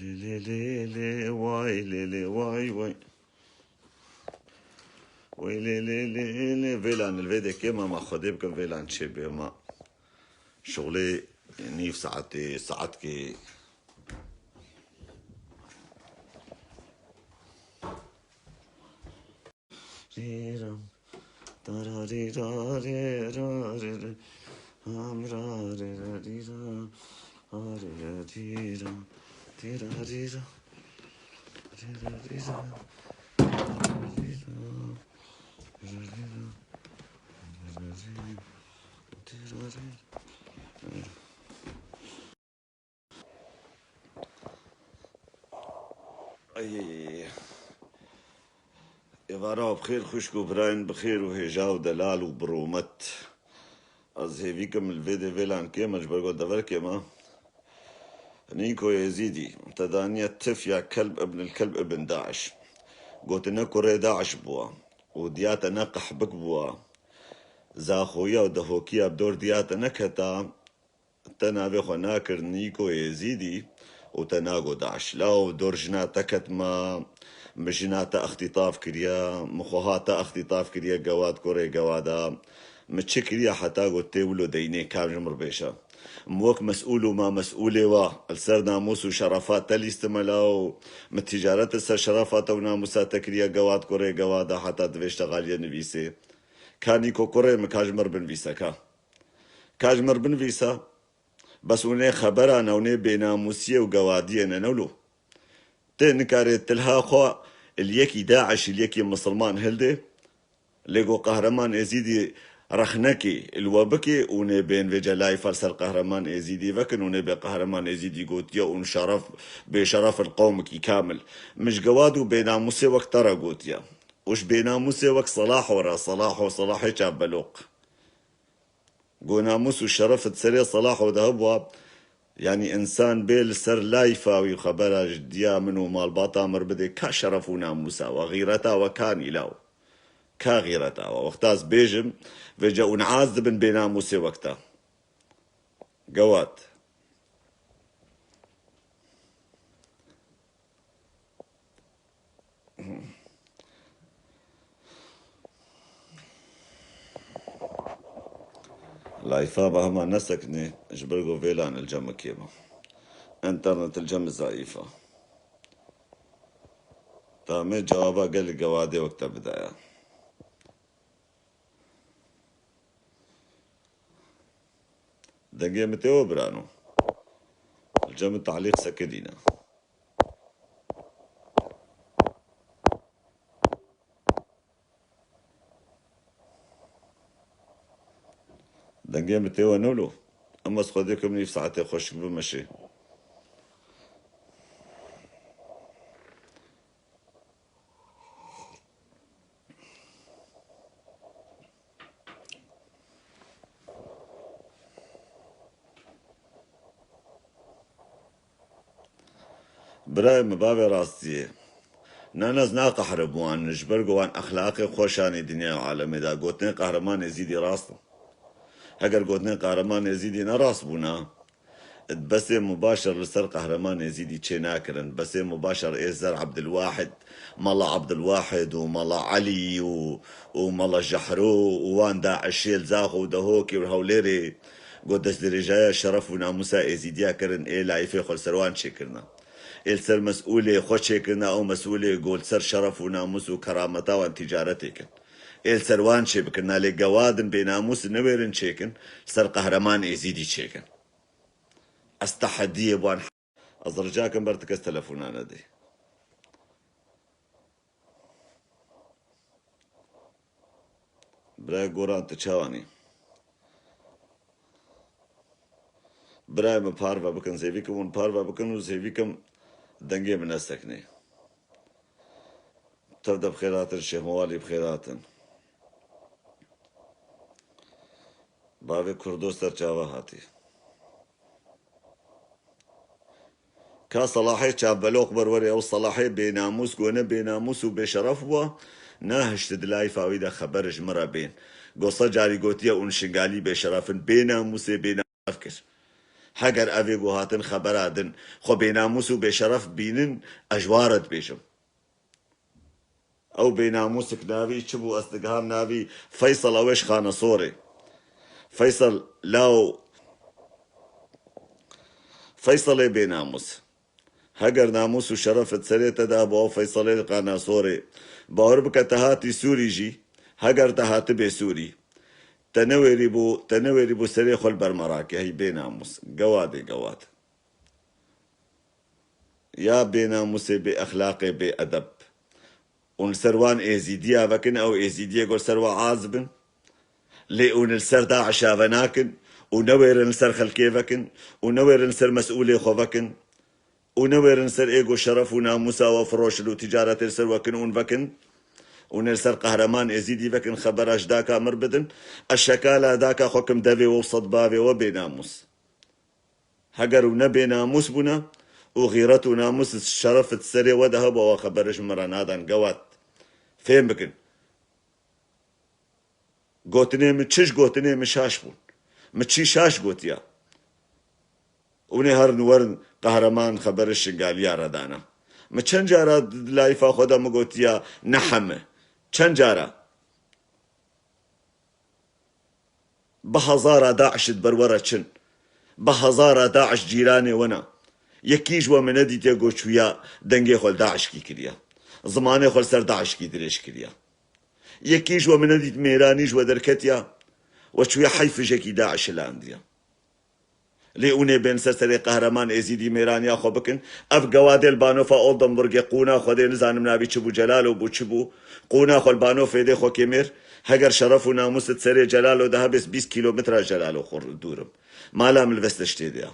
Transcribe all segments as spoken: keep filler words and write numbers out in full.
Lê lê lê lê, way lê lê, way way. Way lê lê lê lê. Vêlan li vê dekê me, ma Xwedê bikin vêlan çê bê ma. Şixulê nîv saetê, saetkê. Rîram, tararîra, rê, ra, rê, rê, ham, ra, rê, ra, rî, ra, ha, rê, ra, dî, ra, tê, ra, rî, ra, rê, ra, rî, ra, rê, ra, rî, ra, rê, ra, rî, ra, tê, ra, rî, ra. Ey, êvara bi xêr xwişk û birayên bi xêr û hêja û delal û bi rûmet. Ez hêvî kim li vê dê vêlan kêm e, ji ber ku deverkê me Nîko Êzîdî te daniye tif ya kelb ibn il kelb ibn Daiş. Gotine kurê Daiş bûwa û diya te ne qehbik bûwa. Zaxoyiya û dehokiya bi dor diya te neketa. Te navê xwe nakir Nîko Êzîdî û te nago Daiş. Law dor jina te ket ma, min jina te extîtaf kiriya, min xweha te extîtaf kiriye, gewad kurê gewada. Min çi kiriye heta got tê wilo deynê, kam ji min re bêje. Min wek mesûl û ma mesûlê wa, li ser namûs û şerefa te lîstime law, min tîcaret li ser şerefa te û namûsa te kiriye, gewad kurê gewada, heta divê ji te xaliye nivîsê. Ka Nîko kurê min, ka ji min re binivîse ka. Ka ji min re binivîsa. Bes hûn ê xebera ne, hûn ê bênamûsiyê û gewadiyê ne, ne wilo. Tê nikarê tilha xwe li yekî Daiş, li yekî misilman hildê. Lê go Qehreman Êzîdî rexnekê li we bikê, hûn ê bên vêce layfa li ser Qehreman Êzîdî vekin, hûn ê bê Qehreman Êzîdî gotiye, hûn şeref, bêşeref in qewmekî kamil. Min ji gewad û bênamûsê wek te re gotiye. Û ji bênamûsê wek Selaho re, Selaho, Selahê çavbeloq. Go namûs û şeref di serê Selaho de hebûa, yanî însan bê li ser layfa wî xebera ji diya min û malbata min re bidê, ka şeref û namûsa we, xîreta we kanî law? Ka xîreta we? Wexta ez bêjim, vêce û niaz dibin bênamûsê wek te. Gewat. Layfa me hema neseknê, ji ber ku vêlan li cem kêm e. Înternet li cem zayîf e. Tamê cewaba gelek gewade wek te bidaya. Dengê min tê we birano. Li cem min tehlîq sekinîne. Dengê min tê we ne wilo? Em ez Xwedê kim nîv saetê xweşik bimeşê. Birayê min, bavê rastiyê. Nan ez naqehre bi wan, ji ber ku wan exlaqê xweş anî dinya û alemê de. Gotinên Qehreman Êzîdî rast in. Heger gotinên Qehreman Êzîdî ne rast bûna, di besê mubaşer li ser Qehreman Êzîdî çê nakirin. Besê mubaşer ê ser Ebdilwahid, Mela Ebdilwahid û Mela Elî û, û Mela Jehro û wan Daişê li Zaxo û Dehokê û Hewlêrê, ku destdirêjaya şeref û namûsa Êzîdiya kirin, ê layîfê xwe li ser wan çêkirina. Ê li ser mesûlê xwe çêkirina, ew mesûlê ku li ser şeref û namûs û kerameta wan tîcaretê kin. Ê li ser wan çêbikirina, lê gewad in, bênamûs in, newêrin çêkin, li ser Qehreman Êzîdî çêkin. Ez tehediyê bi wan. Ez rica kim ber ti kes telefona nedê. Birayê Goran, tu çawanî? Birayê min, parve bikin, zêvî kim hûn parve bikin û zêvî kim dengê min neseknê. Tev de bi xêr hatin, Şêx Mewalî bi xêr hatin. Bavê Kurdo ser çava hatî. Ka Selahê çavbeloq ber werê, ew Selahê bênamûs, ku ne bênamûs û bêşeref bû, nehişt di layfa wî de xeber ji min re bên. Go sed carî gotiye, hûn Şingalî bêşeref in, bênamûsê bênamûs kir. Heger evê ku hatin xebera din xwe bênamûs û bêşeref bînin, ez ji wan re dibêjim. Ew bênamûsik navî çi bû? Ez digiham navî Feysel, ew ê ji Xanesorê. Feysel, law, Feyselê bênamûs. Heger namûs û şeref di serê te de hebû, ew Feyselê li Xanesorê. Bawer bike te hatî Sûrî jî, heger te hatibê Sûrî, te newêrîbû, te newêrîbû serê xwe li ber me rake, hey bênamûs. Gewatê gewat. Ya bênamûsê, bêexlaqê, bêedeb. Hûn li ser wan êzîdiya vekin, ew êzîdiyê ku li ser we az bin. Lê hûn li ser DAIŞa venakin û newêrin li ser xelkê vekin û newêrin li ser mesûlê xwe vekin û newêrin li ser êgo şeref û namûsa we firoşin û ticaretê li ser we kin hûn vekin. Hûn ê li ser Qehreman Êzîdî vekin, xebera ji daka mir bidin. Ez şekala daka xwe kim devê we û sed bavê we bênamûs. Heger û ne bênamûs bûne û xîret û namûs şeref di serê we de hebû, ewa xebere ji min re nadan gewat. Fêm bikin. Gotinê min çi ji gotinê min şaş bûn. Min çi şaş gotiya? Hûn ê herin werin Qehreman xebere Şingaliya re dana. Min çend cara di layfa xwe de min gotiya ne heme. Çend cara? Bi hezara DAIŞ di ber we re çin. Bi hezara DAIŞ cîranê we ne. Yekî ji we min nedîtiye ku çûya dengê xwe li DAIŞkî kiriye. Zimanê xwe li ser DAIŞkî dirêj kiriye. Yekî ji we min nedît mêranî ji we derketiye. We çûye hey fijekî DAIŞ hilandiye. Lê hûn ê bên ser serê Qehreman Êzîdî mêraniya xwe bikin. Ev gewadê li banofa Oldenburgê qûna xwe dê nizanim navî çi bû, Celalo bû, çi bû? Qûna xwe li banofê dê xwe kêmêr. Heger şeref û namûs di serê Celalo de hebê, bîst kîlometra Celalo xwe dûr im. Mala min li vê tiştê de ya.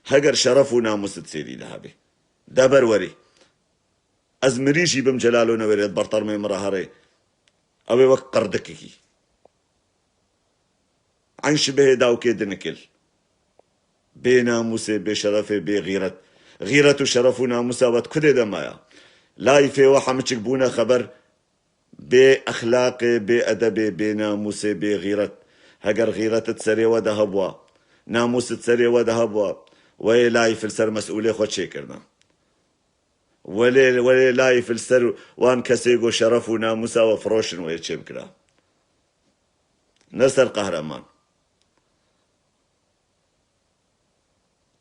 Heger şeref û namûs di serî de hebê, de ber werî. Ez mirî jî bim, Celalo newêrê di ber termê min re herê. Ew ê wek qerdikekî. Eyn şibihê dawkê dinikil. Bê namûsê, bê şerefê, bê xîret. Xîret û şeref û namûsa we di kudê de maya? Layîfê we hemiçik bûne xeber bê exlaqê, bê edebê, bê namûsê, bê xîret. Heger xîret di serê we de hebûa, namûs di serê we de hebûa, we yê layîf li ser mesûlê xwe çêkirina. Welê, welê layîf li ser wan kesê ku şeref û namûsa we firoşin we yê çêbikira. Ne ser Qehreman.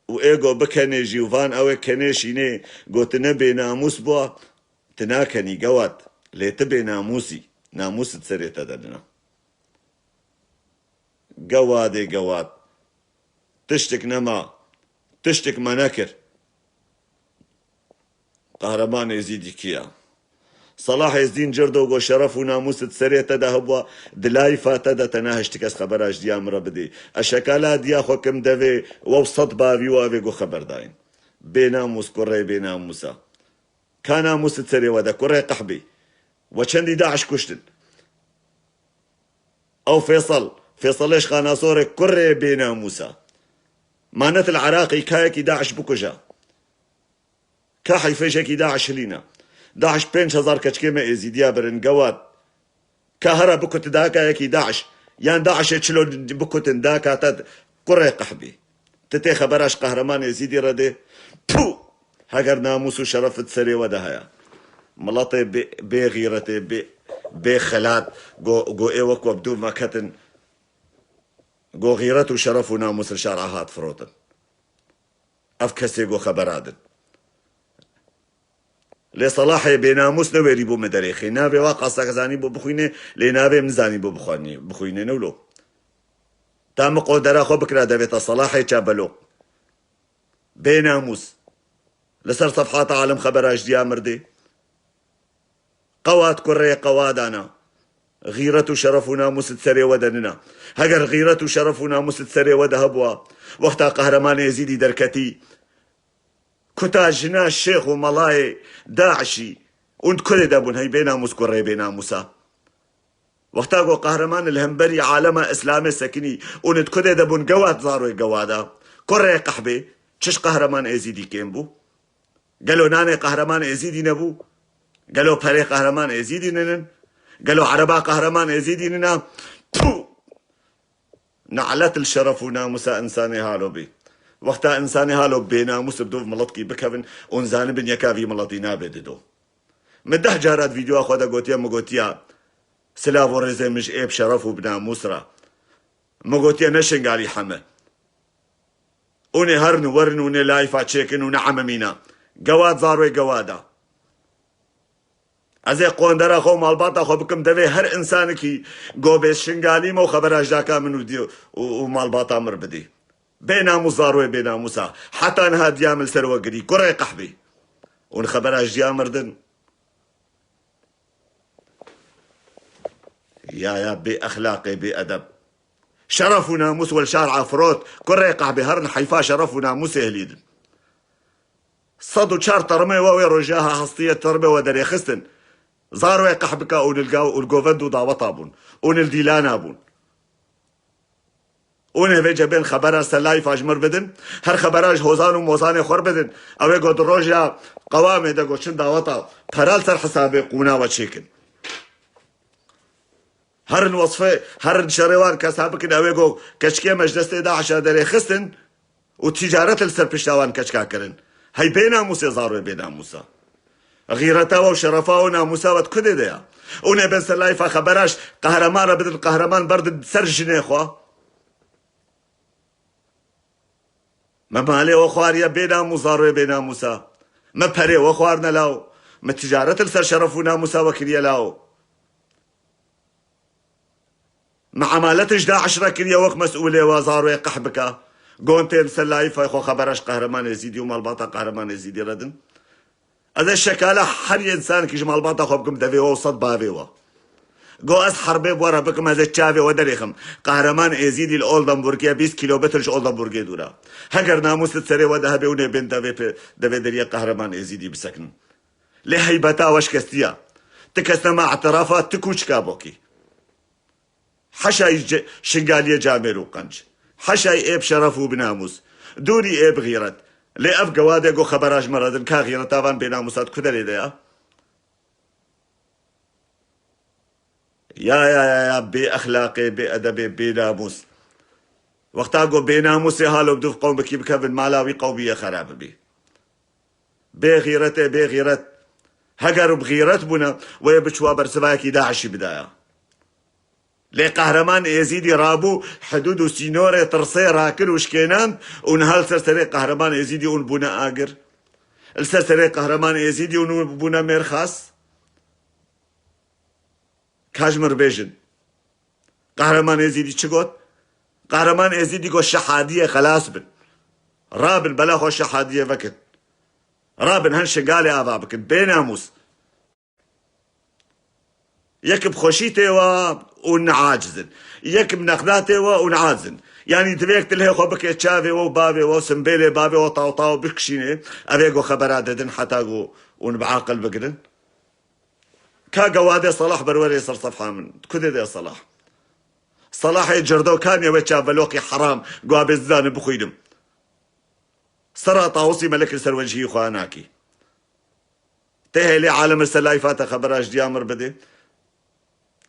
Û ê go bikenê jî û van ew ê kenê şînê gotine bênamûs bûa, tu nakenî gewat, lê tu bênamûs î, namûs di serê te de nina. Gewadê gewat. Tiştik nema. Tiştik me nekir. Qehreman Êzîdî kî ya? Selah Êzdîn Cirdo go şeref û namûs di serê te de hebûa, di layfa te de te nehişt kes xebera ji diya min re bidê. Ez şekala diya xwe kim devê we û sed bavî we evê go xeber dayîn. Bênamûs, kurê bênamûsa. Ka namûs di serê we de, kurê qehbê. We çendî DAIŞ kuştin? Ew Fêsel, Fêselê ji Xanasorê, kurê bênamûsa. Ma ne tu li Iraqê ka yekî DAIŞ bikuja? Ka heyfê ji yekî DAIŞ hilîna? DAIŞ pênc hezar keçikê me Êzîdiya birin, gewat. Ka here bikutin daka yekî DAIŞ, yan DAIŞê çilo bikutin daka te, kurê qehbî. Tu tê xebera ji Qehreman Êzîdî re dê? Pû! Heger namûs û şeref di serê we de heye. Miletê bê, bê xîretê, bê, bê xelat, go, go ê wek we bi dû me ketin, go xîret û şeref û namûs li şara hat firotin. Ev kesê go xebera din. Lê Selahê bênamûs newêrî bû min derêxê. Navê wa qasek zanî bû bixwînê, lê navê min zanî bû bixwînê, bixwînê ne wilo. Ta min qodera xwe bikira devê te Selahê çabeloq. Bênamûs. Li ser sefhata alim xebera ji diya mirdê. Qewat kurê qewadana. Xîret û şeref û namûs di serê we de nina. Heger xîret û şeref û namûs di serê we de hebûa, wexta Qehreman Êzîdî derketî, kuta jina şêx û melayê DAIŞî, hûn di kurê de bûn, hey bênamûs kurê bênamûsa. Wexta ku Qehreman li hemberî alema Îslamê sekinî, hûn di kurê de bûn, gewat zaroyê gewada. Kurê qehbê, çi ji Qehreman Êzîdî kêm bû? Gelo nanê Qehreman Êzîdî nebû? Gelo perê Qehreman Êzîdî ninin? Gelo ereba Qehreman Êzîdî nina? Pû! Ne'let li şeref û namûsa însanê halo bî. Wexta insanê halo bênamûs bi dov miletkî bikevin û zanibin yeka vî miletî nabê dido. Min deh cara di vîdyoya xwe de gotiye, min gotiya, silav û rêzê min ji ê bi şeref û bi namûs re. Min gotiye ne Şingalî heme. Û nê herin û werin û nê layfa çêkin û ne ememîna. Gewad zarwê gewada. Ez ê qondera xwe û malbata xwe bikim devê her insanekî go bê Şingalî me û xebera ji daka min û di-, û, û malbata mir bidî. Bê namûs zarwê bê namûsa. Heta niha diya min li ser we girî. Kurê qehbî. Hûn xebera ji diya mir din. Ya, ya, bê exlaqê, bê edeb. Şeref û namûs wel şar afrot. Kurê qehbê herin heyfa şeref û namûsê hilî din. Sed û çar termê we wê roja ha hestiye termê we derêxistin. Zar wê qehbika û nil gav û govend û daweta bûn. Û nil dîlana bûn. Û nê vê cebên xebera ser layfa ji mir bidin. Her xebera ji hozan û mozanê xwe bidin. Ew ê go di roja qewamê de go çin daweta. Pera li ser hesabê qûna we çêkin. Herin wesfê, herin şerê wan kesa bikin, ew ê go keçikê me ji destê DAIŞ'a derêxistin û ticaret li ser pişta wan keçika kirin. Hey bê namûsê zarwê bê namûsa. Xîreta we û şerefa we û namûsa we di kudê de ya. Û nê bên ser layfa xebera ji qehreman re bidin, qehreman berdin ser jinê xwe. Me malê we xwariye bê namûs zarwê bê namûsa. Me perê we xwarine law. Me ticaret li ser şeref û namûsa we kiriye law. Me emalet ji DAIŞ re kiriye wek mesûlê we zarwê qeh bike. Gon tên ser layîfay xwe xebera ji Qehreman Êzîdî û malbata Qehreman Êzîdî re din. Ez ê şekala her yê insanekî ji malbata xwe bikim devê we û sed bavê we. Go ez herbê bi we re bikim, ez ê çavê we derêxim. Qehreman Êzîdî li Oldenburgê bîst kîlometr ji Oldenburgê dûr e. Heger namûs li serê we de hebe û nêbên devê pê, devê deriyê Qehreman Êzîdî bisekinin. Lê heybeta we şikestiya. Ti kes nema îtirafa, ti kûçika bokî. Heşayî ce-, Şingaliyê camêr û qenc. Heşayî ê bi şeref û bi namûs. Dûrî ê bi xîret. Lê ev gewade go xebera ji me re din, ka xîreta van bênamûsa di ku derê de ya? Ya, ya, ya, ya, bê exlaqê, bê edebê, bê namûs. Wexta go bê namûsê halo bi dûv qewmekî bikevin, mala wî qewmî yê xera bibî. Bê xîretê, bê xîret. Heger bi xîret bûne, wê biçûwa bersivayekî DAIŞî bidaya. Lê Qehreman Êzîdî rabû, hidûd û sînorê tirsê rakir û şikênand û niha li ser serê Qehreman Êzîdî hûn bûne agir. Li ser serê Qehreman Êzîdî hûn bûne mêrxas. Ka ji min re bêjin. Qehreman Êzîdî çi got? Qehreman Êzîdî got, şehadiyê xelas bin. Rabin bela xwe şehadiyê vekin. Rabin hen Şingalê ava bikin. Bê namûs. Yek bi xweşî tê we û niaciz in. Yek bi nexda tê we û niaciz in. Yanî divê yek dilhê xwe bike çavê we û bavê we û simbêlê bavê we taw taw bikişînê. Ev ê go xebera didin heta go hûn bi aqil bigirin. Ka gewade Salah berwerê ser sefha min. Kudê de Salah. Salahê cirdo kanê we çaveloqî heram. Gwa bê zidane bixwînim. Sera tawusî melek li ser wecihî xwe nakî. Tê hêlê alem li ser layfa te xebera ji diya mir bidê.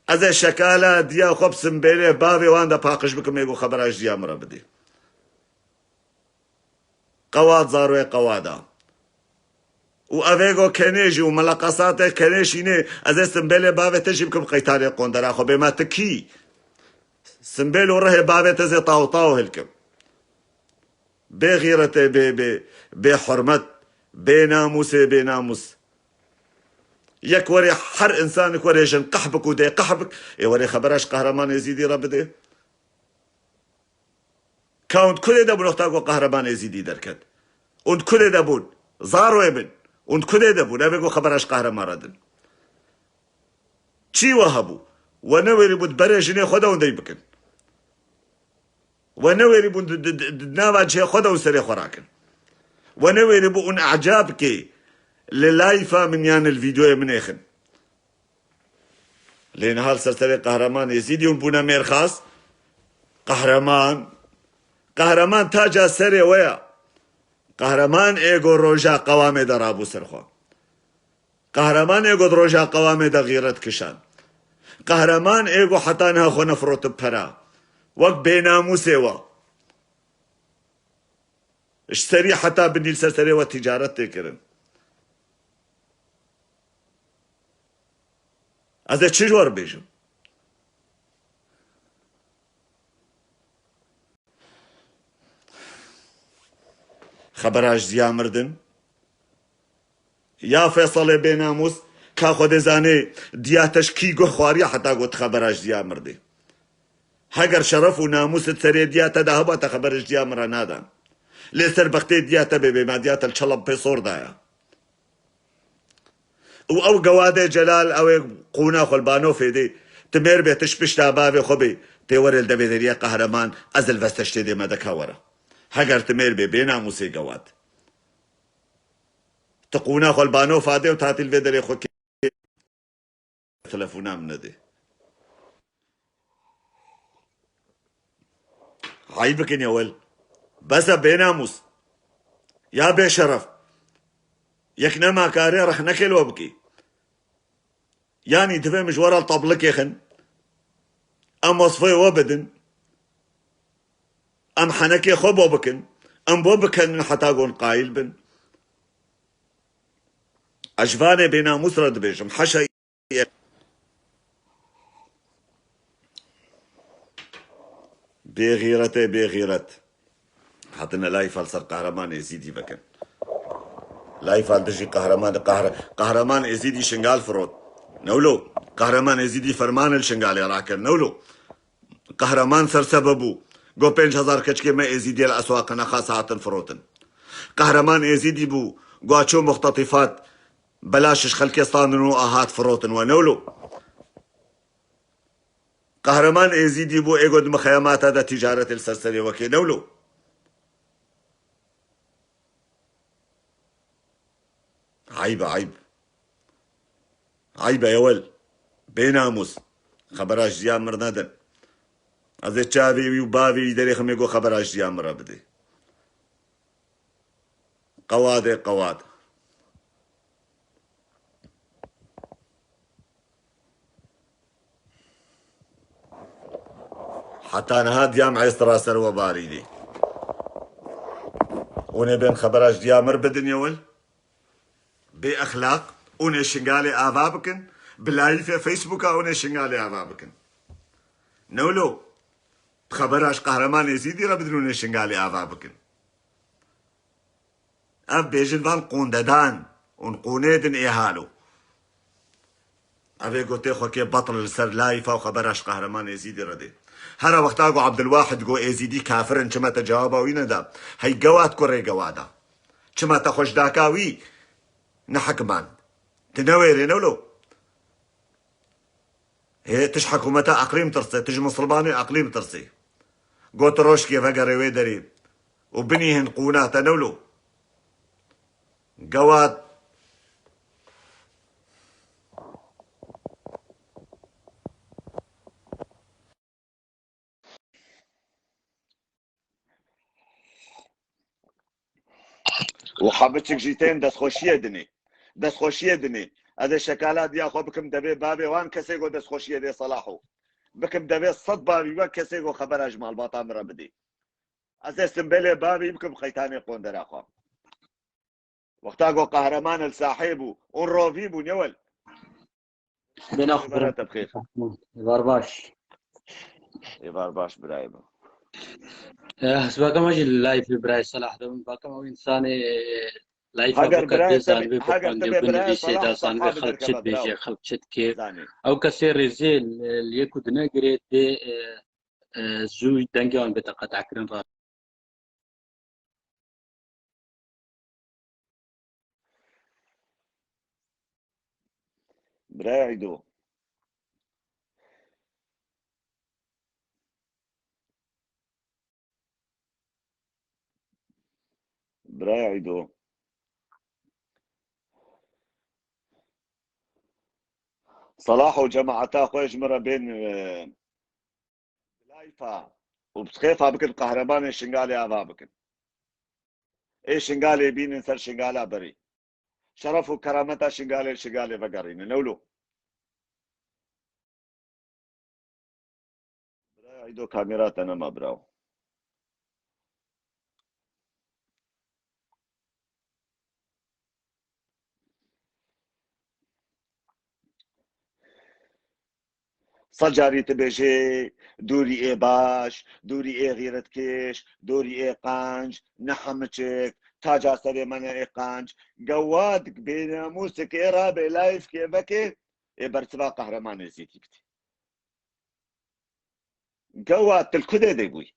Ez ê şekala diya xwe bi simbêlê bavê wan de paqij bikim ê ku xebera ji diya min re bidê. Qewad zarwê qewada. Û ev ê go kenê jî û meleqesatê kenê şînê, ez ê simbêlê bavê te jî bikim qeytanê qondera xwe bê me ti kî. Simbêl û rihê bavê te zê taw taw hilkim. Bê xîretê, bê, bê, bê hurmet, bê namûsê, bê namûs. Yek werê her insanek werê jin qeh bik û dê qeh bik, ê werê xebera ji Qehreman Êzîdî re bidê. Ka hûn di kudê de bûn wexta ku Qehreman Êzîdî derket? Hûn di kudê de bûn? Zarwê bin. Hûn di kudê de bûn? Ev ê ku xebera ji Qehreman re din. Çî we hebû? We newêrî bû di berê jinê xwe de hûn dey bikin. We newêrî bûn di, di, di, di nava cihê xwe de hûn serê xwe rakin. We newêrî bû hûn eca bikê li layfa min yan li vîdyoyê min êxin. Lê niha li ser serê Qehreman Êzîdî hûn bûne mêrxas. Qehreman. Qehreman taca serê we ya. Qehreman ê go roja qewamê de rabû ser xwe. Qehreman ê go di roja qewamê de xîret kişand. Qehreman ê go heta niha xwe nefirotin pera. Wek bênamûsê we. Ji serî heta binî li ser serê we ticaret tê kirin. Ez ê çi ji we re bêjim? Xebera ji diya mirdin. Ya Feysalê bênamûs, ka Xwedê zanê diya te ji kî guh xwariye heta got xebera ji diya mirdê. Heger şeref û namûs di serê diya te de heba te xeber ji diya min re nadan. Lê ser bextê diya te bê bê me diya te li çelem pê sor daya. Û ew gewade Celal ew ê qûna xwe li Banofê dê, ti mêr bê ti ji pişta bavê xwe bê, tê were li devê deriyê qehreman, ez li veste ji tê dê me deka were. Heger ti mêr bê bê namûsê gewad. Ti qûna xwe li Banofa dê û tatîl vê derê xwe kê telefona min nedê. Hay bikin ya wel. Bes e bênamûs. Ya bêşeref. Yek nema karê rexnekê li we bikî. Yanî divê min ji we re li tablikê xin. Em wesfê we bidin. Em henekê xwe bo bikin. Em bo bikenin heta gon qayîl bin. Ez ji vanê bênamûs re dibêjim. Heşa Bêxîretê bêxîret. Hatine layfa li ser Qehreman Êzîdî vekin. Layfa li dijî Qehreman, Qehre-, Qehreman Êzîdî Şingal firot. Newlo. Qehreman Êzîdî ferman li Şingalê rakir. Newlo. Qehreman sersebe bû. Got pênc hezar keçikê me Êzîdiyê li eswaqê nexas hatin firotin. Qehreman Êzîdî bû. Got çû muxtetîfat belaş ji xelkê standin û a hat firotin we. Newlo. Qehreman Êzîdî bû, ê got mixeyemata de tîcaretê li ser serê wekê newlo. Eyb e, eyb. Eyb e yewel. Bênamûs. Xebera ji diya mir nedin. Ez ê çavê wî û bavê wî derêxim ê got xebera ji diya min re bidê. Qewad e, qewad. Heta niha diyam êstira ser we barînê. Hûn ê bên xebera ji diya mir bidin yewil. Bê exlaq, hûn ê Şingalê ava bikin. Bi layîfê Facebooka hûn ê Şingalê ava bikin. Newlo, xebera ji Qehreman Êzîdî re bidin hûn ê Şingalê ava bikin. Ev bêjin van qûndedan, hûn qûnê din ê halo. Ev ê gotê xwe kê betil li ser layîfa û xebera ji Qehreman Êzîdî re dê. Hera wexta ku Abdulwahid got Êzîdî kafir in, çima te cewaba wî neda? Hey gewat kurê gewada. Çima te xwe ji daka wî nehikmand? Tu newêrê newlo. Hê, tu ji hikûmeta eqlîm tirsê, tu ji misilmanê eqlîm tirsê. Got rojkê vegerê wê derê û binî hin qûna te newlo. Gewat. Û hebiçik jî tên destxweşiyê dinê. Destxweşiyê dinê. Ez ê şekala diya xwe bikim devê bavê wan kesê ku destxweşiyê dê Selaho. Bikim devê sed bavî we kesê ku xebera ji malbata min re bidê. Ez ê simbêlê bavî bikim qeytanê qondera xwe. Wexta ku Qehreman el Sahê bû, ûn rovî bû, newel. Bêna xwe Êvara te bixêr. Êvar baş. Êvar baş birayê min. Eh, ez bakem jî li layfê birayê Selah de bim. Bakem ew însanê, eh, layfa Heger bika birayê dê te bê, zanibê heger te bê birayê binivîsê Selah da zanibê safa xelk çi biderkeve dibêje, birawo. Xelk çi dikê. Zanê. Ew kesê rêzê li, li yê ku dinegirê dê, eh, eh, zû dengê wan bête qetekirin ra. Birayê Eydo. Birayê Eydo. Salah û cemaeta xwe ji min re bên, e, bi layfa û bi sixêfa bikin, qehremanên Şingalê ava bikin. Ê Şingalê bînin ser Şingala berî. Şeref û kerameta Şingalê, Şingalê vegerînin. Ewlo. Birayê Eydo, kamera te nema, birawo. Sed carî tu bêjê, dûrî ê baş, dûrî ê xîretkêş, dûrî ê qenc, ne hemiçik, taca serê me ne ê qenc. Gewa dik bênamûsik ê rabe layfkê veke, ê bersiva Qehreman Êzîdî bidî. Gewa tu li ku dê de bûyî?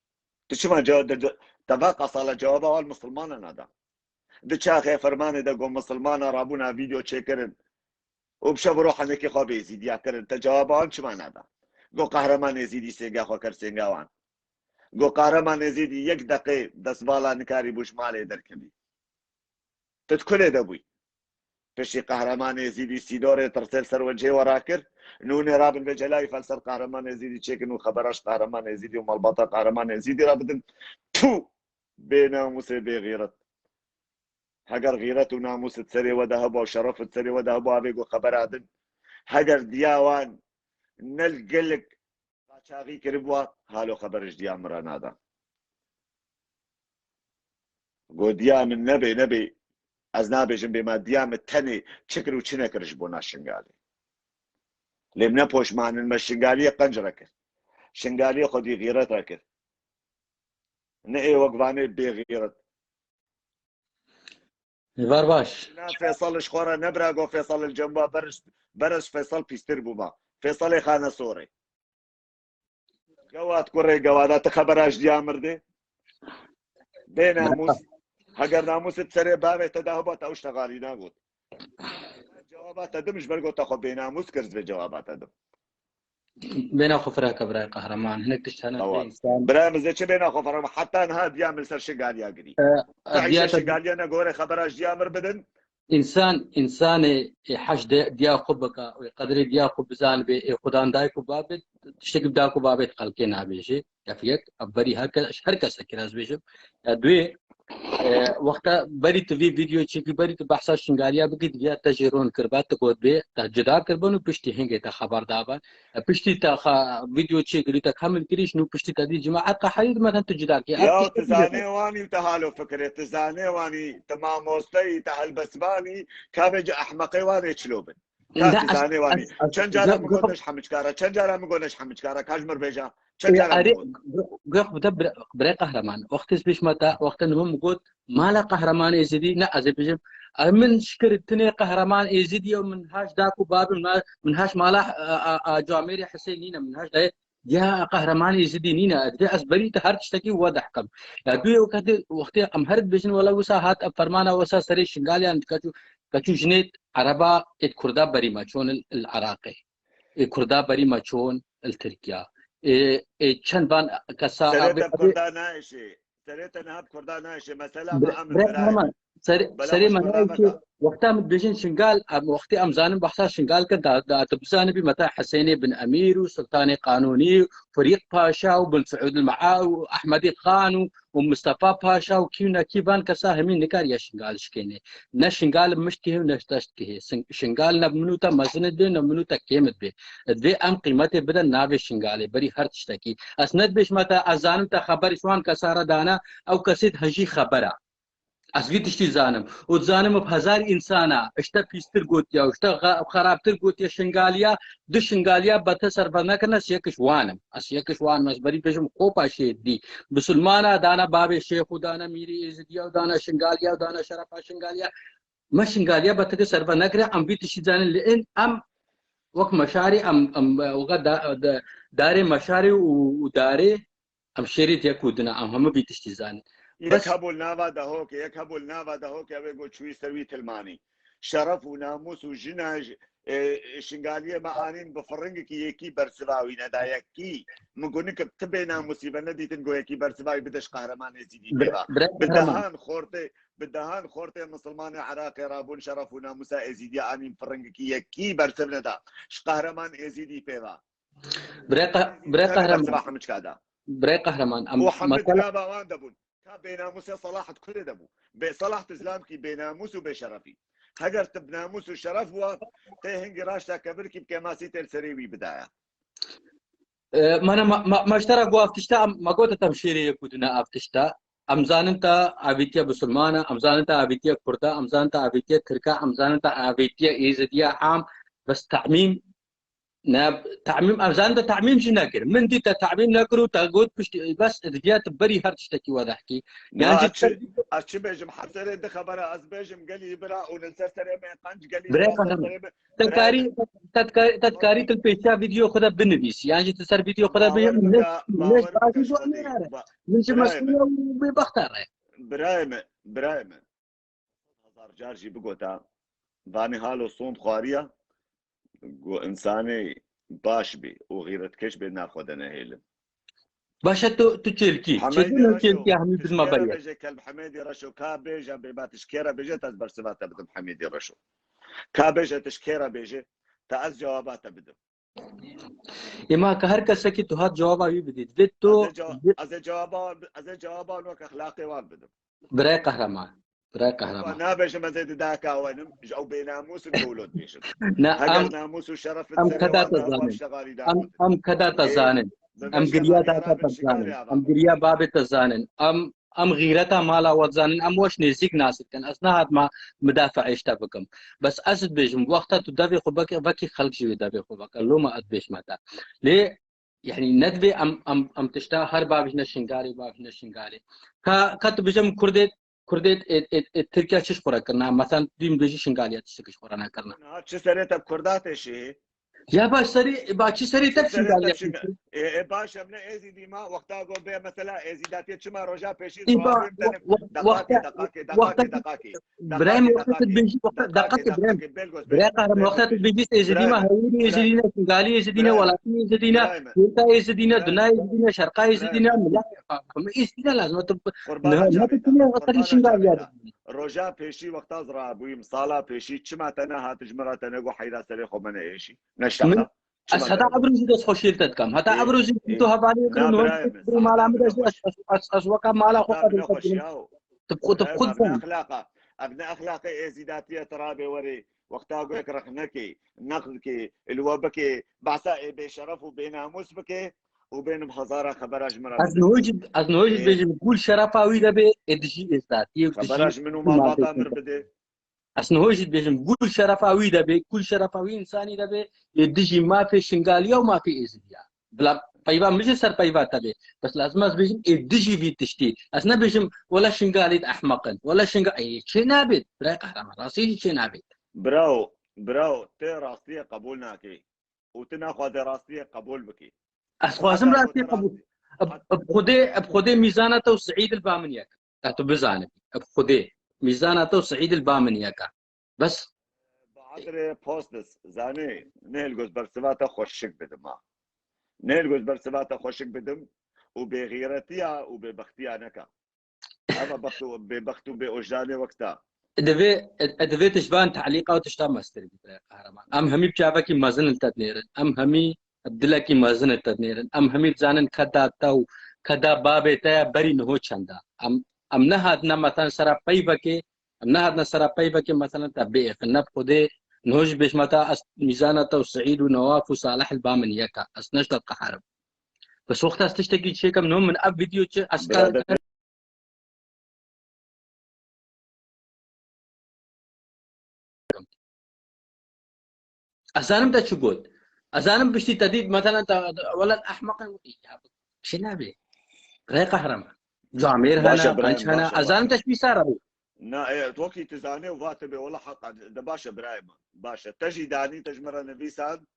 Tu çima ca-, de, de, te veqa sala cewaba wan misilmana nada? Di çaxê fermanê de got misilmana rabûna vîdeo çêkirin û bi şev û ro henekê xwe bê êzîdiya kirin. Te cewaba wan çima nada? Got Qehreman Êzîdî sênga xwe kir sênga wan. Got Qehreman Êzîdî yek deqê destvala nikarî bû ji malê derkevî. Tu di ku lê de bûyî? Piştî Qehreman Êzîdî sîdorê tirsê li ser wencê we rakir, nûnê rabin vê celayî fel ser Qehreman Êzîdî çêkin û xebera ji Qehreman Êzîdî û malbata Qehreman Êzîdî re bidin. Tû! Bê namûsê bê xîret. Heger xîret û namûs di serê we de hebû û şeref di serê we de hebû, avê got xebera din. Heger diya wan ne li gelek qaçaxî kiribûa, halo xeber ji diya min re nada. Got diya min nebê, nebê, ez nabêjim bê ma diya min tenê çi kir û çi nekir ji bona Şingalê. Lê min ne poşman in, me Şingaliyê qenc re kir. Şingaliyê xwedî xîret re kir. Ne ê wek vanê bê xîret. Êvar baş. Na Fêsal ji xwe re nebira, got Fêsal li cem ba berz, berz Fêsal pîstir bûma. Fêsalê xane sorê. Gewat kurê gewada, tu xebera ji diya mirdê? Bê namûs. Heger namûsê serê bavê te de heba te ew ştexalî nagot. Cewaba te dim ji ber got te xwe bê namûs kir, ez vê cewaba te dim. Bêna xwe firake birayê qehreman. Hinek tişt hene Ewa. Insan. Birayê min zê çi bêna xwe firake? Heta niha diya min ser şingaliya girî. Te îşe şingaliya ne gore xebera ji diya mir bidin. Însan, însanê ê hej de diya xwe bika û ê qedrê diya xwe bizanibê, ê xudan dayik û babê, tiştekî bi dayik û babê xelkê nabêjê. Ev yek, ev berî her kes, her kesekî re ez bêjim. Ya duê, e, wexta berî tu vî vîdeo çêkî, berî tu behsa şingaliya bikî, diviya te jê ron kirba, tu got bê, te cida kirbin û piştî hingê te xeber daban. E, piştî te xa-, vîdeo çêkirî, te kamil kirî, nû piştî te dî cima, ev qehayî di me tu cida kî. Ev Ya tiştekî tu zanê wanî û te halo fikirê, tu zanê wanî, tu mamosteyî, te helbestvanî, kavê ci ehmeqê wanê çilo bin. Ka Ne, tu ez, zanê wanî. ez, ez, Çend cara gö-, min got gö-, neş hemiçkara, çend cara min got neş hemiçkara, ka ji mir bêja, çend E, cara min arê, got. gö-, gö-, bide bire, bire qehreman. Wextê ez bêjma te, wextê niho min got, mala qehreman Êzidî, ne, ez ê bêjim, e, min şikir tinê qehreman Êzidî ye, min haş dak û babim, min, min haş mala, a, a, a, camêrê Huseyinî ne, min haş dayê, ya qehreman Êzidî nîne, ez, ez berî te her tiştekî we dehkim. Ya duyê weketê, wextê em her dibêjin, wela wisa hat, em fermana wisa serê Şingaliyan, keçû, keçû jinê Ereba êd Kurda berî me çon il, il Iraqê. Ê Kurda berî me çon il Tirkiya. Ê, ê çend van kesa Serê abi, te abi Kurda naêşê. Serê te niha bi Kurda naêşê. Mesela me Bre-, em bre-, birayê. Heman, serê, Bela serê me me ji Kurda nayê ki veka. Wexta min dibêjin Şingal, em, wextê em zanin behsa Şingal kin, da, da tu bizanibî meta Hesênê bin Emîr û Sultanê Qanûnî û Firîq Paşa û bin Siûd il Maa û Ehmedî Xan û û Mistefa Paşa û kî û nekî van kesa hemî nikariye Şingal şikênê. Ne Şingal mişt kihê û ne deşt kihê. Sin-, Şingal ne bi min û te mezin dibê, ne bi min û te kêm dibê. Divê em qîmetê bidin navê Şingalê, berî her tiştekî. Ez ne dibêjime te, ez zanim te xeber ji wan kesa re dane, ew kesê di hejî xebera. Ez vî tiştî zanim. Û dizanim bi hezar însana, ji te pîstir gotiya û ji te xe-, xerabtir gotiye Şingaliya, du Şingaliya be te serve nekirine, ez yek ji wan im. Ez yek ji wan im, ez berî bêjim kopa şêdî. Bisilmana dana bavê şêx û dana mîrê êzidiya û dana Şingaliya û dana şerefa Şingaliya. Me Şingaliya be teke serve nekire, em vî tiştî zanin li in, em wek meşarî, em, em, weke da-, da-, darê meşarî û, û darê Em şêrê diye ku dina, em hemû vî tiştî zanin. Yek Bes hebû li nava Dehokê, yek hebû li nava Dehokê, ew ê got çûyî ser wî tilmanî. Şeref û namûs û jina j-, e, Şingaliyê me anîn bi firingekî yekî bersiva wî neda yekî. Min got, nik bi ti bênamûsî ve nedîtin, got yekî bersiva wî bide ji Qehreman Êzîdî Bire-, pêva. Bire Bi Qehreman. dehan xortê, bi dehan xortê misilmanê Iraqê rabûn şeref û namûsa Êzîdiya anîn firingekî yekî bersiv neda. Ji Qehreman Êzîdî pêva. Bire Qe-, Bire Qehreman. Bersiva hemiçka da. Birê qehreman, em Û hemî mesela di nava wan de bûn. Ka bênamûsê Salah di kurê de bû. Bê Salah tu zilamkî bênamûs û bêşerefî. Heger tu bi namûs û şeref bûa, tê hingî raşta kevirkî bi kêmasî tê li serê wî bidaya. E, mana ma, ma, ma ji te re got ev tişta, em, ma gote te em şêrê yek û dine ev tişta. Em zanin te avêtiye Bisilmana, em zanin te avêtiye Kurda, em zanin te avêtiye Tirka, em zanin te avêtiye Êzidiya am, bes te'mîm Ne, tamîm, em zanin te tamîm jî nekir. Min dî te tamîm nekir û te got piştî, bes, digiya tu berî her tiştekî we dehkî. Yan jî ez çi, ez çi bêjim, hezarê di xebera ez bêjim, gelî bira û li ser serê me qenc, gelî bira ser serê me. Te karî, te, te karî, te karî tu pêşiya vîdeo xwe de binivîsî. Yan jî tu ser vîdeo xwe de bêjim, ne, ne, min ji mesûla û bêbexta re. Birayê me, birayê me. Hezar car jî bigota, vanê halo sond xwariya, ku insanê baş bê û xîretkeş bê nav xwe de nehêlin. Baş e, tu, tu çêlkî. Çêlkî, çêlkî hemî bizma beriya. Bêje, kelb Hemêdî Reşo, ka bêje bêba tişkê re bêje, te ez bersiva te bidim Hemêdî Reşo. Ka bêje tişkê re bêje, te ez cewaba te bidim. Ema ka her kesekî tu hat cewaba wî bidî. Divê tu Ez ê cewa-, ez ê cewaba, ez ê cewaba wek exlaqê wan bidim. Birayê qehreman. Birayê qehreman. Nabêjim ez ê di daka wenim, ji ew bênamûs in dewlo dibêjin. Ne, Heger em, namûs û şeref em serê keda wan te da, zanin. Em, em keda te zanin. Em giriya daka te zanin. Em giriya babê te zanin. Em, em xîreta mala we zanin. Em weş nêzîk nas dikin. Ez nehatma midafeê ji te bikim. Bes ez dibêjim, wexta tu devê xwe bike, vekî xelk jî wê devê xwe bike. Loma ez dibêjme te. Lê, yanî, nedibê em, em, em tişta her bavêjine Şingalê, bavêjine Şingalê. Ka, ka tu bêje min Kurdê, Kurdê ê, ê, ê Tirkiya çi ji xwe re kirina? Mesela, tu dîm bêjî Şingaliya tiştekî ji xwe re nekirina. Niha çi serê te bi Kurda têşî? Ya baş serê, ba çi serê te bi Şingaliya têşî? Ê, ê, baş em ne Êzîdî ma, wexta go bê mesela Êzîdatiyê çima roja pêşî Ê, ba, dixwazin tenê. Deqakê, deqakê, deqakê, deqakê. Birayê min, wexta tu dibêjî, wexta, deqakê, deqakê, Birayê min. Birayê qehreman, wexta tu dibêjî Êzidî me, hewîrê Êzidî ne, Şingalî Êzidî ne, welatî Êzidî ne, Kêrta Êzidî ne, Duna Êzidî ne, Şerqa Êzidî ne, Mila Êzidî ne, lazim e tu ne, ne tu ne, wexta Şingalî ya. Roja pêşî wexta ez rabûyim, sala pêşî çima te nehat ji min re te nego heyra serê xwe me neêşî? Neştexta. Ez heta evro jî dest xweşiyê li te dikim. Heta evro jî tu hevaliyê kirin, mala min de jî ez, ez, ez weka mala xwe qebûl dikim. Tu bi xwe, tu bi xwe dizanî. Ev ne exlaqê Êzîdatiyê te rabê werê. Wexta ku yek rexnekê, neqd dikê, li we bikê, behsa ê bêşeref û bênamûs bikê û bênim hezara xebera ji min re bidin. Ez niho jî, ez niho jî dibêjim, gul şerefa wî de bê, ê dijî Êzîdatiyê û dijî xebera ji min û malbata min re bidê. Ez niho jî dibêjim, gul şerefa wî de bê, gul şerefa wî însanî de bê, ê dijî mafê Şingaliya û mafê Êzidiya. Bila peyva min jî ser peyva te bê. Bes lazim ez bêjim, ê dijî vî tiştî. Ez nebêjim, wela Şingalî de ehmeq in. Wela Şinga-, ê, çê nabêt. Birayê qehreman, rastî jî çê nabêt. Bravo, bravo. Te rastiyê qebûl nakê. Û tu naxwaze rastiyê qebûl bikî. Ez xwazim rastiyê qebûl. Bi Xwedê, bi Xwedê mîzana te û Seîd li ba min yek e. Te tu bizanibî. Bi Xwedê. Mîzana te û Seîd li ba min yek e. Bes. Bahadirê Postis, zanê, nehêl goz bersiva te xweşik bidim ha. Nehêl goz bersiva te xweşik bidim û bêxîretiya û bêbextiya neka. Eva bext û bêbext û bêojdanê wek te. Divê, divê tu ji van te'lîqa û tişta mestir bî, birayê qehreman. Em hemî bi çavekî mezin li te dinêrin. Em hemî bi dilekî mezin li te dinêrin. Em hemî dizanin keda te û keda babê te ya berî niho çend e. Em, em nehatine meten sera peyvekê, em nehatine sera peyvekê, meselen te biêxin. Ne bi Xwedê, niho jî bêjme te, ez mîzana te û Seîd û Newaf û Salih li ba min yek e. Ez ne ji te diqeherim. Bes wexta ez tiştekî çêkim, niho min ev vîdeo çi, ez ka-, Birader, Ez zanim te çi got. Ez zanim piştî te dît, meselen te, wela ehmeq in, ya, çi nabê. Rê qehreman. Camêr hene, qenc hene. Ez zanim te çi bîsara bû. Na, e, wekî tu zanê û va tu bê, wela heqa, de baş e birayê min. Baş e. Te jî danî, te ji min re nivîsan,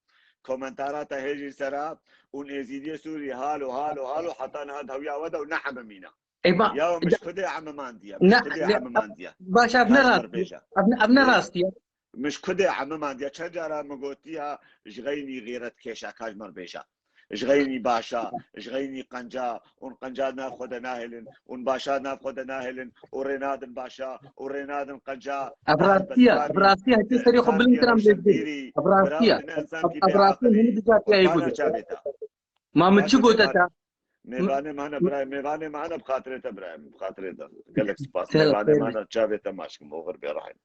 komentara te hêjî sera, û Êzîdiyê Sûrî halo, halo, halo, heta niha di hewiya we de û ne hemimîna. Ê, ba-, Ya, min ji Xwedê emimandiye, min ji Xwedê emimandiye. Baş, ev ne rastî ye. Ev ne, ev ne rastî ye. Min ji Xwedê emimandiye. Çend cara min gotiye, ji xeynî xîretkêşa, ka ji min re bêje. Ji xeynî başa, ji xeynî qenca, hûn qenca nav xwe de nahêlin, hûn başa nav xwe de nahêlin, û rê nadin başa, û rê nadin qenca. Ev rastî ye, ev rastî ye, heke serê xwe bilind kiram lê dibê. Ev rastî ye. Ev rastî ye, hûn dicatiyayê bû. Ma min çi gote te? Mêvanê me hene birayê, mêvanê me hene bi xatirê te birayê min, bi xatirê te. Gelek spas. Mêvanê me hene, çavê te maç kim, oxir bê rahîn.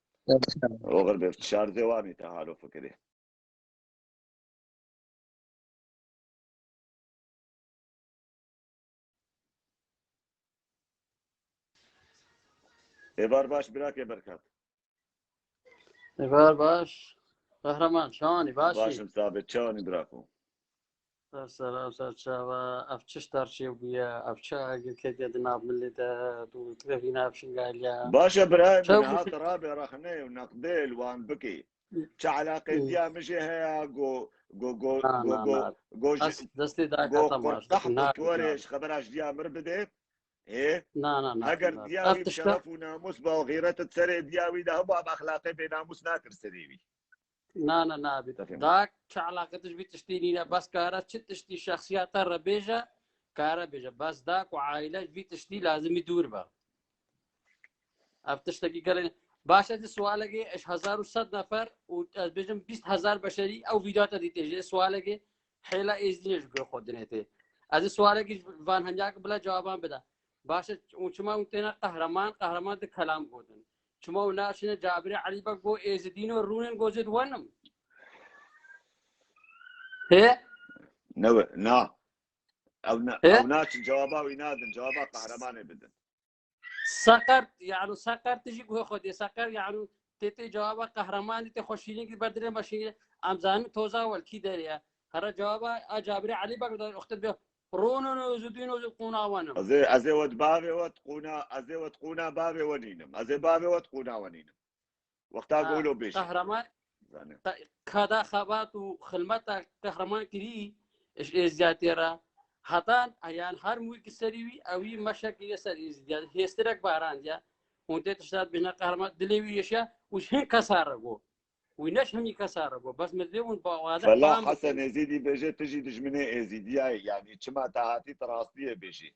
Oxir bê, şarzê wanî te halo fikirê. Êvar baş birakê Berkat. Êvar baş. Qehreman, çawanî, başî? Başim Sabit, çawanî biraku? Ser selam, ser çava. Ev çi ştar çêbûye? Ev çi agir ketiye di nav milê de? Tu tirevî nav şingaliya. Baş e birayê min, hat rabe rexne û neqdê li wan bikî. Çi eleqê diya min jê heye? Go go go go go go ji destê dayka te maç. Qehp û tuwarê ji xebera ji diya mir bidê. Ê? Na na na. Heger diya wî bi şeref û namus be û xîret di serê diya wî de hebû, ev exlaqê bênamus nakir serê wî. Na na na. Dak çi eleqe tu ji vî tiştî nîne, bes kare çi tiştî şexsiyeta re bêje, kare bêje. Bes dak û aile ji vî tiştî lazimî dûr be. Ev tiştekî gelê. Baş e, ez sualekê, ez hezar û sed nefer û ez bêjim bîst hezar beşerî ew vîdyoya te dîtê jê sualekê hêla êzdînê ji guhê xwe dinêtê. Ez sualekî ji van hemiyakî bila cewaban bide. Baş e, û çima hûn têne qehreman, qehreman di kelam gotin. Çima hûn naşine Cabirê Elî Beg go êzidîno rûnin go zêd wenim. He? Ne we, na. Ew ne, ew naçin cewaba wî nadin, cewaba qehremanê bidin. Seqer, yani Seqer tijî guhê xwe dê. Seqer yani tê tê cewaba qehremanî tê xwe şîrîn kir berdire me şîrîn. Em zanin toza wel kî derê ye. Here cewaba a Cabirê Elî Beg da uxtir bi. Rono no zudîno zud qûna wenim. Ez ê, ez ê wet bavê wet qûna, ez ê wet qûna bavê wenînim. Ez ê bavê wet qûna wenînim. Wexta golo bêjî. Qehreman, kada xebat û xilmeta qehreman kirî ji êzdiyatê re. Heta yan her mûyekî serî wî, ewî meşekî ye ser êzdiya. Hêstirek barandiye. Hûn tê tişta bêne qehreman dilê wî yeşiya û ji hin kesa re go. Wî ne ji hemî kesa re go. Bes min dê hûn ba wade Felah Hesen Êzidî bêje tu jî dijminê êzîdiya yî. Yanî çima te hatî tu rastiyê bêjî.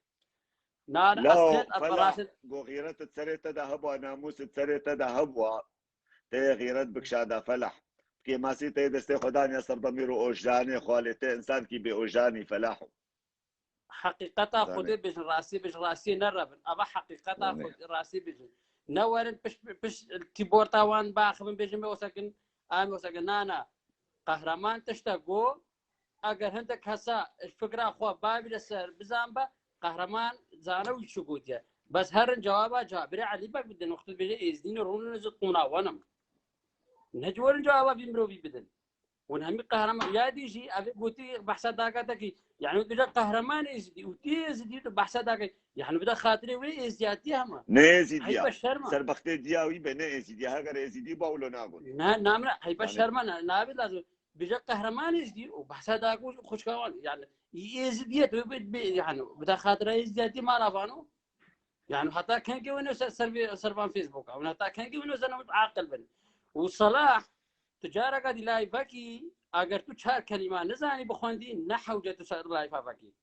Na, na, ez Felah, go xîret di serê te de hebûa, namûs di serê te de hebûa. Tê xîret bikşa da Felah. Kêmasî tê destê xwe daniye ser demîr û ojanê xwe, lê tê însankî bê ojanî Felah. Heqîqeta Xwedê bêjin, rastî bêjin, rastiyê nerebin. Ava heqîqeta Xwedê, rastî bêjin. Ne werin piş, piş tîborta wan baxibin bêjin me osekin, em osekin. Na, na. Qehreman tişte go, eger hindek kesa fikra xwe bavîre ser bizan be, qehreman zane wî çi gotiye. Bes herin cewaba Cabirê Elî Beg bidin, wextê dibêje êzdînê rûnin zid qûna wenim. Ne ci werin cewaba vî mirovî bidin. Hûn hemî qehreman ya dî jî ev ê gotî behsa daka te kî. Yani tu bêje qehreman êzidî û tu êzidî tu behsa daka. Yani bide xatirê wê êziyatî hema. Ne êzidî ya. Heybe şerma. Serbextê diya wî be ne êzidî. Heger êzidî ba wilo nagot. Ne namre heybe şerma ne. Nabe lazim. Bêje qehreman êzidî û behsa daka û xwişka wan. Yani êzidî ye tu bê yani bide xatira êziyatî mala vano. Yani heta kengê wino ser, ser, ser van Facebook. Hûn heta kengê wino zene aqil bin. Û Salah, tu careka dî live vekî, eger tu çar kelîma nizanî bixwendî, ne hewce tu ser live vekî.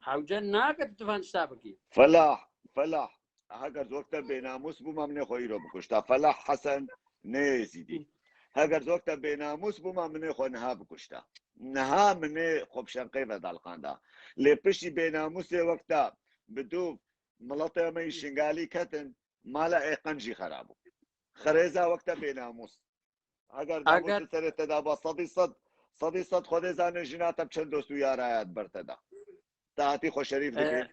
Hewce nake tu van tişta bikî. Felah, Felah. Heger zok te bênamûs bûma minê xwe îro bikuşta. Felah Hesen ne êzidî. Heger zok te bênamûs bûma minê xwe niha bikuşta. Niha minê xwe bi şenqê ve dalqanda. Lê piştî bênamûsê wek te bi dû miletê me yî Şingalî ketin, mala ê qenc jî xera bû. Xerêza wek te bênamûs. Heger damûsê serê te da ba sedî sed, sedî sed Xwedê zane jina te bi çend dost û yara ya di ber te da. Te hatî xwe şerîf dikî.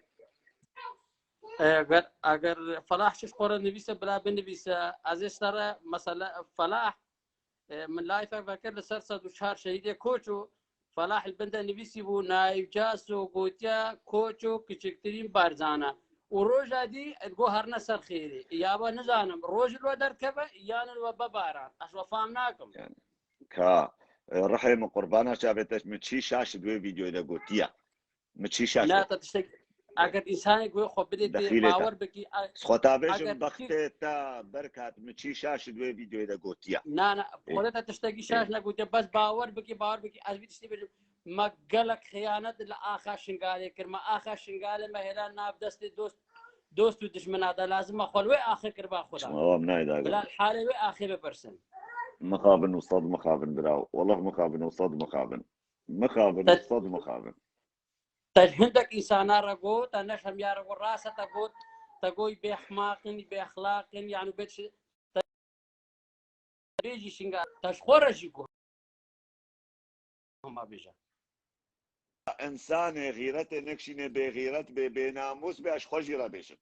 Eger, eger Felah şiş xwe re nivîse bila binivîse. Ez ê sere mesela Felah, e, min layfek vekir li ser sed û çar şehîdê Koço. Felah li bin de nivîsî bû, Naîf Caso gotiya Koço kiçiktirîn Barzan e. Û roja dî go herine ser xêrê. Ya ba nizanim, roj li we derkeve, yan li we be baran. Ez we fam nakim. Yani, ka, e, rihê min qurbana çavê te, min çî şaş di wê vîdyoyê de gotiya. Min çî şaş. Na, te tiştek, eger însanê guhê xwe bidê tê bawer bikî. Xwe ta bêjim bextê te berkat, min çî şaş di wê vîdyoyê de gotiya. Na, na, Xwedê te tiştekî şaş negotiye, bes bawer bikî, bawer bikî. Ez vî tiştî bêjim, me gelek xiyanet li axa Şingalê kir. Me axa Şingalê me hêla nav destê dost, dost û dijmina de. Lazim me xwe li wê axê kiriba xwe da. Bila li halê wê axê bipirsin. Mixabin û sed mixabin bira. Wellah mixabin û sed mixabin. Mixabin û sed mixabin. Te hindek însana re got, te neşemiya re got, rase te got, te goy bêhmaq in, bêexlaq in, yani bê çi, te bêjî Şingal, te ji xwe re jî got. Hema bêje. Însanê xîretê nekşînê bêxîret bê, bênamûs bê, ez ji xwe jî re bêjim.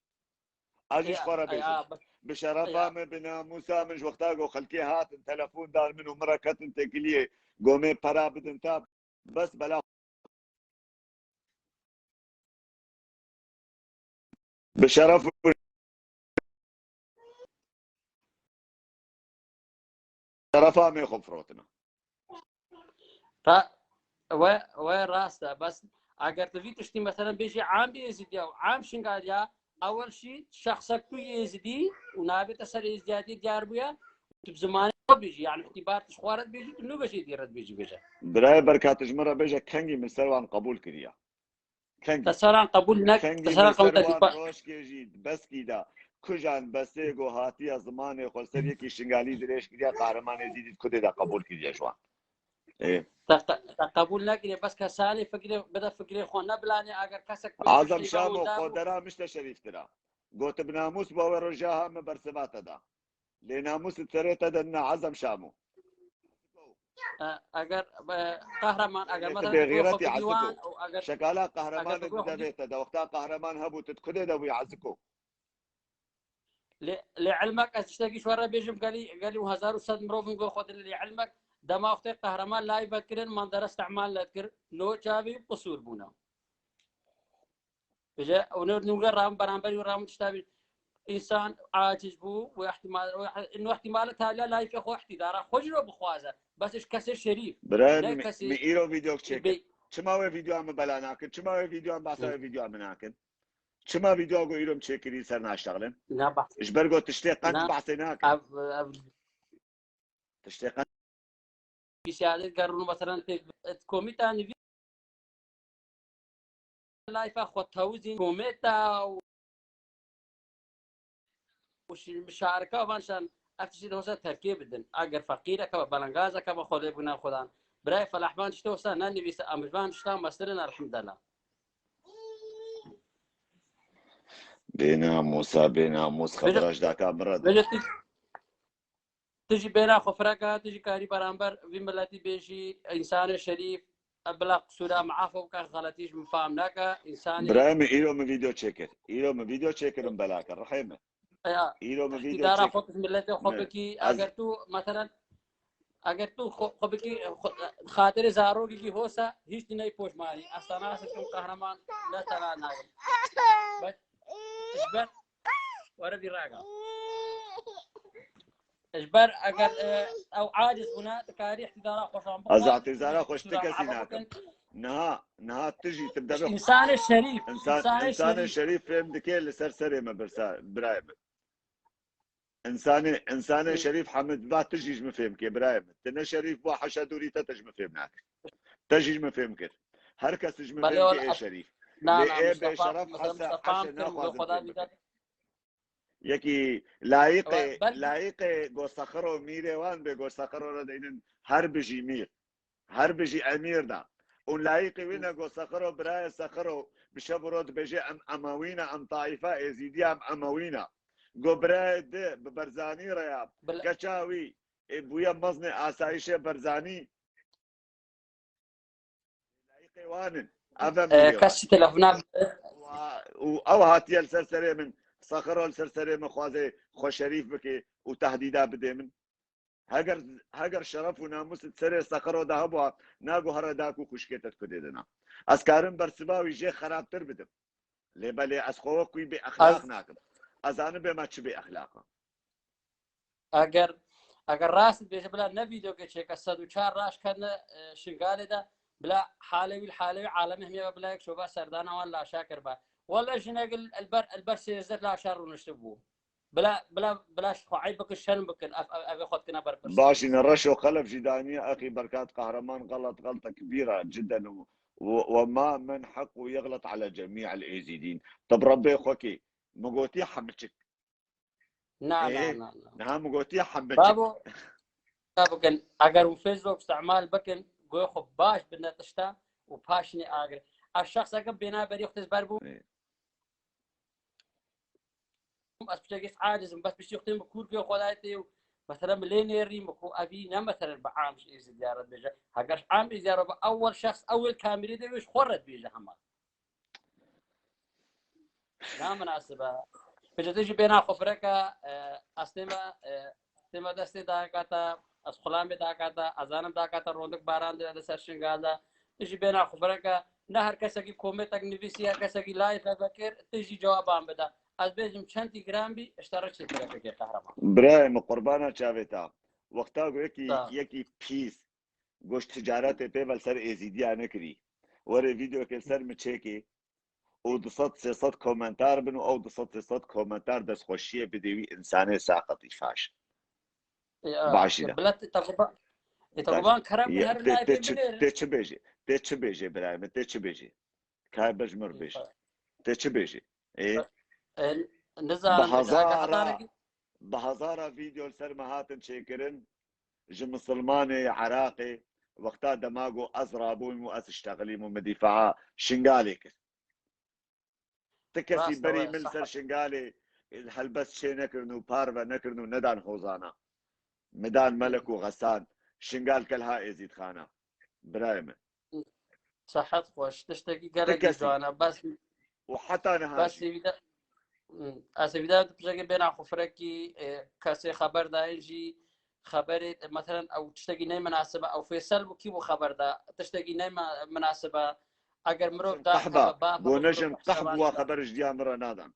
Ez jî ji xwe re bêjim. Bi şerefa min, bi namûsa min ji wexta ku xelkê hatin, telefon dan min û min re ketin têkiliyê, gomê pera bidin ta, bes bela bi şeref û şerefa me xwe firotine. Ta we, we rast e. Bes eger tu vî tiştî, meselen, bêjî am Êzidiya û am Şingaliya, ewel şî şexsek tu Êzidî û navê te ser Êzidiyatî diyar bûye, tu bi zimanê xwe bêjî, yani îtîbar tu ji xwe re dibêjî, tu nû beşê dî re dibêjî, bêje. Birayê Berka, tu ji min re bêje kengî min ser wan qebûl kiriya. Kengî. Te seran qebûl nek, te Kengî seran min qebûl ser wan nekir. Rojkê jî beskî da. Kujan besê go hatiya zimanê xwe ser yekî Şingalî dirêj kiriya, Qehreman Êzidî di kudê de qebûl kiriye ji wan. Ê. Te, te, te qebûl nekiriye, bes kesanê fikrê, bide fikrê xwe nebilanê, eger kesek Azem Şamo, xwe dera mişte şerîftir a. Got bi namûs bo we roja ha min bersiva te da. Lê namûs li serê te de nina Ezem Şamo. E, eger, e, Qehreman, eger Lê tu mesela bêxîretî, Eziko. Diwan, û eger, Şekala eger Qehreman tu di devê te de. Wexta Qehreman hebû, tu di kudê de bûyî, Eziko? Lê, lê ilmek ez tiştekî ji we re bêjim, gelî, gelî û hezar û sed mirovin go xwe dilê lê ilmek dema wextê Qehreman live kirin, mandere istimal nedikir, no çavî qisûr bûna. Bêje, û ne nûge ram, beramberî û ram tişta bî. Însan aciz bû û ihtimal, û ih-, û ihtimal taliya layîfê xwe îhtîdara xwe jî ro bixwaze. Bes ji kesê şerîf. Birayê ne min, kesê min îro vîdeo çêkir. Bê- Çima wê vîdeoya min bela nakin? Çima wê vîdeoya min, behsa Hı. wê vîdeoya min nakin? Çima vîdeoya ku îro min çêkirî ser naştexlin? Ne behs. Ji ber ku tiştê qet Ne. behsê nakin. Ev, ev, Tiştê qet. Pîsyadê ger rûn, meselen, tê komîta nivî layfa xwe tewizîn komêta û, û şi-, şarika van şan ev tiştê de hosa terkê bidin. Eger feqîreke ve, belengazeke ve xwe lê bûna xudan. Birayê Felahman tiştê hosa nenivîse, em ji van tiştan mestirin, elhamdulillah. Bênamûsa, bênamûs, Bêje-, xebira ji daka min re de. bêje tu, tu jî bêna xwe fireka, tu jî karî beramber vî miletî bêjî, însanê şerîf, bila qisûra min afo bike, xeletî ji min fam neke, însanê Birayê min, îro min vîdeo çêkir. Îro min vîdeo çêkirin bela kir, rihê min. Ya, Îro min vîdeo îhtîdara çêkir. xwe bi miletê xwe Ne, bikî, ez eger tu, meselen, Eger tu xwe, xwe bikî, xwe, xatirê zarokekî hosa, hîç tu ney poşmanî. Ez te nas dikim, Qehreman, ne te nas nakim. Bes, ji ber, were vî raga. Ji ber eger, e, ew aciz bûne, tu karî îhtîdara xwe şan bixwe. Ez îhtîdara xwe ji tu kesî nakim. Niha, niha tu jî tu devê Însanê şerîf, Însan, însanê însanê şerîf. şerîf fêm dike li ser serê me birsa, birayê min. Însanê, însanê Hı. şerîf Hamid va tu jî ji min fêm ke, birayê min. Tu ne şerîf bû, heşa dûrî te, te ji min fêm nakir. Te jî ji min fêm kir. Her kes ji min Belê fêm wala ke ê şerîf. Na, Lê na, ê Mustafa, bêşeref mesela hese, Mustafa heşe em kir, naxwazin go xweda fêm bide. Yekî layiqê, Belkî layiqê go Sexiro mîrê wan bê, go Sexiro re deynin her bijî mîr. Her bijî emîr da. Û layiqî wî ne go Sexiro, birayê Sexiro, bi şev û roj dibêje em Emewî ne, em taifa Êzîdiya, em Emewî ne. Go birayê di bi Berzanî re ya, Bila- keça wî, ê, bûye mezinê asayîşê Berzanî. Layiqê wan in. Ev em E, mîrê kes wan. Çi telefona Wa-, û ew hatiye li ser serê min, Sexiro li ser serê min xwaze xwe şerîf bike û tehdîda bide min. Heger, heger şeref û namûs di serê Sexiro de hebûa, nago here dak û xwişkê te di kudê de na. Ez karim bersiva wî jê xerabtir bidim. Lê belê ez xwe wek wî bê exlaq Ez- nakim. Ez zanim bê me çi bê exlaq e. Eger, eger rast dibêje, bila ne vîdeoke çêke, sed û çar raş kene, e, Şingalê de, bila halê wî li halê wî alemê hemiye be, bila yek şoba serdana wan laşa kiribe. Wele jinek li, li ber, li ber sêzdeh laşa rûniştibû. Bila, bila, bila xwe eyb bikin, şerm bikin, ev, ev, ev xwe dikine ber pirsê. Baş îne, reş û xelef jî daniye, exî Berkat Qehreman, xelet, xeltek kebîr e, cidden, û, û, û ma min heq û yexlet ele cemî el êzîdîn. Te bi Rebbê xwe kê, min gotî hemiçik. Na, na, Ê, na, na. Niha min gotî hemiçik. Babo, bikin, eger hûn Facebook îstîmal bikin, goyê xwe baş bine tişta û paşinê agir. Ev şexseke bêna berî xwe tê ber bû. Ê. Ez piçekî aciz im, bes piştî wextê min kûr kê xwe dayê tê û mesela min lê nêrî, min ku evî ne mesela bi am ji Êzîdiya re dibêje. Heger ji am Êzîdiya re bi ewel şexs ewel kamîrê de wê ji xwe re dibêje hema. Naminasib e. Pêşe tu jî bêna xwe fireke, e, ez tême, e, tême destê dayika te, ez xulamê dayika te, ez zanim dayika te rondik baran dide li ser Şingal de. Tu jî bêna xwe fireke, ne her kesekî kometek nivîsî, her kesekî live vekir, tu jî cewaban bide. Ez bêjim çendî giran bî, ji te re çêkir kekê Qehreman. Birayê min, qurbana çavê te. Wexta ku yekî, Sağ ol. yekî pîs, goş ticaretê pê ve li ser Êzîdiya nekirî. Were vîdeokê li ser min çêkê û du sed sê sed komentar bin û ew du sed sê sed komentar destxweşiyê bidê wî însanê saqitî faş. Ya, Başî de. Bila te, te kurban, e, te Baş. kurban kerem Ya, her tê, live tê çi, binêrin. tê çi bêjê? Tê çi bêjê birayê min? Tê çi bêjê? Ka bej mir bêj. Tê çi bêjê? Ê? E, nizanim, Bi hezara, hezara, bi hezara vîdeo li ser me hatin çêkirin. Ji misilmanê Iraqê wexta dema got ez rabûm û ez iştexilîm û min dîfaa Şingalê kir. Ti kesî Rast e, berî were, min li ser saha. Şingalê helbest çê nekirin û parve nekirin û nedan hozana. Min dan Melek û Xesan. Şingal kelha Êzîdxana. Birayê min. Sehet xweş. Tiştekî Ti gelekî kesî. ciwan e. Bes, Û heta niha bes jî. evîde, hmm, ez evîde tu piştekî bêna xwe firekî, e, kesê xeber dayên jî xeberê, e, meselen ew tiştekî neymenasib e, ew Fêsel bû kî bû xeber da, tiştekî neymenasib e, eger mirov Nejin da qehba, tebe ba go xeber nejin mirov qehb wa xeber ji diya min re nadan.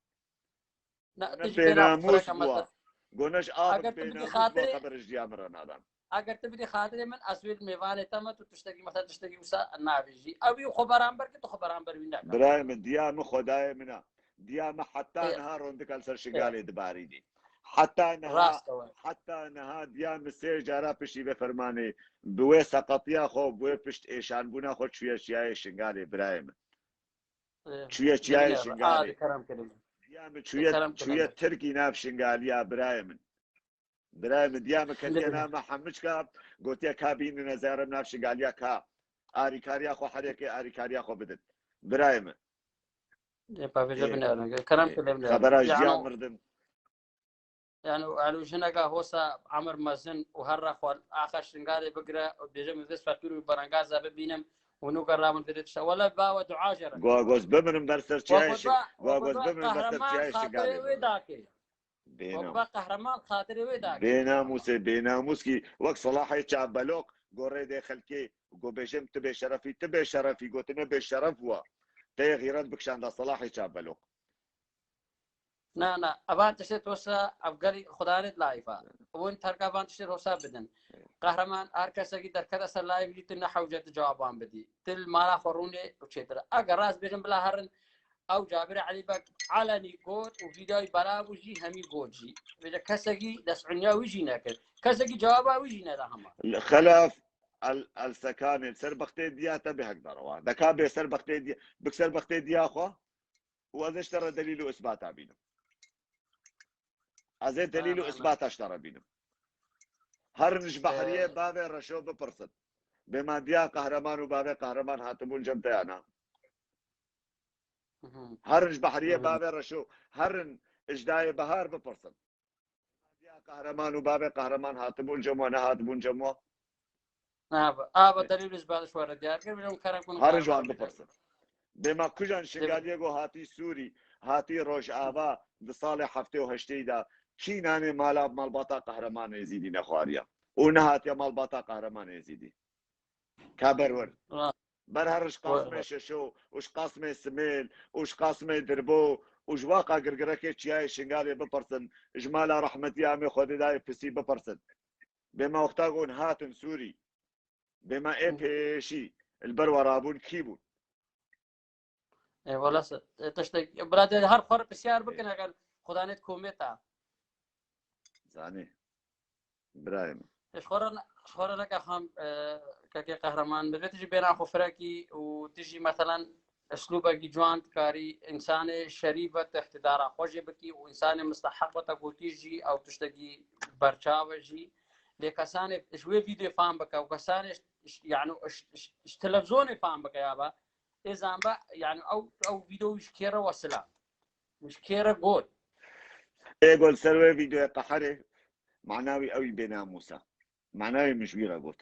Na, Ne tu jî bêna bênamûs xwe bû. Go ne ji av Eger tu bidî bênamûs bû xatirê, xeber ji diya min re nadan. Eger tu bidî xatirê min, ez wê li mêvanê te me, tu tiştekî, mesela tiştekî wisa nabêjî. Ew ê xwe beramber kir, tu xwe beramber wî neke. Birayê min, diya min xwedayê min e. Diya min heta Ê. niha rondika li ser Ê. Şingalê dibarînî. Heta niha, Rast e we. heta niha diya min sê cara piştî vê fermanê bi wê seqetiya xwe, bi wê pişt êşanbûna xwe çûye çiyayê Şingalê birayê min. Çûye çiyayê Şingalê. Diya min çûye, çûye Tirkî nav Şingaliya birayê min. Birayê min, diya min ketiye nav me hemiçka, gotiye ka bînin ez ê herim nav Şingaliya ka. Arîkariya xwe herêkê, arîkariya xwe bidin. Birayê min. Ê, pavêje Ê. binêrin. Kerem Ê. kir lê binêrin. Xebera ji diya Yano, mirdim. Yani, elo jineka hosa emir mezin û her re xwe axa Şingalê bigire û bêje min vê sifetûr û berengaza bibînim û nûke rabin vê tişta. Wele bawe dua jere. Gogoz bimirim ber ser çiyayê Şi-, Gogoz bimirim ber ser çiyayê Şingalê. Xatirê wê dake. Bênam. Gogoz qehreman xatirê wê dake. Bênamûsê, bênamûs kî wek Selahê Çavbelok gorê dê xelkê go bêjim tu bêşerefî, tu bêşerefî, gotine bêşeref wa. Tê xîret bikşanda Selahê Çavbelok. Na, na. Evan tiştê tosa, ev gelî xudanê layfa. Win terka van tiştê tosa bidin. Qehreman, her kesekî derkete ser live jî tu ne hewce tu cewaban bidî. Tu li mala xwe rûnê û çêtir. Eger rast bêjin bila herin, ew Cabir Elî Beg elenî got û vîdeoyî belav û jî hemî got jî. Vêce kesekî destûniya wî jî nekir. Kesekî cewaba wî jî neda hema. Xelaf el, el sekanê, ser bextê diya te bê hek darawa. Deka bê ser bextê diya, bik ser bextê diya xwe. û ez ê ji te re delîl û isbata bînim. Ez ê delîl û Aman. isbata ji te re bînim. Herin ji behriyê Ee. bavê Reşo bipirsin. Bê ma diya Qehreman û bavê Qehreman hatibûn cem te ya na? Hı hı. Herin ji behriyê Hı hı. bavê Reşo, herin ji dayê Behar bipirsin. Diya Qehreman û bavê Qehreman hatibûn cem we, nehatibûn cem we? Ava, ava delîl ji bal ji we re diyar kir, bêjim kerem kun Her ji wan bipirsin. Bêma kujan Şingaliyê go hatî Sûrî, hatî Rojava di salê heftê û heştê de kî nanê mala malbata Qehreman Êzîdî nexwariya û nehatiye malbata Qehreman Êzîdî? Ka ber wir. Rast. Ber her ji Qasmê Şeşo û ji Qasmê Simêl û ji Qasmê Dirbo û ji waqa girgirekê çiyayê Şingalê bipirsin, ji mala rehmetî amê Xwedê dayê pisî bipirsin. Bêma wexta gon hatin Sûrî. Bêma ê Hı. pêşî li ber we rabûn kî bûn? Ê, wela se-, e, tiştek, bira de her xwe re pisyar bikin, eger xudanê komê ta. Zanî. Birayê min. Ji xwe re ne-, ji xwe re neke xam, e, kekê Qehreman. Divê tu jî bêna xwe firekî û tu jî, meselen, eslûbekî ciwan dikarî, însanê şerîf ve tu îhtidara xwe jê bikî û însanê misteheq ve te gotî jî ew tiştekî berçav e jî. Lê kesanê ji wê vîdyoyê fam bike û kesanê ş-, ş-, yani ş-, ş-, ji televizonê fam bike ya be, ê zanbe, yani ew, ew vîdyo ji kê re wesila. Ji kê re got. Ê go li ser wê vîdyoyê qeherê, mana wî ew î bênamûs e. Mana wê min ji wî re got.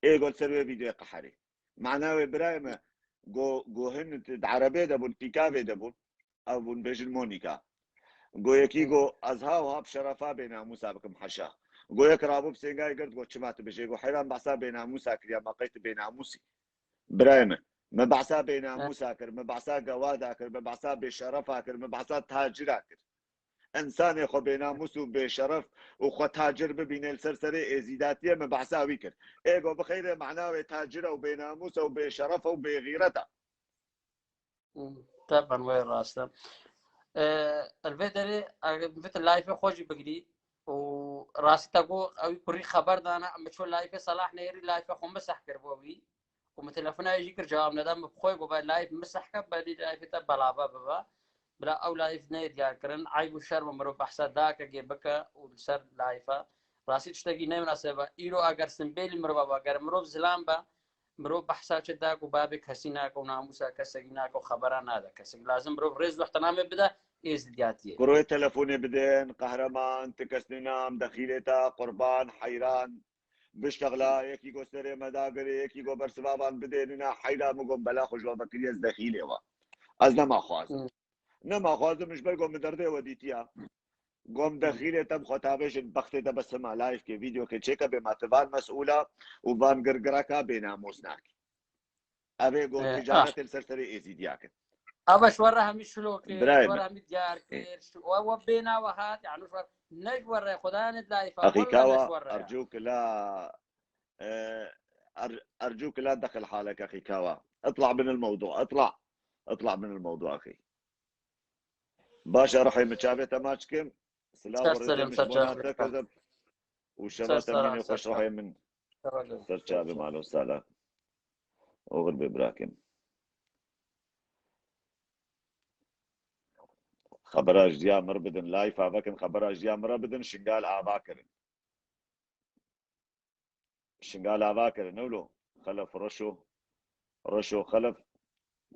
Ê go li ser wê vîdyoyê qeherê. Mana wê birayê me, go, go hin di erebê de bûn, pîkavê de bûn. Ew bûn bêjin Monika. Go yekî go, "Ez ha û ha bi şerefa bênamûsa bikim, heşa." Go yek rabû bi sêngayê girt, go, "Çima tu bijê?" Go, "Heyran behsa bênamûsa kiriya, me qey tu bênamûsî." Birayê min, me behsa bênamûsa kir, me behsa gewada kir, me behsa bêşerefa kir, me behsa tacira kir. Însanê xwe bênamûs û bêşeref û xwe tacir bibîne li ser serê êzîdatiyê, me behsa wî kir. Ê go bixeyre mana wê tacir e û bênamûs e û bêşeref e û bêxîret e. Teben wê rast e. Li vê derê ev vit layfê xwe jî bigirî û rastî te got ew kurî xeber dana, em bi ço layfê Selah Nêrî layfê xwe miseh kir bo wî û min telefona wê jî kir cewab neda, min bi xwe got, "Layf miseh ke, belî layfê te belava bibe." Bila ew layf neyê diyar kirin, eyb û şerm e mirov behsa dakekê bike û li ser layfa. Rastî tiştekî ne minaseb e. Îro eger simbêlî mirov be, eger mirov zilam be, mirov behsa çi dayik û bavê kesî nake û namûsa kesekî nake û xebera nade kesek. Lazim mirov rêz û ihtiramê bide êzidiyatiyê. Kuroyê telefonê bidin, qehreman, ti kes nîna, em dexîlê te, qurban, heyran. Biştexla, yekî go serê me dagirê, yekî go bersiva van bidê, nîna heyra min got bela xwe ji we vekiriye, ez dexîlê we. Ez nema xwazim. Nema xwazim ji ber got min derdê we dîtiya. Got min dexîlê te bi xwe tavêjin, bextê te bes hema layfkê, vîdeokê çêke bê ma ti van mesûla û van girgireka bênamûs nakî. Ev ê got ticaretê li ser serê êzîdiya kir. Ev ji we re hemî şilo kir, ji we re hemî diyar kir. We, we bêna we hat, yani ji we ne ji we re, Xwedayê ne layfa, we ne ji we re. Ercû kila, ercû kila dexil halek exî kawa. Itla min il mewdu, itla. Itla min il mewdu exî. Baş e, ruhê min çavê te maç kim. Silav û rêzê min ji bona te kezeb. Û şeva te mînê xweş ruhê min. Ser çavê, malo sala. Oxir bê birakim. Xebera jiya mir bidin, layfa vekin, xebera jiya mir bidin, Şingal ava kirin. Şingal ava kirin, ewlo. Xelef Reşo. Reşo Xelef.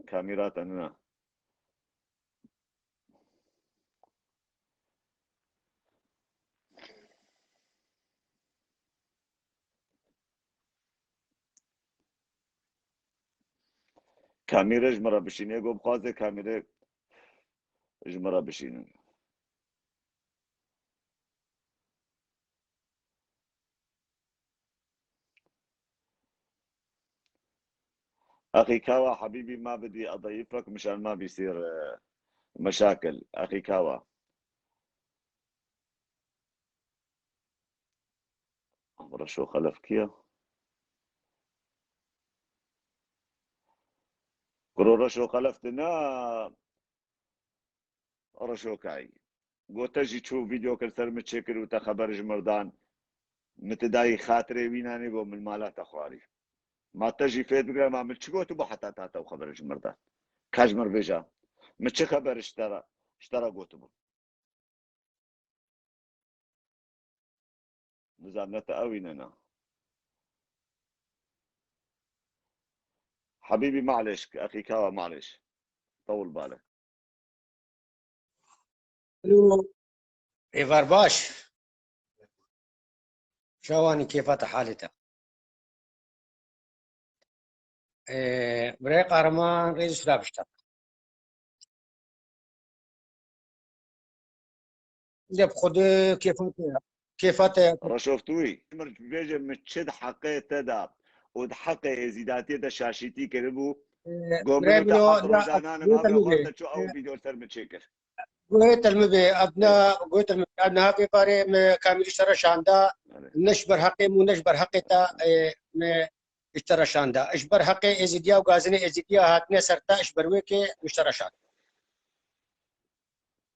Kamîra te nina. Kamîre ji min re bişînê, go bixwaze kamîre ji min re bişînin. Exî kawa hebîbî ma bidî edayîfek mişan ma bîsîr, e, meşakil. Exî kawa. Reşo Xelef kiya? Kuro Reşo Xelef dina. Reşokayî. Got te jî çû vîdeo kir ser min çêkir û te xeber ji mir dan. Min ti dayî xatirê wî nanî, got min mala te xwarî. Ma te jî fêr bigire, ma min çi gotibû heta ta te xeber ji mir dan? Ka ji mir bêja. Min çi xeber ji te re, ji te re gotibû? Nizam ne te ewî ne na. Habîbî, maleş, exî kawa, maleş. Tewil bale. Alo. Êvar baş. Çawanî kêfa te halê te. Ee, Birayê Qahraman rêz û silav ji te. De bi xwe de kêfa te, kêfa te. Reşoftûyî, min bêje min çi di heqê te de û di heqê êzîdatiyê de şaşîtî kiribû. Ee, Go min û te heft rojan nanim, avê xwe te çû ew vîdeo li ser min çêkir. Guhê te li min bê, ev ne, guhê te li min bê, ev niha vê barê me kamîrî ji te re şanda, ne ji ber heqê min û ne ji ber heqê te, e, me ji te re şanda. Ji ber heqê Êzidiya û gazinê Êzidiya hatine ser te, ji ber wê kê min ji te re şand.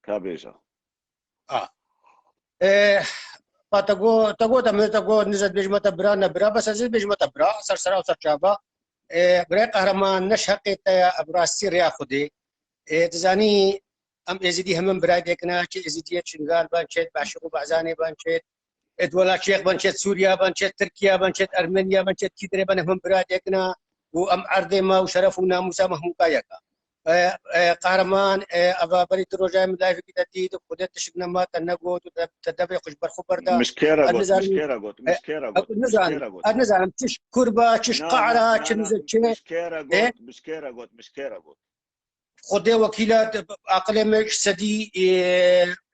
Ka bêje. A. E, pa te got, te got, em te got, nizet bêjime te bira, ne bira, bes ez bêjime te bira, ser sera û ser çava. E, birayê Qehreman, ne ji heqê te ye, ev rastî rêya Xwedê. E, dizanî, em Êzidî hemin birayê dêkina, çi Êzidiyê Çingal ben çêt, Beşîq û Behzanê ben çêt, e, Dwela Çêx ben çêt, Sûriya ben çêt, Tirkiya ben çêt, Ermeniya ben çêt, kî dirê ben hemin birayê dêkina û em erdê me û şeref û namûsa me hûka yeka. E, e, Qehreman, e, eva berî tu rojayê min live-ekî te dît, Xwedê tişik nema te negot û te, te devê xwe ji ber xwe berda. Min ji kê re got, min ji kê re got, min ji kê re got, min ji kê re got. Ez nizanim, çi ji kurba, çi ji qara, çi nize çi. Min ji kê re got, min ji kê re got, min ji kê re got. Xwedê wekîla, aqilê me ji sedî, e,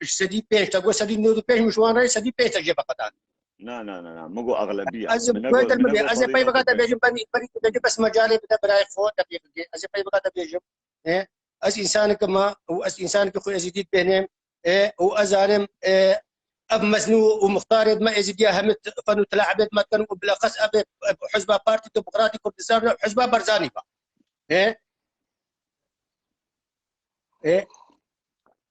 ji sedî pênc, te got sedî nod û pênc, min ji wan re sedî pênc te jê veqedan. Na, na, na, na. Min got exlebiya. Ez ê, min negot, goyder min bibê, ez ê peyveka te bêjim, berî, berî tu bêjî, bes mecalê bide birayê xwe, deqîqekê. Ez ê peyveka te bêjim. E, ez însaneke me û ez însaneke xwe Êzidî dibêhnêm. E, û ez zanim, e, ev meznû û muxtarê me Êzidiya hemî t-, fen û tilabê me dikin û bilexes ev ê, e, Hizba Partî Demokratî Kurdistan, Hizba Barzanî be. E, e,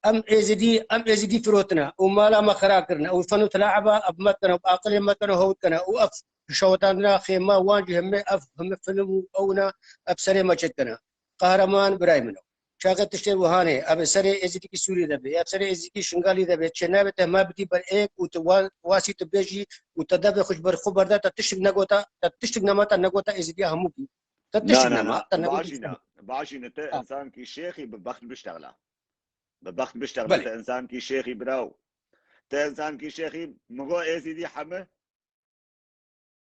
em Êzidî, em Êzidî firotine û mala me xera kirine û fen û tilaba ev me dikine û aqilê me dikine û hew dikine û ev şewitandina xêma wan jî hemê ev hemê film û ewna ev serê me çêdikine. Qehreman birayê min o. Çaxê tiştê wihanê, ev serê Êzidîkî Sûrî de be, ev serê Êzidîkî Şingalî de be, çê nabe te hema bidî ber êk û tu wa-, wasî tu bêjî û te devê xwe ji ber xwe berda, te tiştik negota, te tiştik nema te negota Êzidiya hemû bî. Te tiştik nema, te negota. Başîne, başîne, te insankî şêxî bi bext biştexla. Bi bext biştexla, te insankî şêxî biraw. Te insankî şêxî, min go Êzidî heme,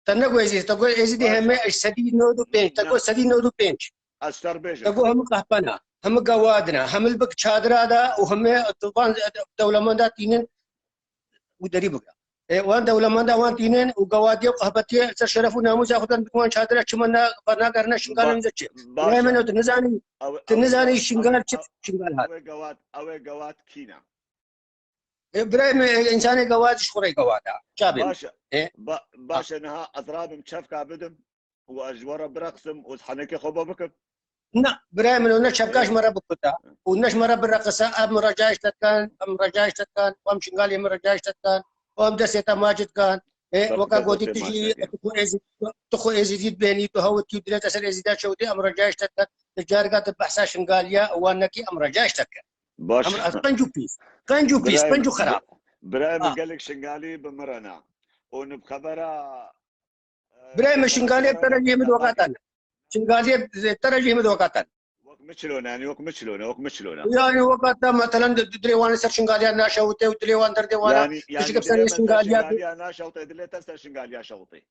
Te negot Êzîdî, te got Êzîdî heme ji sedî nod û pênc, te got sedî nod û pênc. Ez ser bêjim. Te got hemû qehpena, hemû gewadina, hemû li bik çadira de û hemê van dewlemenda tînin û derî bike. E, wan dewlemenda wan tînin û gewadiye û qehbetiye ser şeref û namûsa xwe dan, wan çadira çima ne, nagerine Şingalê min de çi? Birayê min, tu nizanî, tu nizanî Şingal çi, Şingal hat. Ew ê gewad, ew ê gewad kî ne? E, birayê min, e, însanê gewat ji xwe re gewat e. Çavê min. Baş e. E, ba-, baş e, niha ez rabim çefka bidim û ez ji we re bireqsim û ez henekê xwe bo bikim. Na, birayê min, ne çefka ji me re bikuta û ne ji me re bireqisa, ev min re cayê ji te dikan, em re cayê ji te dikan, em Şingalê min re cayê ji te dikan, em destê te maç dikan. E, weka gotî tu jî, tu xwe Êzî-, tu xwe Êzîdî dibênî, tu hewt kî dirê te ser Êzîdiya çewtê, em re cayê ji te dikan. Tu carika tu behsa Şingaliya wan nekî, em re cayê ji te dikin. Baş. Em, ez qenc û pîs. Qenc û pîs, qenc û xerab. Birayê min, gelek Şingalî bi min re ne. Û nib xebera, e, birayê min, Şingaliyê bi te re jî hemî wekatan. Şingaliyê te re jî hemî wekatan. Wek min çilone, yanî wek min çilone, wek min çilone. Yanî wekata, meselen, di-, dilê wan li ser Şingaliya naşewite û dilê wan derdê wan e. Yanî, yanî dilê me ser Şingaliya naşewite, dilê te ser Şingaliya şewite.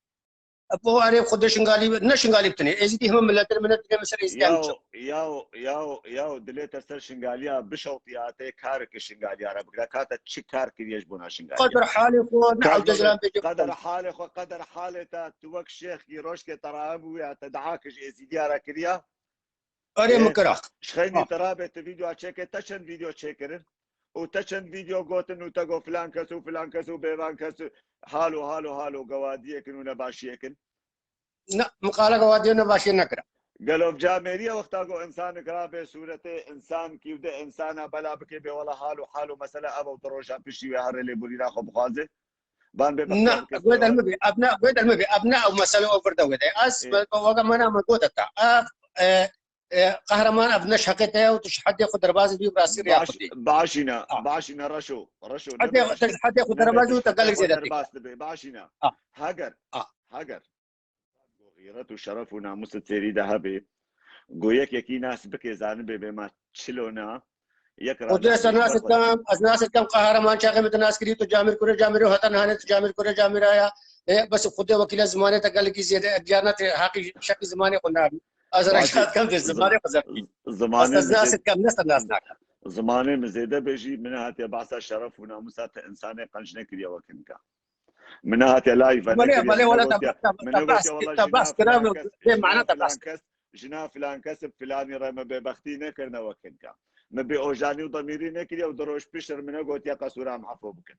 Bo erê xwe de Şingalî, ne Şingalî bitinê. Êzîdî hemû miletin, min ne dinê min ser Êzîdiyan biçim. Yaw, yaw, yaw, yaw, dilê te ser Şingaliya bişewtiya, te kareke Şingaliya re bikira. Ka te çi kar kiriye ji bona Şingaliya? Qeder halê xwe, ne ew cezran bêje. Qeder halê xwe, qeder halê te, tu wek şêxkî rojkê te raye bûya, te dua ki ji Êzîdiya re kiriya? Erê, min kira. Ji xeynî te rabê tu vîdyoa çêke, te çend vîdyo çêkirin? Û te çend vîdyo gotin û te got filan kes û filan kes û bêvan kes û halo, halo, halo gewadiyê kin û nebaşiyê kin? Ne, min qala gewadiyê û nebaşiyê nekira. Gelo camêriye wexta got însanik rabê sûretê însankî û di însana bela bike bê wela halo, halo, mesela ev ew tu roja piştî wê herê lêborîna xwe bixwaze? Van bê bextiya bike. Na, wê der mi bê, ev ne, wê der mi bê, ev ne ew mesele o vir de wê de. Ez, wega me na me gote te. Ev, e, e, qehreman, ev ne ji heqê te ye û tu ji hedê xwe derbazî bî bi rastî rêya xwe dî. Baş, başîne, başîne Reşo, Reşo. Hedê, tu ji hedê xwe derbazî û te gelek zêde dike. Derbas dibe, başîne. Heger, heger. Go xîret û şeref û namûs li têrî de hebe. Go yekekî nas bike, zanibe bê ma çilo na. Yek ra Xwedê ez te nas dikim, ez nas dikim, qehreman çaxê min te nas kirî, tu camêr kure camêr û heta nihanê tu camêr kure camêr aya. E, bes Xwedê wekîle zimanê te gelekî zêde, e, diyar ne te haqî şeqî zimanê xwe nabî. Ez reşat kem tu zimanê xwe zerkî. Zimanê ez nas dikim, ne te nas nakim. Zimanê min zêde be jî, min hatiye behsa şeref û namûsa te însanê qenc nekiriye wek hinka. Min nehatiye live, belê, belê, wala te behs, te behs kira, bê mana te behs. Jina filan kes, jina filan kes bi filanî re me bêbextî nekirine wek hinka. Me bê ojanî û demîrî nekiriye û di roj pişt re min negotiye qesûra em efo bikin.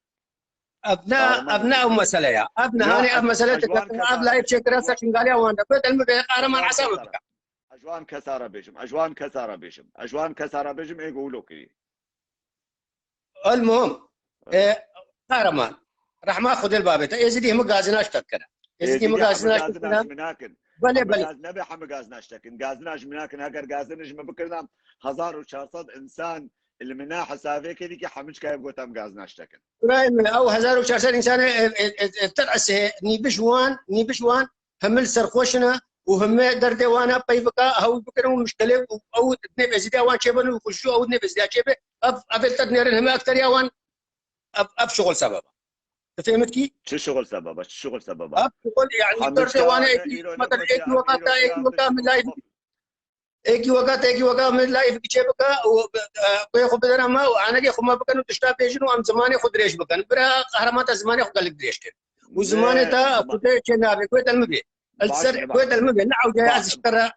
Ev ne, ev ne ew mesele ya. Ev nihanê ev mesele te, ev live çêkira ser Şingaliya wan de. Bê delmi bê qehreman hesab bike. Ez ji wan kesa re bêjim, ez ji wan kesa re bêjim, ez ji wan kesa re bêjim, ê go wilo kirî. Elmuhim, e, qehreman, rehma Xwedê li babê te. Êzidî hemû gazina ji te dikene. Êzidî hemû gazina ji te dikene. Belê, belê. Nebe hemû gazina ji te kin. Gazina ji min nakin. Heger gazin ji min bikirina hezar û çar sed însan li min na hesavê kê dîkî hemû çikayê bigotam gazina ji te kin. Birayê min, ew hezar û çar sed însanê, e, e, e, e, te esê, nîbiş wan, nîbiş wan, hemî li ser xwe şine û hemî derdê wan e peyvika hewl bikin û muşkilê û ew nêb Êzîdiya wan çêbin û xweşî ew nêb Êzîdiya çêbe. Ev, ev ê te dinêrin hemî akteriya wan, ev, ev şixul sebeb e. Tu fêhmit kî? Çi şixul sebeb e? Çi şixul sebeb e? Ev şixul, yanî derdê wan e, êkî, mesela êkî weka te, êkî weka min layîv. Êkî weka te, êkî weka min layfekî çê bike û, e, guhê xwe bidene me û anegê xwe me bikin û tişta bêjin û em zimanê xwe dirêj bikin. Bira Qehreman, te zimanê xwe gelek dirêj kir. Û zimanê te xwe te çê nabe. Guhê te li min bê. Ez ser guhê te li min bê. Ne ewca ez ji te re.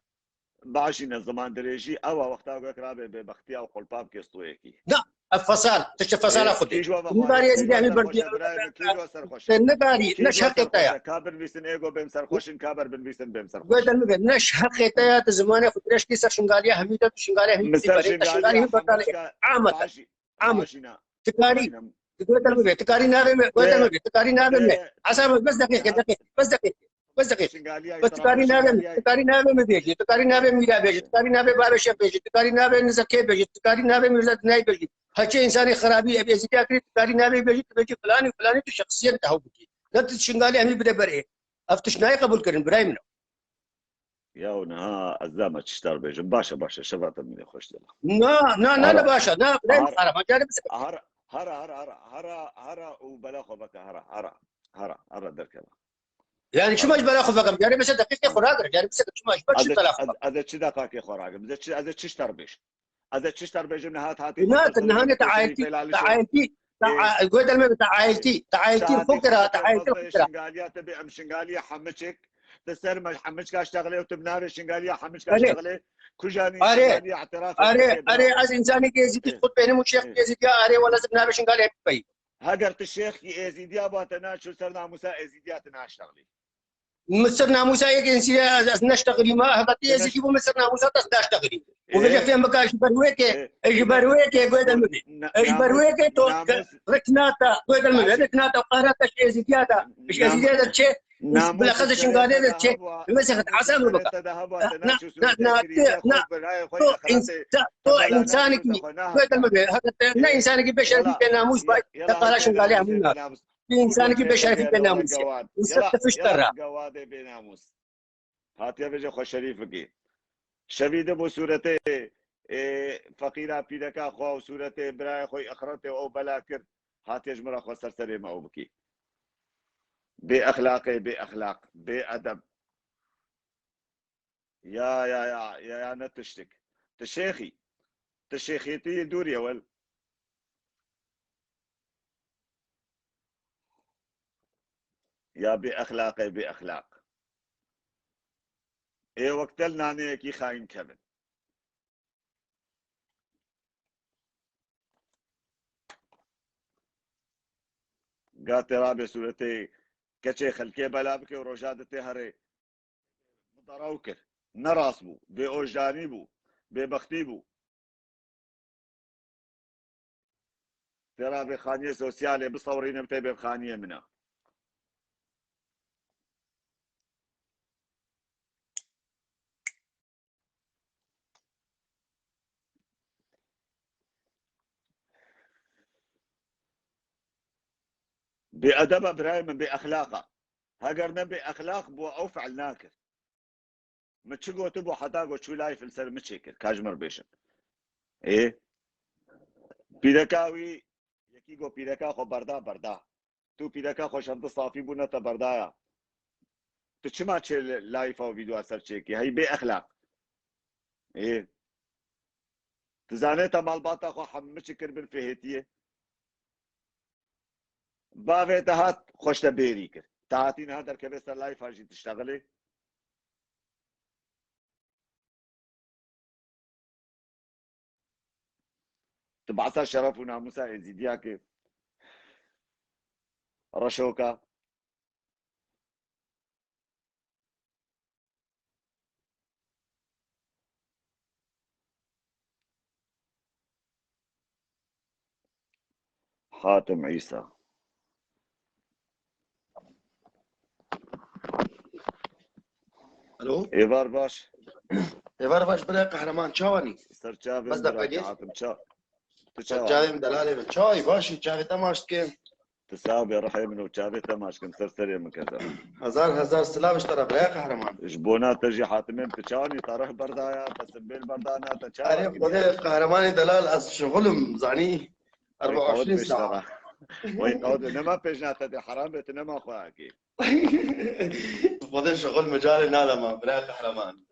Baş e, ne ziman dirêjî, ew a wexta ku rabe bêbextiya û xulpa bike stoyekî. Na, ev fesal, tiştê fesala xwe tê. Nikarî ez dî hemî berdiya. Te nikarî, ne ji heqê te ya. Ka binivîsin êgo bêm serxweş in, ka ber binivîsin bêm serxweş. Guhê te li min bê. Ne ji heqê te ya, tu zimanê xwe dirêj kî ser Şingaliya hemî de, tu Şingaliya hemî berê, te Şingaliya hemî berdanê. Ahmet. Ahmet. Tikarî. Guhê te li min bê. Tikarî navê min. Guhê te li min bê. Tikarî navê min. Hesab bes deqîqe, deqîqe. Bes deqîqe. Bes deqîqe. Bes tikarî navê min. Tikarî navê min bêjî. Tikarî navê Mîra bêjî. Tikarî navê Babeşe bêjî. Tikarî navê Nizekê bêjî. Tikarî navê Mîrza Dinayî bêjî. Heçê însanê xirabî ev êzîdiya kirî, tikarî navê bêjî, tu bêjî filanî, filanî, tu şexsiyet te hew bikî. Ne tu Şingalê hemî bide berê. Ev tişt nayê qebûl kirin, birayê min. Ya niha ez dema çi ji te re bêjim. Baş e, baş e. Şeva te min ê xweş dila. Na, na, na, ne baş e. Na, birayê min, hara, hara, hara, hara, hara, hara, hara û bela xwe veke, hara, hara, hara, hara derkeve. Yani çima ji bela xwe vekem? Yani mesela deqîqê xwe ragir. Yani mesela çima ji ber çi bela xwe vekem? Ez ê çi deqakê xwe ragim? Ez ê çi, ez ê çi ji te re bêjim? Ez ê çi ji te re bêjim? Niha hatî. Na, te niha ne te ailtî, te ailtî, te a-, guhê te li min bê, te ailtî, te ailtî xwe kira, te ailtî xwe kira. Şingaliya te bê, em Şingaliya Hemiçik, te ser me Hemiçka ştexlê û tu bi navê Şingaliya Hemiçka ştexlê, kujanî Şingaliya îtiraf. Are, are, ez însanekî êzîdî xwe bênim û şêx êzîdiya, are, wela ez bi navê Şingaliya bipeyî. Heger tu şêxkî êzîdiya ba te naçû ser namûsa êzîdiya tu naştexlî. Min ser namûsa yek êzîdiya ez, ez neştexilî me, heta tu êzîdî bû min ser namûsa te ez naştexilî. Û vêce fêm bike ji ber wê ke, ji ber wê ke guhê te min bê. Ji ber wê ke to rikna te, guhê te min bê, rikna te qehra te ji êzîdiya te, ji êzîdiya te çê, û bilexez Şingalê de çê. Mesela esa min bike. Na, na, na, na, to, to însa-, to însanekî, guhê te min bê, heta te ne însanekî bêşerefî, bênamûs bay, te qehra Şingalê hemû na. Bê însanekî bêşerefî, bênamûsî. Û ser te fiş te re. Gawade bênamûs. Hatiye vêce xwe şerîf bikî. Şevî de bû sûretê, ê, feqîra pîreka xwe û sûretê birayê xwe ixretê û ew bela kir. Hatiye ji min re xwe ser serê me ew bikî. Bê exlaqê, bê exlaq, bê edeb. Ya, ya, ya, ya, ya, ne tiştik. Tu şêxî. Tu şêxiyetî dûr ye wel. Ya bê exlaqê, bê exlaq. Ê wek tel naneyekî xayîn kevin. Ga tê rabê sûretê keçê xelkê bela bike û roja di tê herê. Min daraw kir. Ne rast bû. Bê ojdanî bû. Bêbextî bû. Tê rabê xaniyê sosyalê bisewrînim, tê bê xaniyê min e. Bê edeba birayê min, bê exlaqa. Heger ne bê exlaq bû, ew fiil nakir. Min çi gotibû heta ku çû layf li ser min çêkir, ka ji min re bêjin. Ê? Pîreka wî, yekî got pîreka xwe berda, berda. Tu pîreka xwe şevdi safî bû, ne te berdaya. Tu çima çê li layfa û vîdyoa ser çêkî? Hey bê exlaq. Ê. Tu zanê te malbata xwe hemû çi kir bin fihêtiyê? Bavê te hat xweş te bêrî kir. Te hatî niha derkeve ser layfa jî tiştexilê. Tu behsa şeref û namûsa Êzîdiya kir. Reşoka. Hatim Îsa. Alo. Êvar baş. Êvar baş, bira Qehreman, çawanî? Ser çavê min, bira Hatim, ça-, tu çawa? Ser çavê min, delalê min. Çawî, başî, çavê te maç dike. Tu sax bê, rihê min û çavê te maç kim, ser serê min kete. Hezar, hezar silav ji te re, bira Qehreman. Ji bona te jî Hatimê, tu çawanî, te rih berdaya, te simbêl berdana, te çawa kiriye? Erê, Xwedê Qehremanê delal, ez şixul im, zanî. Erba û işrîn saet. Wey qewet, nema pêjna te dê, heram bê, tu nema xwe akê. Xwedê şixul mecalê nade me, bira Qehreman.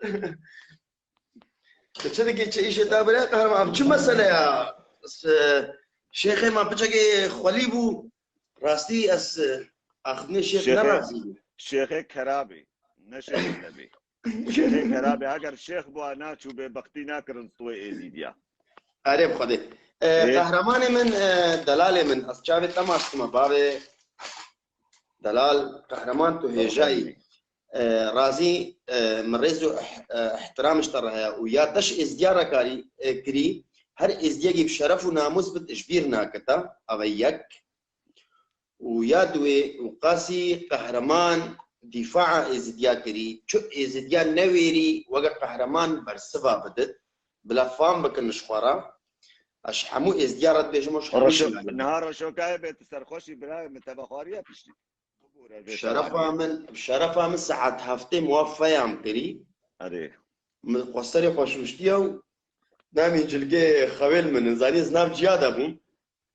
Tu çi dikî, çi îşê te bire Qehreman? Çi mesele ya? S-, şêxê me piçekê xwelî bû. Rastî ez, e, axivnê şêx ne Şêxê, razî bû. Şêxê kerabî, ne şêxê nebî. Şêxê kerabî, heger şêx bûa naçû bê bextî nakirin stûyê êzîdiya. Erê bi Xwedê. E, Ê? Qehremanê min, e, delalê min, ez çavê te maştime, bavê delal, Qehreman tu hêjayî. E, razî, e, min rêz û ih-, e, ihtiram ji te re heye û ya te ji êzdiya re karî, e, kirî, her êzdiyekî bi şeref û namûs bit ji bîr nakita, eve yek. Û ya duwê û qasî Qehreman dîfaa êzidiya kirî, çi êzidiya newêrî weke Qehreman bersiva bidit, bila fam bikin ji xwe re. Ez ji hemû êzidiya re dibêjim û ji hemû Reşo-, şînanê. Niha Reşokayê bê tu serxweşî birayê min, te vexwariye piştî. Bibûre vê Şerefa min, şerefa min saet heftê muwafeyam kirî. Erê. Min xweserê xwe şûştiye û namî cilgê xewêl min in. Zanî ez nav ciya de bûm.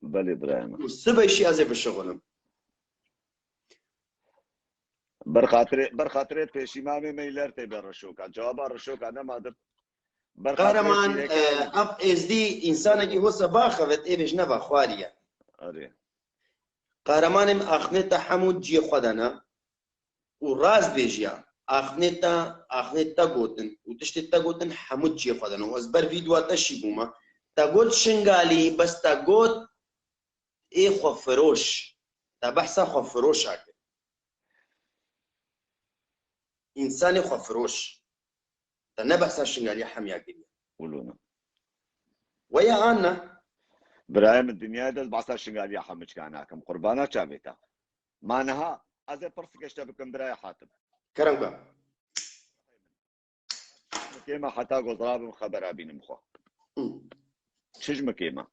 Belê birayê min. Û sibê şî ez ê bişixulim. Ber xatirê, ber xatirê pêşîmamê me ler tê be Reşoka. Cewaba Reşoka nema dir. Ber xatirê Qehreman, pîrekê e, ev êzdî însanekî wisa baxivit, ê bêj neva xwariye. Erê. Qehremanê min axnê te hemû ciyê xwe de ne. Û rast bêjiya, axnê te, axnê te gotin û tiştê te gotin hemû ciyê xwe de ne. Û ez ber vîdyoa te şî bûme. Te got Şingalî, bes te got ê xwefiroş. Te behsa xwefiroşa kir. Însanê xwefiroş. Te ne behsa Şingaliya hemiya kiriye. Wilo ne. Weya an ne? Birayê min, dinyayê de ez behsa Şingaliya hemiçka nakim. Qurbana çavê te. Ma niha ez ê pirsike ji te bikim birayê Hatim. Kerem ke. Çi ji min kêma heta ku ez rabim xebera bînim xwe. Hı. Çi ji min kêma?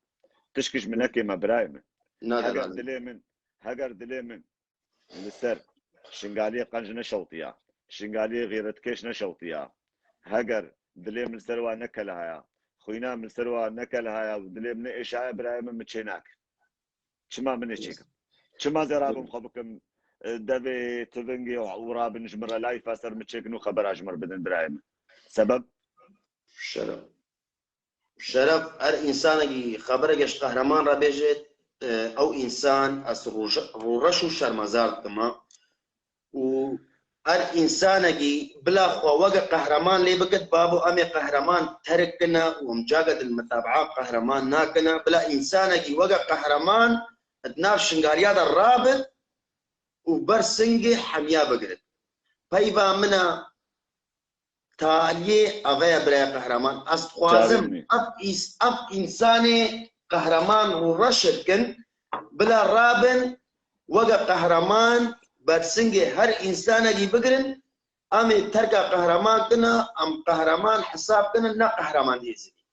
Tişk ji min nekêma birayê min. Heger dilê min, heger dilê min li ser Şingaliyê qenc neşewtiya, Şingaliyê xîretkêş neşewtiya, heger dilê min li ser wa nekelhaya, xwîna min li ser wa nekelhaya û dilê min neêşaya, birayê min, min çê nakir. Çima min ê çêkim? Çima zê rabim xwe bikim, e, devê tivingê û rabin ji min re layfa ser min çêkin û xebera ji min re bidin birayê min? Sebeb? Şeref. Şeref, her însanekî xebereke ji Qehreman re bêje, e, ew însan ez rûj-, rûreş û şermezar dikima. Û her însanekî bila xwe weke Qehreman lê bikit, babo em ê Qehreman terk kine û em cake din mitabaa Qehreman nakine. Bila însanekî weke Qehreman di nav Şingaliya de rabit û ber singê hemiya bigirit. Peyva min e, taliyê eve ye birayê Qehreman. Ez dixwazim ev îs-, ev însanê Qehreman rûreş dikin, bila rabin weke Qehreman bersingê her însanekî bigirin. Em ê terka Qehreman kine, em Qehreman hesab kine, ne Qehreman êzidî.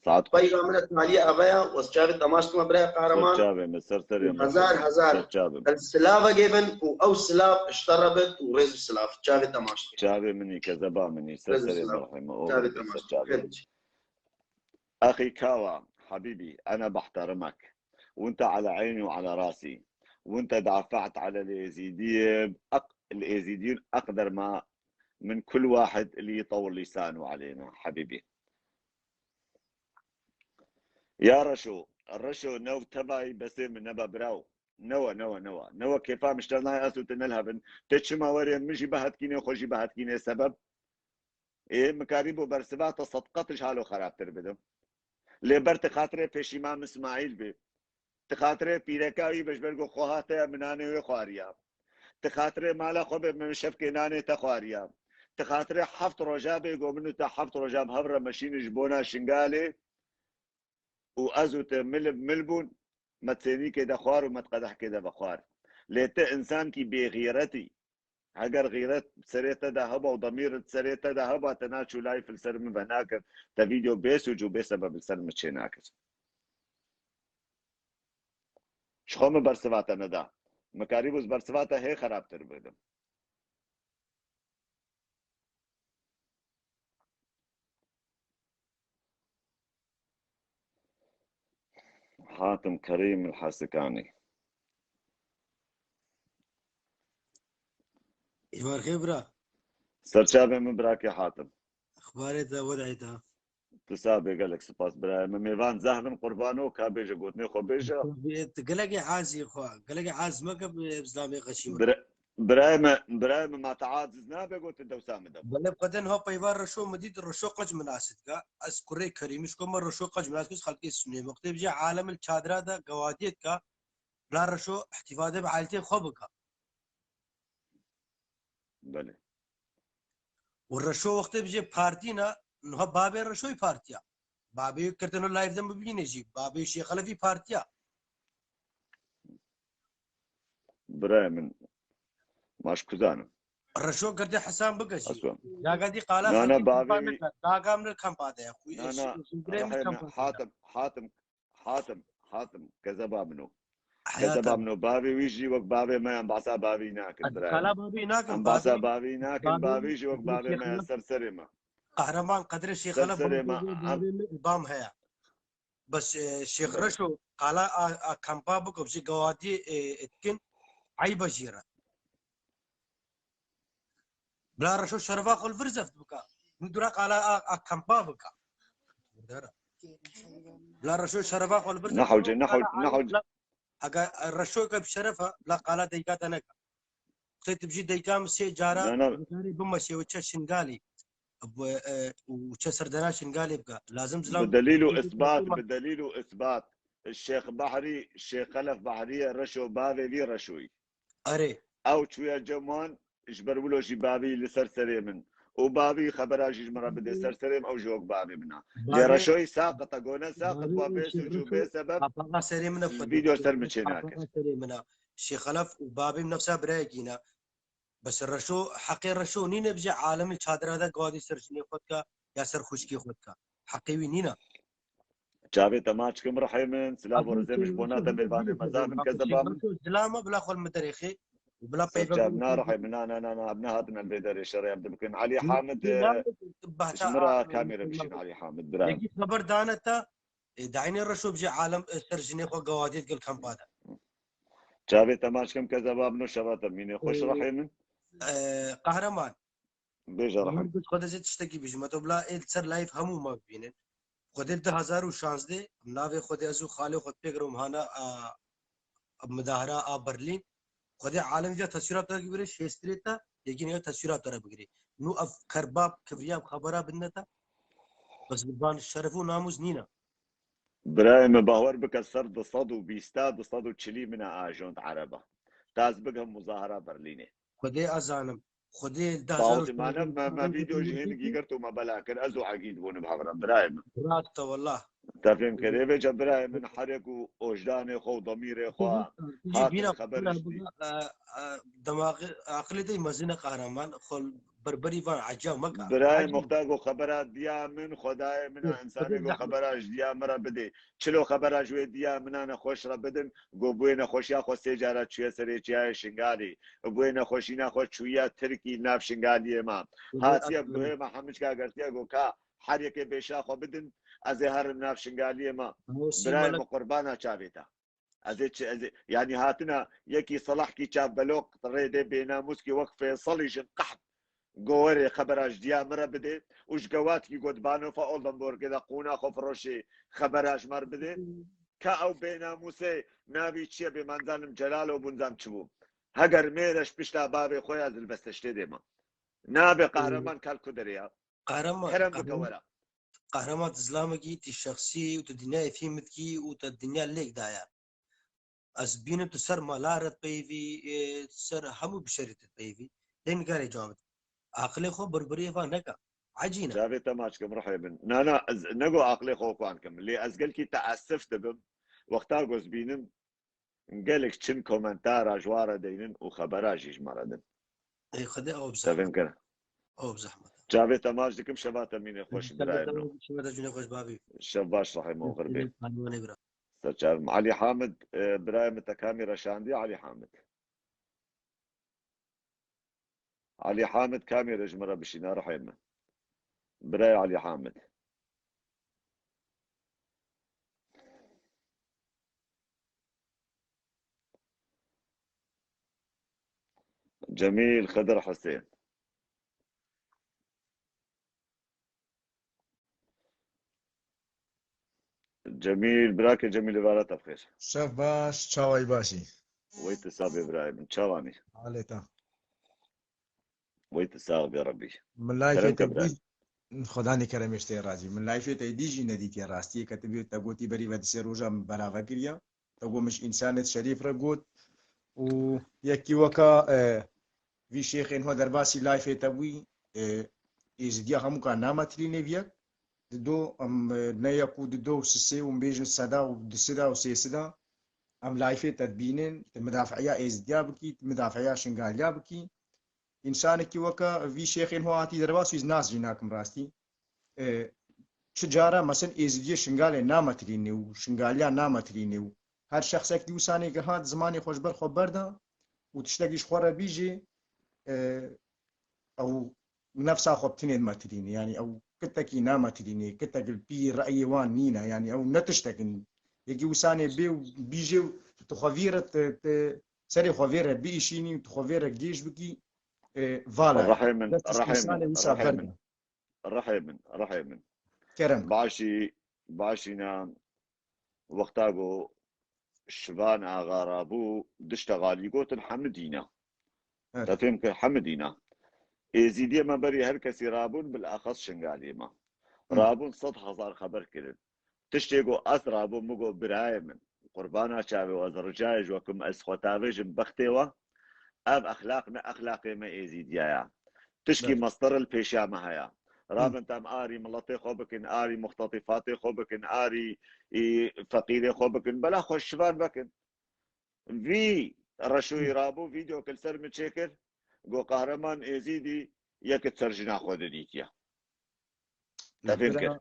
Saet xweş. Peyva min e taliyê eve ye, ez çavê te maç dikime birayê Qehreman. Ser çavê min, ser serê min. Hezar, hezar. Ser çavê min. Silavekê bin û ew silav ji te re bit û rêz û silav. Çavê te maç dikime. Çavê min î, kezeba min î, ser serê min rehîme. Çavê te maç dikime. Ser çavê min. أخي كاوا حبيبي، أنا بحترمك، وأنت على عيني وعلى راسي، وأنت دافعت على الإيزيدية بأق-، الإيزيديين أقدر ما من كل واحد اللي يطول لسانه علينا حبيبي. Ya Reşo, Reşo, new tevayî besê min neba biraw. Newe, newe, newe. Newe kêfa min ji te nayê ez û tu nelhevin. Te çima werê min jî behetkînê, xwe jî behetkînê sebeb? Ê, min karîbû bersiva te sed qet ji halo xerabtir bidim. Lê ber ti xatirê pêşîma min Smaîl bê. Ti xatirê pîreka wî be ji ber ku xwe hate ya min nanê wê xwariya. Ti xatirê mala xwe be min şevkê nanê te xwariya. Ti xatirê heft roja bê ku min û te heft roja bi hev re meşînin ji bona Şingalê û ez û te mil bi mil bûn, me di sênîkê de xwar û me di qedehkê de vexwar. Lê ti însankî bêxîret î. Heger xîret serê te de heba û demîr serê te de heba, te naçû layf li ser min venakir, te vîdeo bê sûc û bê sebeb li ser min çênakir. Ji xwe min bersiva te neda. Min karîbû ji bersiva te hê xerabtir bidim. Hatim Kerîm el Hesikanî. Êvar xêr bira. Serçavê min birakê Hatim. Xbarê te wedayê te. Tu sax bê, gelek spas birayê min. Mêvan zehf in, qurbano, ka bêje gotinê xwe bêje. Tu gelekê ezî xwe, gelekê ez meke bi zilamê xeşî min. Bira-, birayê min, birayê min, ma te aciz nabe gotin dewsa min de. Belê xwedin ha peyva Reşo min dît, Reşo qeç min asit ka. Ez kurê Kerîmî ji koma Reşo qeç min asit, xelkê Sunê. Wextê bije alemil çadira de gewadiyê dika. Bila Reşo îhtîfade bi aîletê xwe bika. Belê. Û Reşo wextê bijê partî ne, niha babê Reşoyî partiya. Babê wî kirtino live de bibîne jî. Babê Şêx Xelefî partiya. Birayê min. Maş kuzanim. Reşo girtê Hesan bike jî. Aslan. Daga dî qala Na, na, xelkê kampa bavê wî- neke. Daga min kampa de. Xwî Na, eş-, na, xwî birê min rehê min kampa de. Hatim, Hatim, Hatim, Hatim, kezeba min o. Kezeba Heyata. min o. Bavê wî jî wek bavê me, em basa bavî nakin, Ez birayê kala min. bavî nakin, Em basa bavî, bavî nakin, bavî, bavî jî wek bavê me ya ser serê me. Qehreman Qedrê Şêx Ser Xelef serê bavê me, wê em bavê min bam heye. Bes, e, Şêx Belê. Reşo qala a, a kampa biko, bijî gewadiyê, e, etkin, eyba jî re. Bila Reşo şerefa xwe li vir zeft bika. Min dura qala a, a kampa bika. Bila Reşo şerefa xwe li vir zeft Nehewce, bika. Nehew-, Qala Nehewce. Aga Reşo ke bi şerefa, bila qala deyka te neka. Qey tu bijî deyka min sê cara, Na, na. Dikarî bimeşê û çe Şingalî. Bu, e, û çe serdana Şingalî bika. Lazim zilam. Bi delîl û isbat, bi delîl û isbat. Şêx Behrî, Şêx Xelef Behrî ye, Reşo bavê vî Reşoyî. Erê. Ew çûye cem wan, ji ber wilo jî bavî li ser serê min. Û bavî xebera jî ji min re bidê ser serê min, ew jî wek bavê min a. Lê Bavê- Reşoyî saqit e, gone saqit Bavê wa bê Şêx suc û Reşo bê sebeb Qapaxa serê min e xwe vîdeo dikir. ser min çê nake. Qapaxa serê min e. Şêx Xelef û bavê min nefsa birayekî ne. Bes Reşo, heqê Reşo nîne bije alemê çadira de gadî ser jinê xwe dika ya ser xwişkê xwe dika. Heqê wî nîne. Çavê te maç kim rihê min, silav û rizê min ji bona te mêvanê mezaf in kezeba min. Zilama bila xwe li min derêxê û bila peyvek. Çav na rihê min, na, na, na, na, em nehatin em vê derê şerê em dibikin. Elî Hamid, e, ji min re kamî re bişîn Elî Hamid, birayê min. Yekî xeber dane te, e, daînê Reşo bije alem, e, ser jinê xwe gewadiyê digel kampa de. Çavê te maç kim kezeba min û şeva te mînê xweş rihê min. E, Qehreman. Bêje rehim. Min got, Xwedê zê tiştekî bijî. Me to bila ê li ser live hemû me bibînin. Xwedê du hezar û şazdeh, navê Xwedê ez û xalê xwe pêk re hana a, a mudahara a Berlîn. Xwedê alem vîya teswîra te bigire, şêstirê te, yekî nêya teswîra te re bigire. Nû ev kerbab, kivriya xebera bidine te. Bes li van şeref û namûs nîne. Birayê min, bawer bike ser du sed û bîsta, du sed û çilî min e ajond ereba. Ta ez bigihim muzahara Berlînê. Xwedê ez zanim. Xwedê di hezar û Bawer mane me, me vîdeo jî hênî girt û me bela kir. Ez û Egîd bûnim hev re, birayê min. Rast e, wallah. Te fêm kir. Ê vêca birayê min herek û ojdanê xwe û demîrê xwe hatin xeber jî. Demaxê, aqilê te mezin e, Qehreman. Xwe berberî van eca meke. Birayê Muxtar, go xebera diya min, Xwedayê min a, insanê go xebera ji diya min re bidê. Çilo xebera ji wê diya min a nexweş re bidin, go bi wê nexweşiya xwe sê cara çûye serê çiyayê Şingalî. Bi wê nexweşîna xwe çûye Tirkî, nav Şingaliyê me. Hatiye bi guhê me hemûçka gertiye, go ka her yekê bêşa xwe bidin, ez ê herim nav Şingaliyê me. Birayê min, qurbana çavê te. Ez ê çi, ez ê, yanî hatina yekî silahkî çavbelok rêdê bênamûskî wek Feysalî jin qehp go werê xebera ji diya min re bidê û ji gewatkî go di Banofa Oldenburgê de qûna xwe firoşê xebera ji me re bidê. Ka ew bênamûsê navî çi ye bê, man zanim Celal û bûn zam çi bû. Heger mêre ji pişta bavê xwe ya zilbeste ji tê dê ma. Nabe Qehreman kal ku derê ya. Qehreman, Kerem bike were. Qehreman, tu zilamekî, tu şexsî û tu dinyayê fîm dikî û te dinya lêk daye. Ez bînim tu ser mala re peyvî, e, ser hemû bişerî tu peyvî. Lê nigarê cavit. Aqilê xwe birberiyê van neke. Ecîne. Çavê te maç kim ruhê min. Na, na, ez nego aqilê xwe kuan kim. Lê ez gelkî teessif dibim. Wexta ku ez bînim, gelek çin komentara ji wan re deynin û xebera jî ji me re din. Ey Xwedê ew bi zehmet. Te fêm kir? Ew bi zehmet. Çavê te maç dikim, şeva te mînê xweş, birayê min. Şeva te mînê xweş, babî. Şev baş, rehê min xir bê. Ser çavim. Elî Hamid, e, birayê min, te kamî reşandiye, Elî Hamid? Elî Hamid kamî re ji min re bişîne, rihê min. Birayê Elî Hamid. Cemîl Xidir Husên. Cemîl, birake Cemîl, îbare te bi xêr. Şev baş, çawayî başî? Wey tu sabê birayê min, çawanî? Halê te. Wey tu sax bê Rebî. Min layfê te dî, Xwedanê keremê ji te razî. Min layfê te dî jî nedîtiye rastiyê ke tu bî te gotî berî ve di sê roja min berave kiriya. Te got min ji însanê şerîf re got û yekî weka, e, vî şêxên ho derbasî layfê te bûyî, e, êzidiya hemûka nametilînê viyek. Dido em, e, ne yek û dido û sisê û em bêjin seda û du seda û sê seda. Em layfê te dibînin, tu midafeya êzidiya bikî, tu midafeya şingaliya bikî. Însanekî weke vî şêxên ho hatî derbas û ez nas jî nakim rastî. E, çi cara mesen êzidiyê şingalê nametilînê û şingaliya nametilînê û her şexsekî wisa nêke hat zimanê xwe ji ber xwe berda û tiştekî ji xwe re bîjê, e, ew nefsa xwe bi tinê dimetilînê. Yanî ew kitekî nametilînê, kitek li pî reyê wan nîne. Yanî ew ne tiştek in. Yekî wisa nê bê û bîjê û tu xwe vî re, tu, tu serê xwe vê re biîşînî û tu xwe vê re gêj bikî, e, vala ye. Rehê min, Dest rehê însanê min, wisa rehê berda. min, rehê min, rehê min. Kerem. Başî, başî na wexta ku Şivan Axa rabû, dişte xalî gotin hemidîna. Evet. Te fêm kir hemidîna. Êzîdiyê me berî her kesî rabûn, bilaxas şingaliyê me. Hı. Rabûn sed hezar xeber kirin. Tiştê ku ez rabûm, min got, birayê min, qurbana çavê we, ez ricayê ji we kim, ez xwe tavêjim bextê we, ev exlaq ne exlaqê me êzîdiya ya. Tişkî Evet. mestir li pêşiya me heye. Rabin tam arî miletê xwe bikin, arî muxtetifatê xwe bikin, arî, î, feqîrê xwe bikin. Bela xwe şivan vekin. Vî reşoyî rabû, vîdeoke li ser min çêkir. Got, Qehreman Êzîdî yek ser jina xwe didîtiye. Te fêm kir.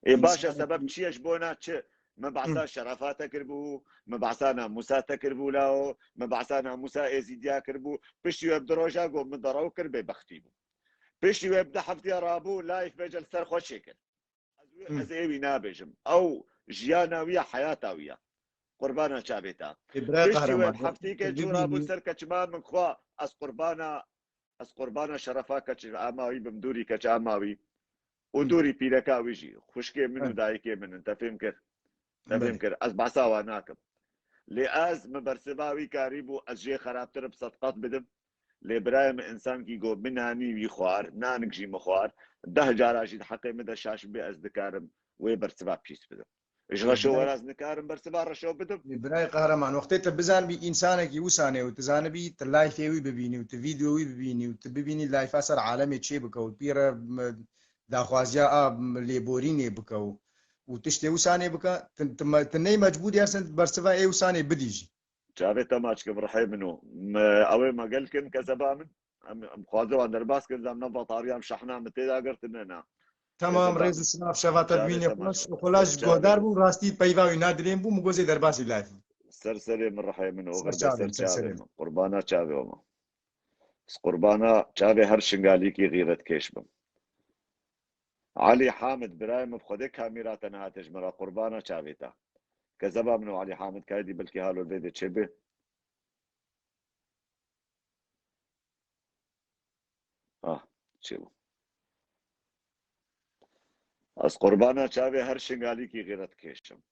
Ê baş e, sebeb çi ye, ji bona çi? Me behsa şerefa te kiribû, me behsa namûsa te kiribû lawo, me behsa namûsa êzîdiya kiribû. Piştî wê bi du roja got, min derew kir, bêbextî bû. Piştî wê bi du heftiya rabû, layf bêje li ser xwe çêkir. Ez wê, ez ê wî nabêjim. Ew jiyana wî ya, heyata wî ya. Qurbana çavê te. Piştî wê bi heftîke cû rabû ser keçima min xwe, ez qurbana, ez qurbana şerefa keç ama wî bim, dûrî keç ama wî. Û dûrî pîreka wî jî. Xwişkê min û dayikê min in. Te fêm kir? Te fêm kir? Ez behsa wan nakim. Lê ez min bersiva wî karîbû, ez jê xerabtir bi sed qat bidim. Lê birayê min, însankî got, min nanî wî xwar, nanik jî min xwar, deh cara jî di heqê min de şaş bibe, ez dikarim wê bersiva pîs bidim. Ji reşo were ez nikarim bersiva reşo bidim. Birayê Qehreman, wextê te bizanibî însanekî wisa nê û tu zanibî tu layfê wî bibînî û tu vîdeo wî bibînî û tu bibînî layfa ser alemê çê bike û pî re, m, daxwaziya a, m, lêborînê bike û, û tiştê wisa nê bike, tu, tu me-, tu ney mecbûr yersin bersiva ê wisa nê bidî jî. Çavê te maç kim, rihê min o. Me, ew ê me gel kin, kezeba min. Em, em xwaze wan derbas kin, zam ne batariya em şehna min tê de girtine, na. Tamam, rêz û silav, şeva te bînê xweş. Xwe laş guhdar bûm, rastî peyva wî na dilên bûm, gozê derbasî layf. Ser serê min, rihê min, oxir be ser çavê min. Qurbana çavê min. Ez qurbana çavê her şingalîkî xîretkêş bim. Elî Hamid, birayê min, bi Xwedê kamîra te nehate ji min re, qurbana çavê te. Kezeba min û Elî Hamid kaydî belkî halo vê de çêbe. Ah, çêbû. Ez qurbana çavê her şingalîkî xîretkêş im.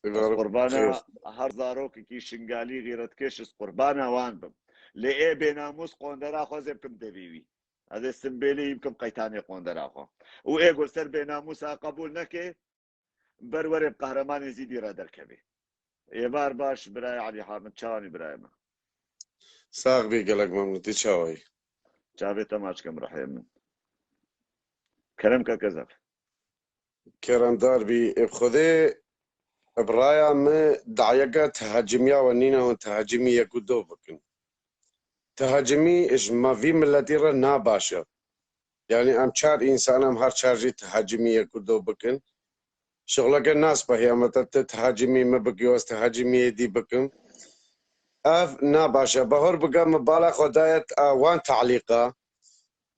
Ez qurbana her zarokekî şingalî xîretkêş, ez qurbana wan bim. Lê ê bênamûs qondera xwe zê bikim devê wî. Ez ê simbêlê wî bikim qeytanê qondera xwe. Û ê ku li ser bênamûsa qebûl neke, ber were bi Qehreman Êzîdî re derkeve. Êvar baş, birayê Elî Hamid, çawanî birayê min? Sax bî, gelek memnûn. Tî çawayî? Çavê te maç kim, rihê min. Kerem ke kezeb. Keremdar bî. Ê bi Xwedê, bi raya min dayeke tehecimiya we nîne hûn tehecimî yek û do bikin. Tehecimî ji me vî miletî re nabaş e. Yanî em çar însan, em her çar jî tehecimî yek û do bikin. Şixuleke nas be, ya me te, tu tehecimî min bikî, ez tehecimî yê dî bikim. Ev nabaş e. Bahor bike min bala xwe daye, e, wan te'lîqa.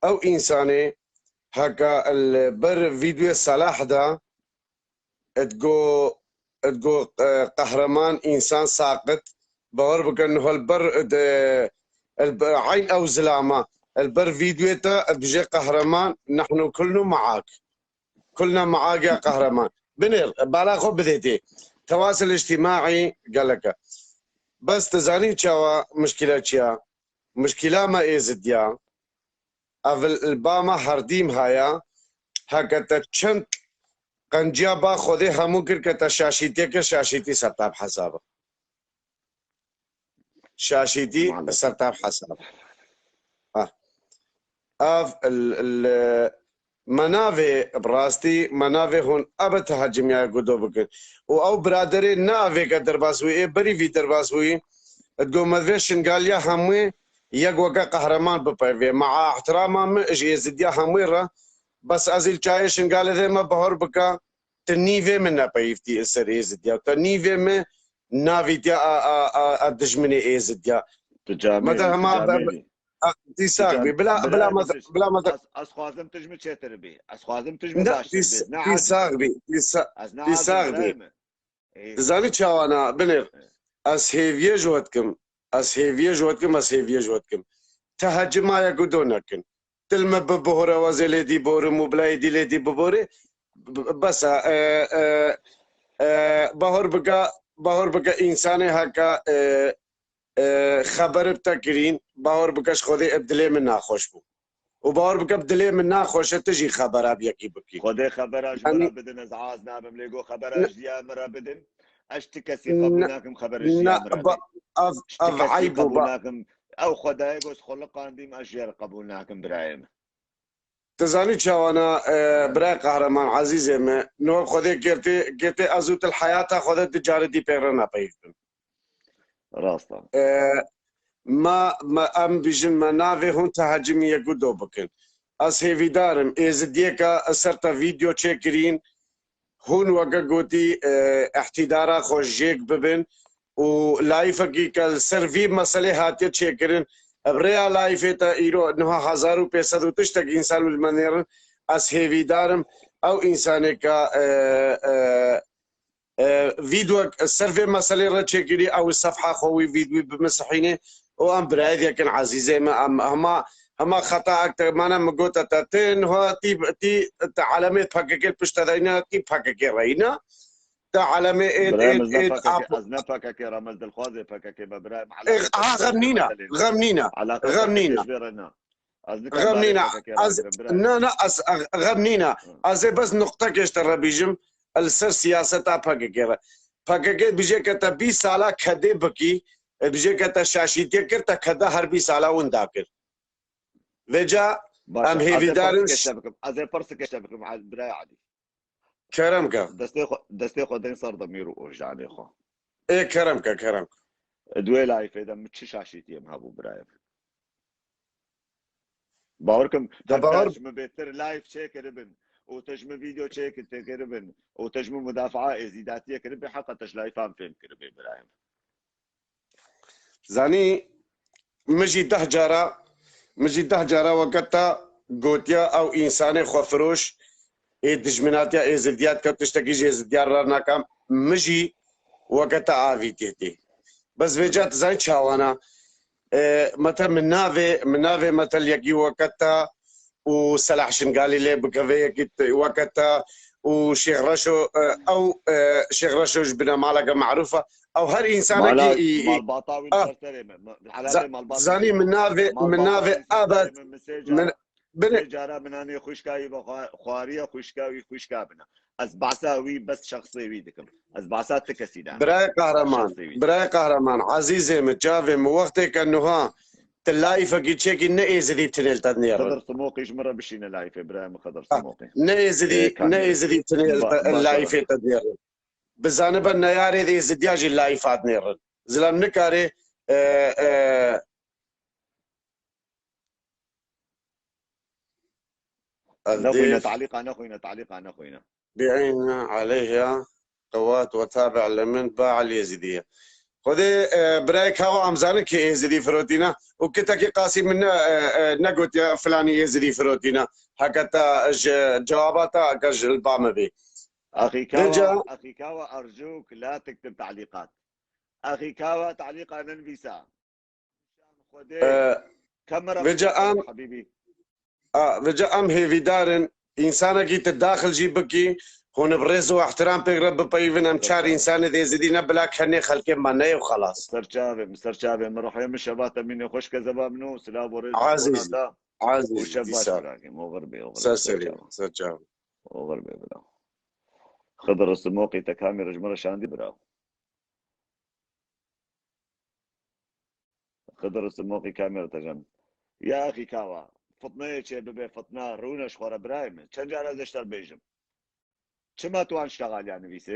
Ew însanê heke li ber vîdyoyê Selah de, digo, digo, e, qehreman, însan saqit, bahor bike niho li ber, e, li ber, eyn ew zilama, li ber vîdyoyê te dibêje qehreman, nehnu kulnu maak. Kulna maak ya qehreman. Binêr, bala xwe bidê tê. Tewasil îctîmaî gelek e. Bes tu zanî çawa mişkîla çi ya? Mişkîla me êzidiya. Ev li ba me herdîm haya. Heke te çend qenciya ba Xwedê hemû kir ke te şaşîtiyê kir, şaşîtî ser te bi hesab e. Şaşîtî Maalesef. Ser te bi hesab e. Ha. Ev l-, l-, me navê, bi rastî me navê hûn ebe tehecimiya gudo bikin. Û ew biraderê ne avêke derbas bûyî, ê berî vî derbas bûyî, digo me vê Şingaliya hemû yek weke qehreman bipeyvê. Maa ihtirama min ji êzidiya hemû re, bes ez îl çayê Şingalê de me bahor bika, tu nîvê min nepeyivtî li ser êzidiya. Tu nîvê min navîtiya a, a, a, a dijminê êzidiya. Tu camêrî, Mete tu hema be-, camêrî. A, tî sax bî. Bila, bila, bila mete, bila mete. Ez, ez xwazim tu ji min çêtir bî. Ez xwazim tu ji min Ne, baştir tî s-, bî. Ne tî sax bî. Tî sa-, Ez ne tî sax bî. Birayê min. Ê. Dizanî çawana binêr. Ê. Ez hêviyê ji we dikim. Ez hêviyê ji we dikim, ez hêviyê ji we dikim. Te hecimaya gudo nekin. Dil me bi bihore wezê lê dî borim û bila êdî lê dî biborê. B-, bes e, e, e, e, bahor bika, bahor bika însanê heka, e, e, xeber bi te kirîn, bahor bike ji Xwedê bi dilê min naxweş bû. Û bahor bike bi dilê min naxweş e, tu jî xebera bi yekî bikî. Xwedê xebera ji Yanî min re bidin, ez az nabim, lê got xebera Ne- ji diya min re bidin. Ez ti kesî Ne- qebûl nakim, xebera ji diya Ne- min re ba- bidin. Ev, Ji ti ev kesî eyb û qebûl ba- nakim. Ew Xwedayê got xwe liqandîm, ez jê re qebûl nakim birayê min. Tu zanî çawana, e, birayê qehreman, ezîzê me, niha Xwedê girtê, girtê ez û tu li heyata xwe de du carê dî pê re nepeyivbin. Rast e. E, ma, ma em bijin, me navê hûn tehecimî yek û do bikin. Ez hêvîdar im, êzidiyêka ser te vîdeo çêkirîn, hûn weke gotî, e, îhtîdara xwe jêk bibin û layîfekî ke li ser vî meselê hatiye çêkirin, bi rêya layîfê te îro niha hezar û pênc sed û tiştek însan li me nêrin, ez hêvîdar im ew însanê ke, e, e, e, vîdwek ser vê meselê re çêkirî, ew sefha xwe wî vîdwî bimisihînê û em birayê diyekin ezîzê me, em hema, hema xeta ek te mane min gote te, tê niha tî, tî te alemê P K K pişt te deyne, tî P K K reyne, te alemê ê, Birayê ê, min, ez ne ê, P K K, ap- ez ne P K K re, ez dilxwazê P K K me, birayê min, Ê, elaqe ha, P K K xem nîne, me xem nîne, elaqe xem P K K nîne. Ji vê re ne. Ez nikim Xem nîne, P K K ez, ragirim, bira. Na, na, ez, xem nîne. Hı. Ez ê bes nuqtekê ji te re bîjim, li ser siyaseta P K K re. P K K bijê ke te bîst sala kedê bikî, bijê ke te şaşîtiyê kir, te keda her bîst sala winda kir. Vêca Baş e, em ez ê hêvîdar in pirsike ş- te bikim. Ez ê pirsike te bikim, birayê Elî. Kerem ke. Destê xwe, destê xwe deyn ser demîr û ojanê xwe. Ê, kerem ke, kerem ke. Di wê layîfê de min çi şaşîtiyê min hebû birayê min? Bawer kim, Te bawer- ji min bêtir layîf çêkiribin û te ji min vîdeo çêkiribin û te ji min mudafaa êzîdatiyê kiribî, heqa te ji layîfan fêm kiribê birayê min. Zanî, min jî deh cara, min jî deh cara weke te gotiya ew însanê xwefiroş ê dijminatiya êzidiya dike, tiştekî ji êzidiya re nakem, min jî weke te avîtê tê. Bes vêca tu zanî çawana, e, mete min navê, min navê mete li yekî weke te û Selah Şingalî lê bikeve yekî t-, weke te û Şêx Reşo, e, ew, e, Şêx Reşo ji binemaleke merûf e. Ew her însanekî Mala, î, î, malbata wî li a, ser serê min. Ma-, za-, helatê malbata zanî wî, min navê, min malbata navê wî li ser abed, serê min, min sê min, cara, bine- sê cara min anê xwişka wî bi xwa-, xwariye xwişka wî xwişka bine. Ez behsa wî bes şexsê wî dikim. Ez behsa ti kesî de. Birayê qehreman, şexsê wî. Birayê qehreman, ezîzê min, çavê min, wextê ke nuha tu layîfekî çêkî ne êzidî tinê li te dinêrin. Xedir Simoqî ji min re bişîne layîfê, birayê min Xedir Ha, Simoqî. Ne êzidî, Ê, ne kamî. Êzidî tinê li Ba-, te, baş e, layîfê te dinêrin. Bi zanibe neyarê êzidiya jî layîfa dinêrin. Zilam nikare, e, e, Nexwîne, Evdîf. Talîqa nexwîne, talîqa nexwîne. بعين عليها قوات وتابع لمن باع اليزيدية. Xwedê, e, birayê Kawa em zanin kê êzidî firotîne û kitekî qasî min ne, e, e, negotiye filanî êzidî firotîne. Heke te ji cewaba te, heke ji li ba me bê. Axî Kawa, Vêca- axî Kawa, أرجوك لا تكتب تعليقات. Axî Kawa talîqa nenivîsa. Xwedê, E, kamera vêca xwedê em, hebîbî. A, vêca em hêvîdar in, însanekî tu daxil jî bikî Hûn bi rêz û ihtiram pêk re bipeyivin, em çar însanê dê zidî ne bila kenê xelkê me neyê û xelas. Ser çavê min, ser çavê min, ruhê min şeva te mînê xweş kezeba min û silav û rêz û Azîz, bona te. Û azîz, şev baş dîsa. Birakî, oxir bê, oxir bê, ser çavê min. Ser çavê min. Oxir bê, bira. Xidir Simoqî te kamî re ji min re şandî, bira. Xidir Simoqî kamî re te jem. Ya axî kawa, fitneyê çê bibe fitna, rûne ji xwe re birayê min. Çend cara ez ê ji te re bêjim? Çima tu wan ştexaliya nivîsê?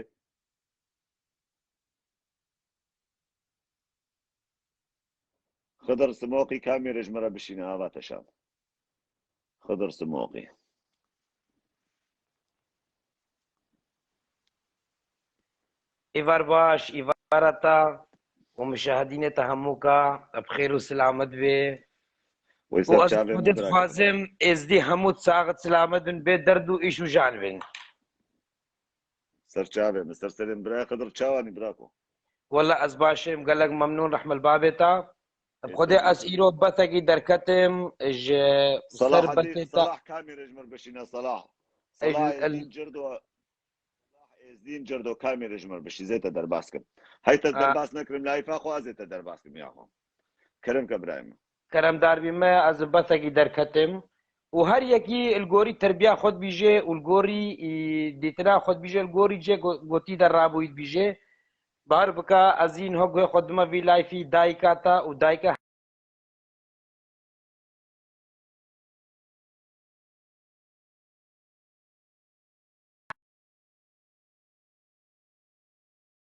Xidir Simoqî kamî re ji min re bişîne ava te şand. Xidir Simoqî. Îvar baş, îvara ta û muşahidînê te hemû ka bi xêr û silamet bê. Wê Û ser ez çavê xwedê min bira. Dixwazim êzdî hemû saxit silamet bin, bê derd û îş û jan bin. Ser çavê min, ser serê min birayê Xidir, çawanî birako? Wela ez baş im, gelek memnûn rehmil babê te. Bi Xwedê ez îro betekî derketim ji ser Salah Edî, betê te. Salah kamî re ji mir bişîne Salah. Ej Salah el- Êzdîn Cirdo, Salah Êzdîn Cirdo kamî re ji mir bişî zê te derbas kim. Hey te Ha. Derbas nekirim layfa xwe ez ê te derbas kim ya xwe. Kerem ke birayê min. Keremdar bî me, ez bi besekî derketim û her yekî li gorî terbiya xwe dibîje û li gorî, î, dîtina xwe dibîje, li gorî cê go-, gotî de rabûyî dibîje. Bar bika, ez yî niha guhê xwe dime vî layfî dayika te û dayika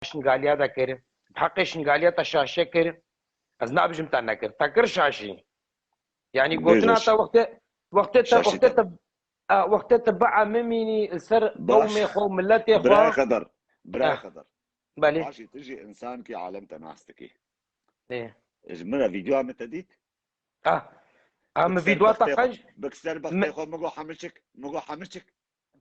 Şingaliya de kir, bi heqê Şingaliya te şaşe kir, ez nabijim te nekir, te kir şaşî. Yanî gotina te wextê, wextê te, wextê te, a, wextê te biemimînî li ser qewmê xwe û miletê xwe. Birayê Xedar, birayê Xedar. Belê. Paşî tu jî insankî alem te nas dikî. Ê. Ji min re vîdyoya min te dît? Ah. Ah, min vîdyoya te qenc. Bi ser bextê xwe, min got hemiçik, min got hemiçik.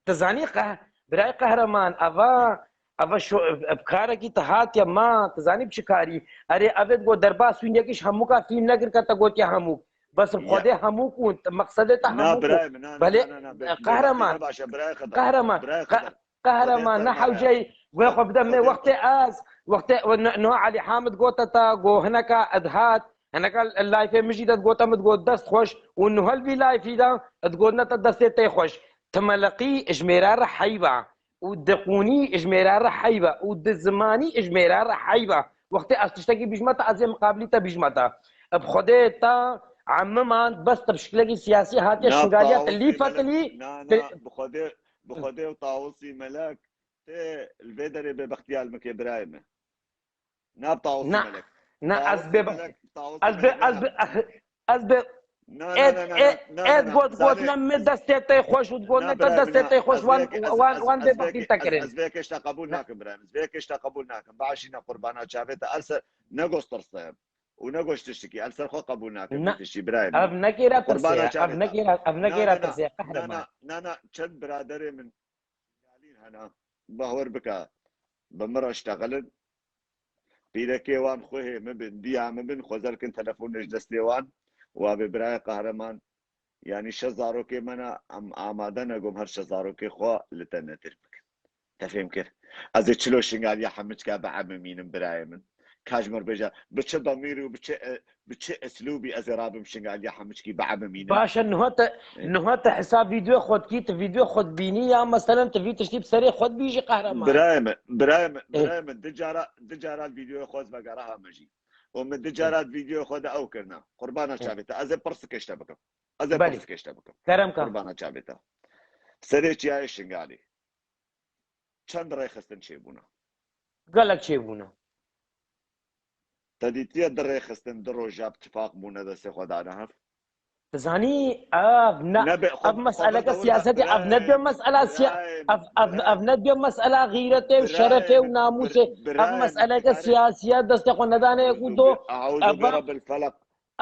Tu zanî qeh-, birayê qehreman, eva, eva şo-, ev karekî te hatiye ma, tu zanî bi çi karî? Erê, evê digot derbas wî nekî ji hemûka fîm nekir ke te gotiye hemûk. Bes bi Xwedê hemûk û mexsedê te hemûk û. Na, birayê min, na, na, belê, na, na, na, be-, qehreman, bêbextî ne baş e, birayê Xedar. Qehreman, birayê Xedar. Qehreman, ne hewceyî, wê xwe bide me wextê ez, wextê, no, no, Elî Hamid gote te, go hineka ed hat, hineka layfê min jî de gote min, go dest xweş, û nuhel vî layfî de, ed gotine te destê te xweş. Ti meleqî ji mêra re heyva, û diqûnî ji mêra re heyva, û di zimanî ji mêra re heyva. Wextê ez tiştekî bîjme te, ez ê miqabilî te bîjme te. Bi Xwedê te emiman, bes te bi şiklekî siyasî hatiye Şingaliya te lî fetilî. Na, na, bi Xwedê, bi Xwedê û Tawusî Melek. Tê li vê derê bêbextiya li min kê birayê min. Na bi Tawusî Melek. Na, ez bê, ez bê, ez bê, ez bê, êd, êd, êd got, gotine min destê te xweş û gotine te destê te xweş, wan, wan, wan bêbextî te kirin. Ez vê kêşte qebûl nakim birayê min. Ez vê kêşte qebûl nakim. Başîne qurbana çavê te. Ez ne got tirseyim û ne got tiştekî. Ez ser xwe qebûl nakim vî tiştî birayê min. Ev nekêra tirsê, ev nekêra, ev nekêra tirsê, qehreman. Na, na, çend biraderê min Şingalîn hene, bawer bike, bi min re ştexilin. Pîrekê wan xwehê min bin, diya min bin, xwezel kin telefonê ji destê wan. Wa bê birayê qehreman, yanî şe zarokê me ne, em amade ne gom her şe zarokê xwe li te netir bikin. Te fêm kir? Ez ê çilo Şingaliya hemiçka biemimînim birayê min. Ka ji min bêje, bi çi demîrî û bi çi, e, bi çi eslûbî ez ê rabim Şingaliya hemiçkî biemimînim? Baş e, niha te, niha te hesab vîdyoya xwe dikî, tu vîdyoya xwe dibînî ya meselen tu vî tiştî bi serê xwe dibîjî qehreman. Birayê min, birayê min, birayê min, du cara, du cara vîdyoya xwe ez vegera ha me jî. Û min du cara vîdyoya xwe de ew kirina. Qurbana çavê te. Ez ê pirsike ji te bikim. Ez ê pirsike ji te bikim. Kerem ka. Qurbana çavê te. Serê çiyayê Şingalê. Çend rêxistin çêbûne? Gelek çêbûne. Te dîtiye du rêxistin du roja bi tifaq bûne destê xwe dane hev? Tu zanî ev ne, ev meseleke siyasetê, ev nedibe mesela siya-, ev, ev, ev nedibe mesela xîretê û şerefê û namûsê. Ev meseleke siyasiye destê xwe nedane yek û do. Ev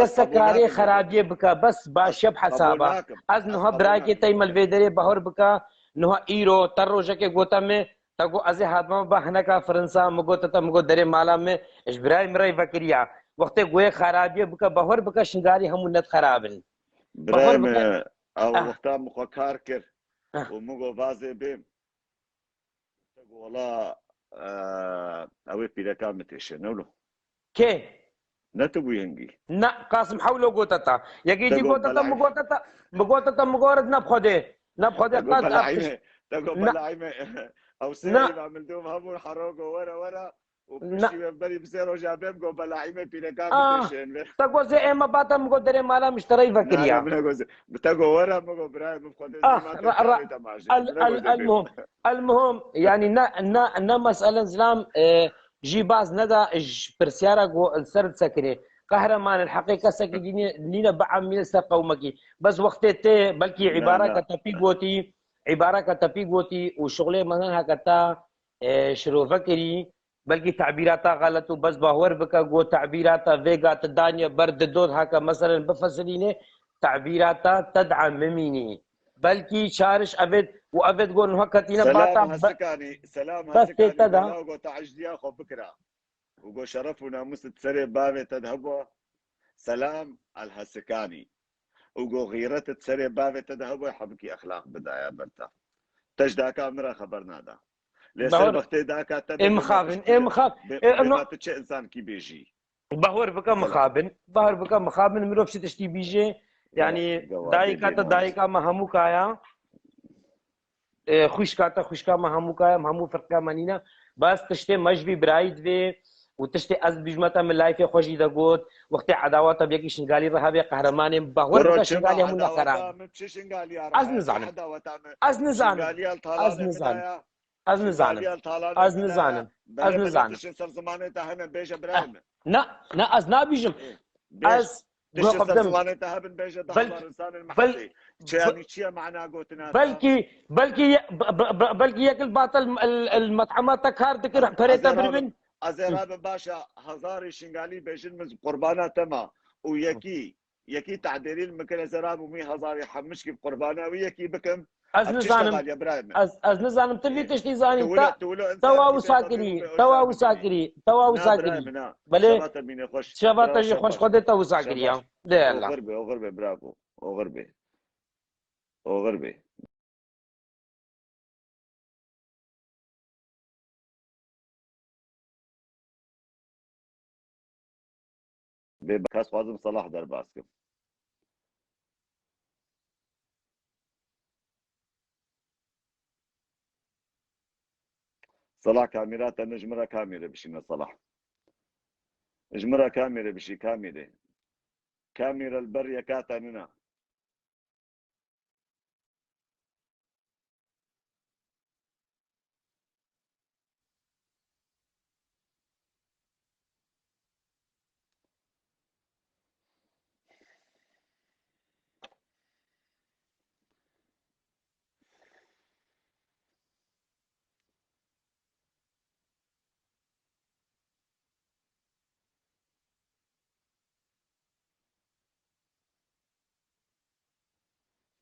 kes qebûl kare nakim, xerabiyê bike, bes baş yap hesaba. Ez niha birayekê tey me li vê derê bahur bike, niha îro te rojekê gote me, te got ez ê hatime ba hineka firinsa, min got te, min got derê mala me, ji birayê min rey vekiriya. Wextê goyê xerabiyê bike, bahur bike, Şingalî hemû net xerab in. Birayê me, ew wexta min xwe kar kir û min got vazê bêm. Te got, wela, e, ew ê pîreka min têşe, ne wilo? Kê? Ne tu bûyî hingî? Na, Qasim Hewlo gote te. Yekî dî gote te, min gote te, min gote te, min goret ne bi Xwedê. Ne bi Xwedê qas ev tişt. Te got, belahî me. Ew sê eyva min dûm hebûn hero go were were. û Na. Piştî wê berî bi sê roja bêm go belahî me pîreka min têşên ve. Te got zê ê me bate, min got derê mala min ji te rey vekiriya. Na, na, min got zê. Bi te got were, min got birayê min Xwedê zî ma te karê te majê. El, el, el muhim. El muhim, yani ne, ne, ne meselen zilam, e, jî baz neda ji pirsyara go li ser disekirê. Qehreman, heqê kesekî dînî, nîne biemîne ser qewmekî. Bes wextê tê, belkî îbareke tepî gotî, îbareke tepî gotî û şixulê me heke te, e, şirove kirî. Belkî tebîrata xelet û bes bawer bike, got tebîrata vêga tu daniye ber di dod heke meselen bifesilînê, tebîrata te diemimînî. Belkî çariş evêt û evêt got niha ketîne bata be-, Hesekanî, Selam bes tê Hesekanî te de. Bela got te ecdiya xwe bikira. Û got şeref û namûs di serê bavê te de hebû. Selam El Hesekanî. Û got xîret di serê bavê te de hebû, hebikî exlaq bidaya ber te. Te ji daka min re xeber nada. Lê ser wextê daka te ê mixabin, ê mixab-, ê, bêma tu çi insankî bêjî. Bahwer bike mixabin, bahwer bike mixabin, mirov çi tiştî bîjê, yanî dayika te dayika me hemû kaya, e, xwişka te xwişka me hemû kaya, em hemû firqa me nîne. Bas tiştê me ji vî birayî divê û tiştê ez dibîjme te min layfê xwe jî de got, wextê edawata bi yekî Şingalî re hebe qehremanê min, bahwer bike Şingalî hemû nexera. Ez nizanim. Ez nizanim. Ez nizanim. Ez nizanim. Ez nizanim. Ez nizanim. Tiştên ser zimanê te hene, bêje birayê min. Na, na, ez nabîjim. Ez guh xwe bidim. Zimanê te hebin, bêje dahlar insanên mehesê. Çi, yanî çi ye mana gotina te? Belkî, belkî ye-, be-, be-, be-, belkî yek li batel el, el met'ema te kar dikir, perê te biribin. Ez ê rabim baş e, hezarê Şingalî bêjin min qurbana te ma. Û yekî Yekî tehdêrî li min kir, ez ê rabûm wî hezarê hemmişkî bi qurbana wî yekî bikim. Ez nizanim. Ez, ez nizanim, tu vî tiştî zanî. Te, te wa wisa kirî, te wa wisa kirî, te wa wisa kirî. Belê. Şeva te jî xweş, Xwedê te wisa kiriya. Lê Allah. Oxir be, oxir be, bravo. Oxir be. Oxir be. Bê kes xwazim Selah derbas kim. Selah kamîra te ne ji min re kamîre bişîne Selah. Ji min re kamîre bişî kamîre. Kamîre li ber yeka te nina.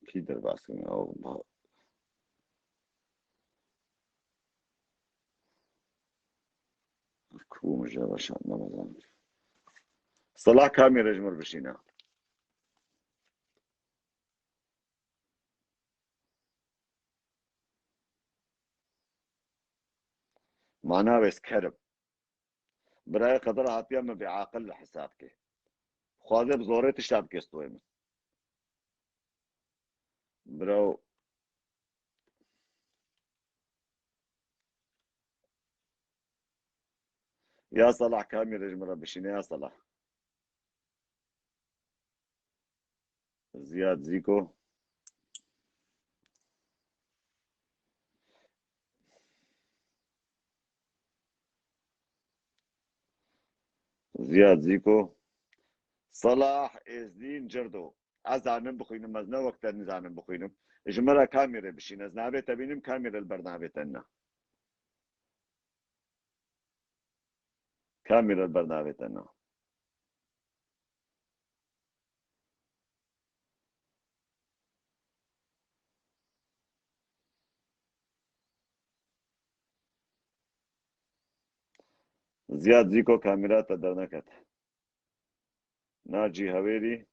Pî derbas kirin. Ew ba-, Ku min jê re şand, ne mezin. Salah kamîrê ji mir bişîne. Ma navês kerim. Birayê Xedir hatiye min bêaqil li hesab ke. Xwaze bi zorê tişta bike stoyê min. Bro. Ya Salah kamîrê ji min re bişîne ya Salah. Ziyad Zîko. Ziyad Zîko. Salah Êzdîn Cirdo. Ez zanim bixwînim, ez ne wek te nizanim bixwînim. Ji min re kamîrê bişîn. Ez navê te bînim, kamîrê li ber navê te nina. Kamîrê li ber navê te nina. Ziyad Zîko kamîra te derneket. Nacî Hewêrî.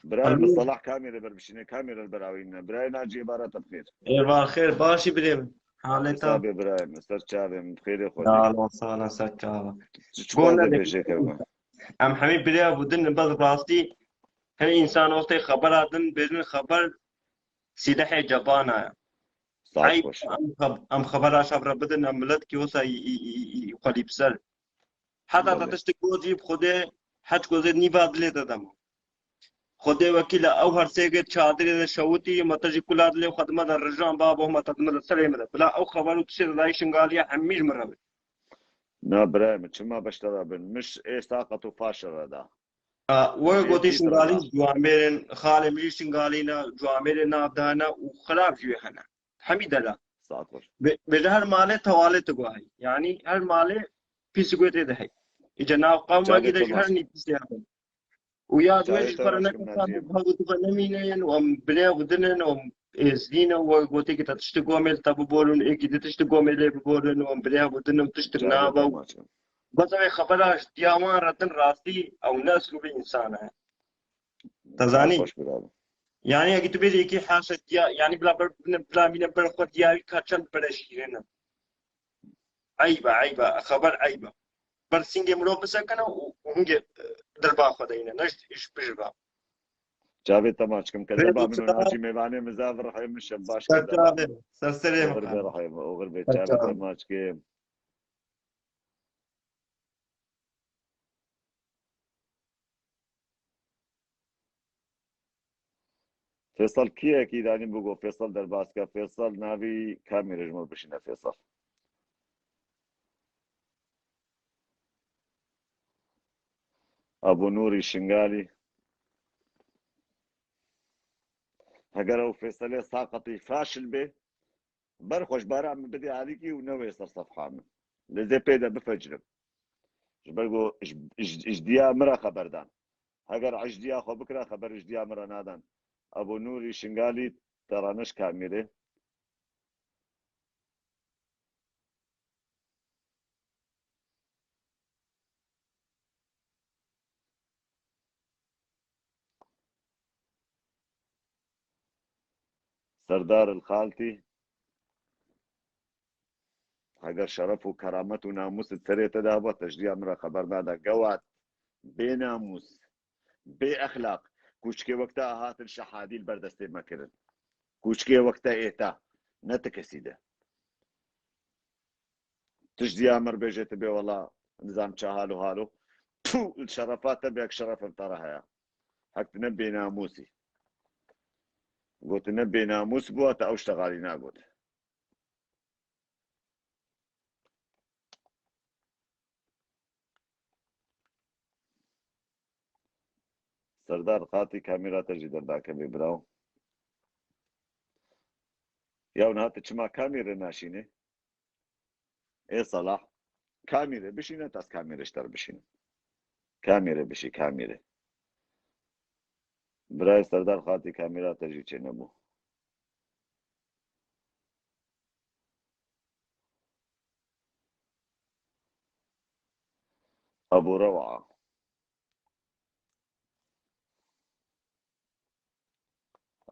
Birayê min Salah kamîrê ber bişîne, kamîrê li ber awîne. Birayê Nacî, îbara te bi xêr. Êvar xêr, başî birê min. Halê te? Sabê birayê min, ser çavê min, bi xêrê xwe. Sağ ol, sağ ol, ser çava. Çiçik bêjê kevme. Em hemî birêve bû din, bes rastî hin însan wextê xebera din, bêjin xeber sîlehê cebana ye. Saet Eyb, xweş. Em xeb-, em xebera şevre bidin, em milet ki wisa xwelî bi ser. Heta te tiştik gotî bi Xwedê, heç gozê nîva dilê te dema. Xwedê wekîl e, ew her sêgê çadirê de şewitî, me te jî kula dilê xwe dime de rijan babo, me te dime de serê me de. Bila ew xeber û tiştê de dayî Şingalî ye, hemî ji min re be. Na birayê min, çima beştera bin? Miş ê saqet û faşe re da. A, we Ê gotî pî Şingalî sira da. Ciwamêrên, xalê min jî Şingalî ne, ciwamêrê nav dane û xirab jî wê hene. Hemî dela. Saet xweş. Be, be ji her malê tewalê tu guhayî. Yanî her malê pîs guhê tê de hey. Îca nav qewma Çavê gî de ji her nî pîsê hebe. Û ya duwê jî xwe re nekin, hev û dibe nemînin û em bilê xwe dinin û em êzdî ne û gotê ki te tiştî gomê li te biborin, êkî di tiştî gomê lê biborin û em bilê xwe dinin û tiştir nabe û bes ew ê xebera ji diya wan re din rastî ew ne eslûbê însan e. Te zanî? Xweş bira. Yanî, eke tu bêjî yekî haşa diya, yanî bila ber, bila mîne ber xwe diya wî ka çend bere şîrin e. Eyb e, eyb e, xeber eyb e. Ber sîngê mirov bisekine û, û hingê, e, dirba xwe deyne, ne ji, ji bijî ve. Çavê te maç kim, ke deba min û Nacî mêvanê min zav rihê min şev baş kir. Ser çavê, ser serê min. Oxir be rihê min, oxir be çavê te maç kim. Fêsal kî ye ki îdanî bigo Fêsal derbas ke? Fêsal navî kamî re ji min bişîne Fêsal. Abu Nûrî Şingalî. Heger ew Fêsalê saqetî faşil bê, Ber xwe ji bara min bidê alîkî û newê ser sefha min. Lê zê pê de bifecrim. Ji ber ku ji, ji, ji diya min re xeber dan. Heger ecdiya xwe bikira, xeber ji diya min re nadan. Ebo Nûrî Şingalî, te raneş kamîrê. Serdar el Xaltî, heger şeref û keramet û namûs di serê te de heba, te ji diya min re xeber nada. Gewat, bê namûs, bê exlaq, kûçikê wek te hatin şehadî li ber destê me kirin. Kûçikê wek te ê te, ne ti kesî de. Tu ji diya min re bêje, tu bê wela nizam ça hal û hal o. Tû, li şerefa te bêk şerefim te re heye. Hek tu ne bênamûs î. Got tu ne bênamûs bû, te ew ştegalî nagot. Serdar Xatî, kamîra te jî derdakeve biraw. Ya niha tu çima kamîrê naşînî? Ê Salah, kamîrê bişîne, tas kamîrê ji te re bişîne. Kamîrê bişî, kamîrê. Birayê Serdar Xatî, kamera te jî çênebû. Ebû Rewa.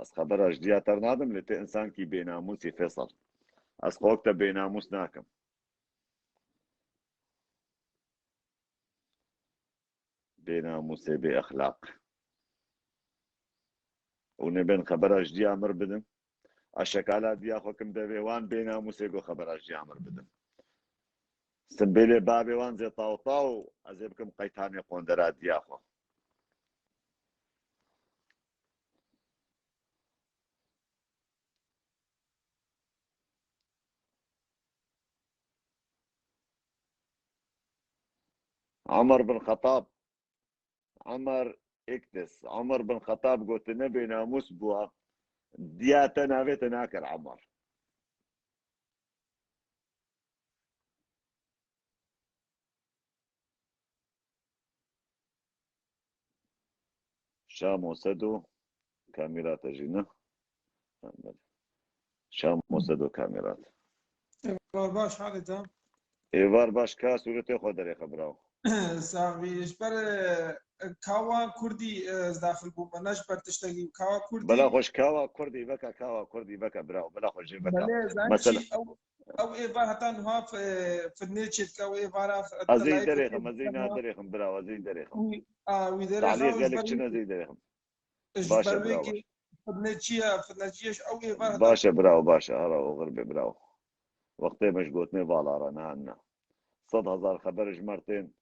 Ez xebera ji diya te nadim, lê tê insankî bênamûsî Fêsal. Ez xwe wek te bênamûs nakim. Bênamûsê bê exlaq. Û nêbên xebera ji diya mir bidin. Ez şekala diya xwe kim devê wan bênamûsê go xebera ji diya mir bidin. Simbêlê bavê wan zê taw taw, ez ê bikim qeytanê qondera diya xwe. Omer bin Xetab, Omer Îktis, Omer bin Xetab gotine bênamûs bûa, diya te navê te nakir Omer. Şamo Sedo, kamera te jî ne? Şamo Sedo, kamera te. Êvar baş, halê te? Êvar baş, ka sûretê xwe derêxe, bravo. Sax bî. Ji ber, e, kawa kurdî, e, ez daxil bûme, ne ji ber tiştekî. Kawa kurdî. Bela xwe ji kawa kurdî veke, kawa kurdî veke, bravo. Bela xwe jê veke. Belê, zanî mesela çi, ew Ew êvar heta niha fi-, firnê çêdike, ew êvara Ez ê derêxim, ez ê derêxim, bira, ez ê derêxim. Wî, a, wî derêxa Talî gelek çin ez ê derêxim. Ji ber wê kê firnê çi ye, firnê çi ye, ew êvar heta Baş e, bravo, baş e. Hara oxir bê, bravo. Wextê me ji gotinê vala re niha ne. Sed hezar xeber ji me re tên.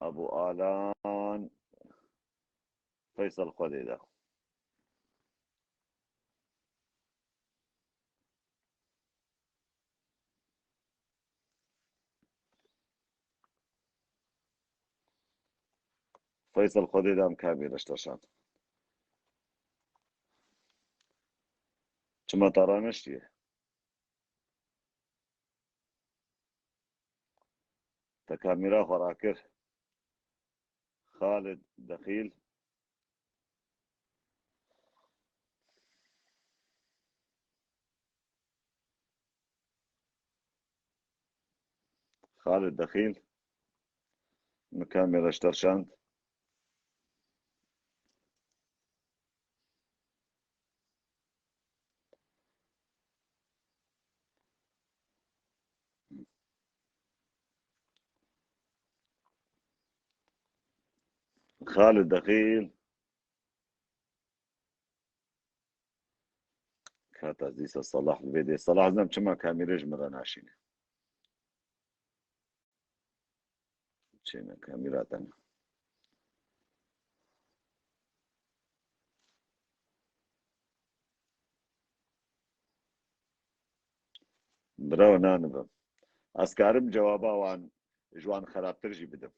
Ebû Alan Feysel Xwedê de. Feysel Xwedê de em kamî reşteşan. Çima te raneştiye? Te kamîra xwe rakir. Xalid Dexîl. Xalid Dexîl. Min kamîra ji te şand. Xalid Dexîl. Kata dîsa Salah li vê dê. Salah zem çima kamîrê ji min re naşîne? Çêne kamîra te ne. Bravo, nanibim. Ez karim cewaba wan ji wan xerabtir jî bidim.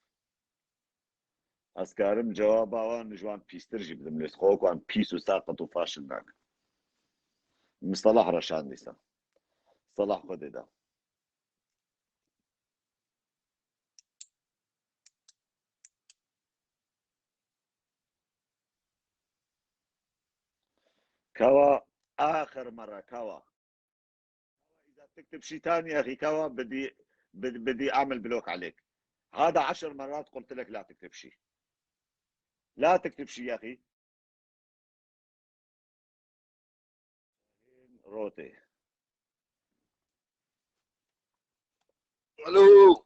Ez karim cewaba wan ji wan pîstir jî bidim. Lê xwe wek wan pîs û saqit û faşil nakim. Min Salah reşand dîsa. Salah Xwedê da. Kawa, axir merre kawa. إذا تكتب شي تاني يا أخي كوا بدي، بدي، بدي أعمل بلوك عليك. هذا عشر مرات قلت لك لا تكتب شي. لا تكتب شي يا أخي. Rotê. Alo.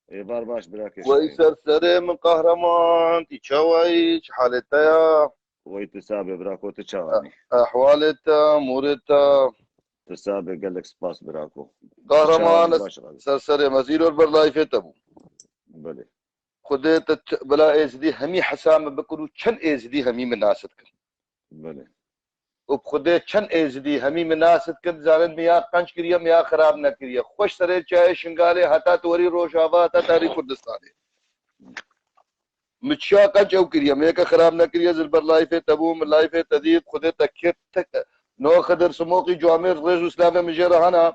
Êvar baş, birakê Wey Şahin. Ser serê min qehreman, tî çawayî, çi halê te ya? Wey tu sabê, birako, tu çawanî? Ehwalê te, mûrê te. Tu sabê, gelek spas, birako. Qehreman, ser serê me, zîror ber layfê te bû. Belê. Xwedê te ç-, bila Êzidî hemî hesa min bikir û çend Êzidî hemî min nas dikin. Belê. Û bi Xwedê çend Êzidî hemî min nas dikin, dizanin min ya qenc kiriye, min ya xirab nekiriye. Xweş serê çiyayê Şingalê heta tu werî Rojava, heta te herî Kurdistanê. Min çiya qenc ew kiriye, min yeke xirab nekiriye, zilber layfê te bû, min layfê te dît, Xwedê te kir, tek, no Xidir Simoqî camêr rêz û silavê min jê re hena.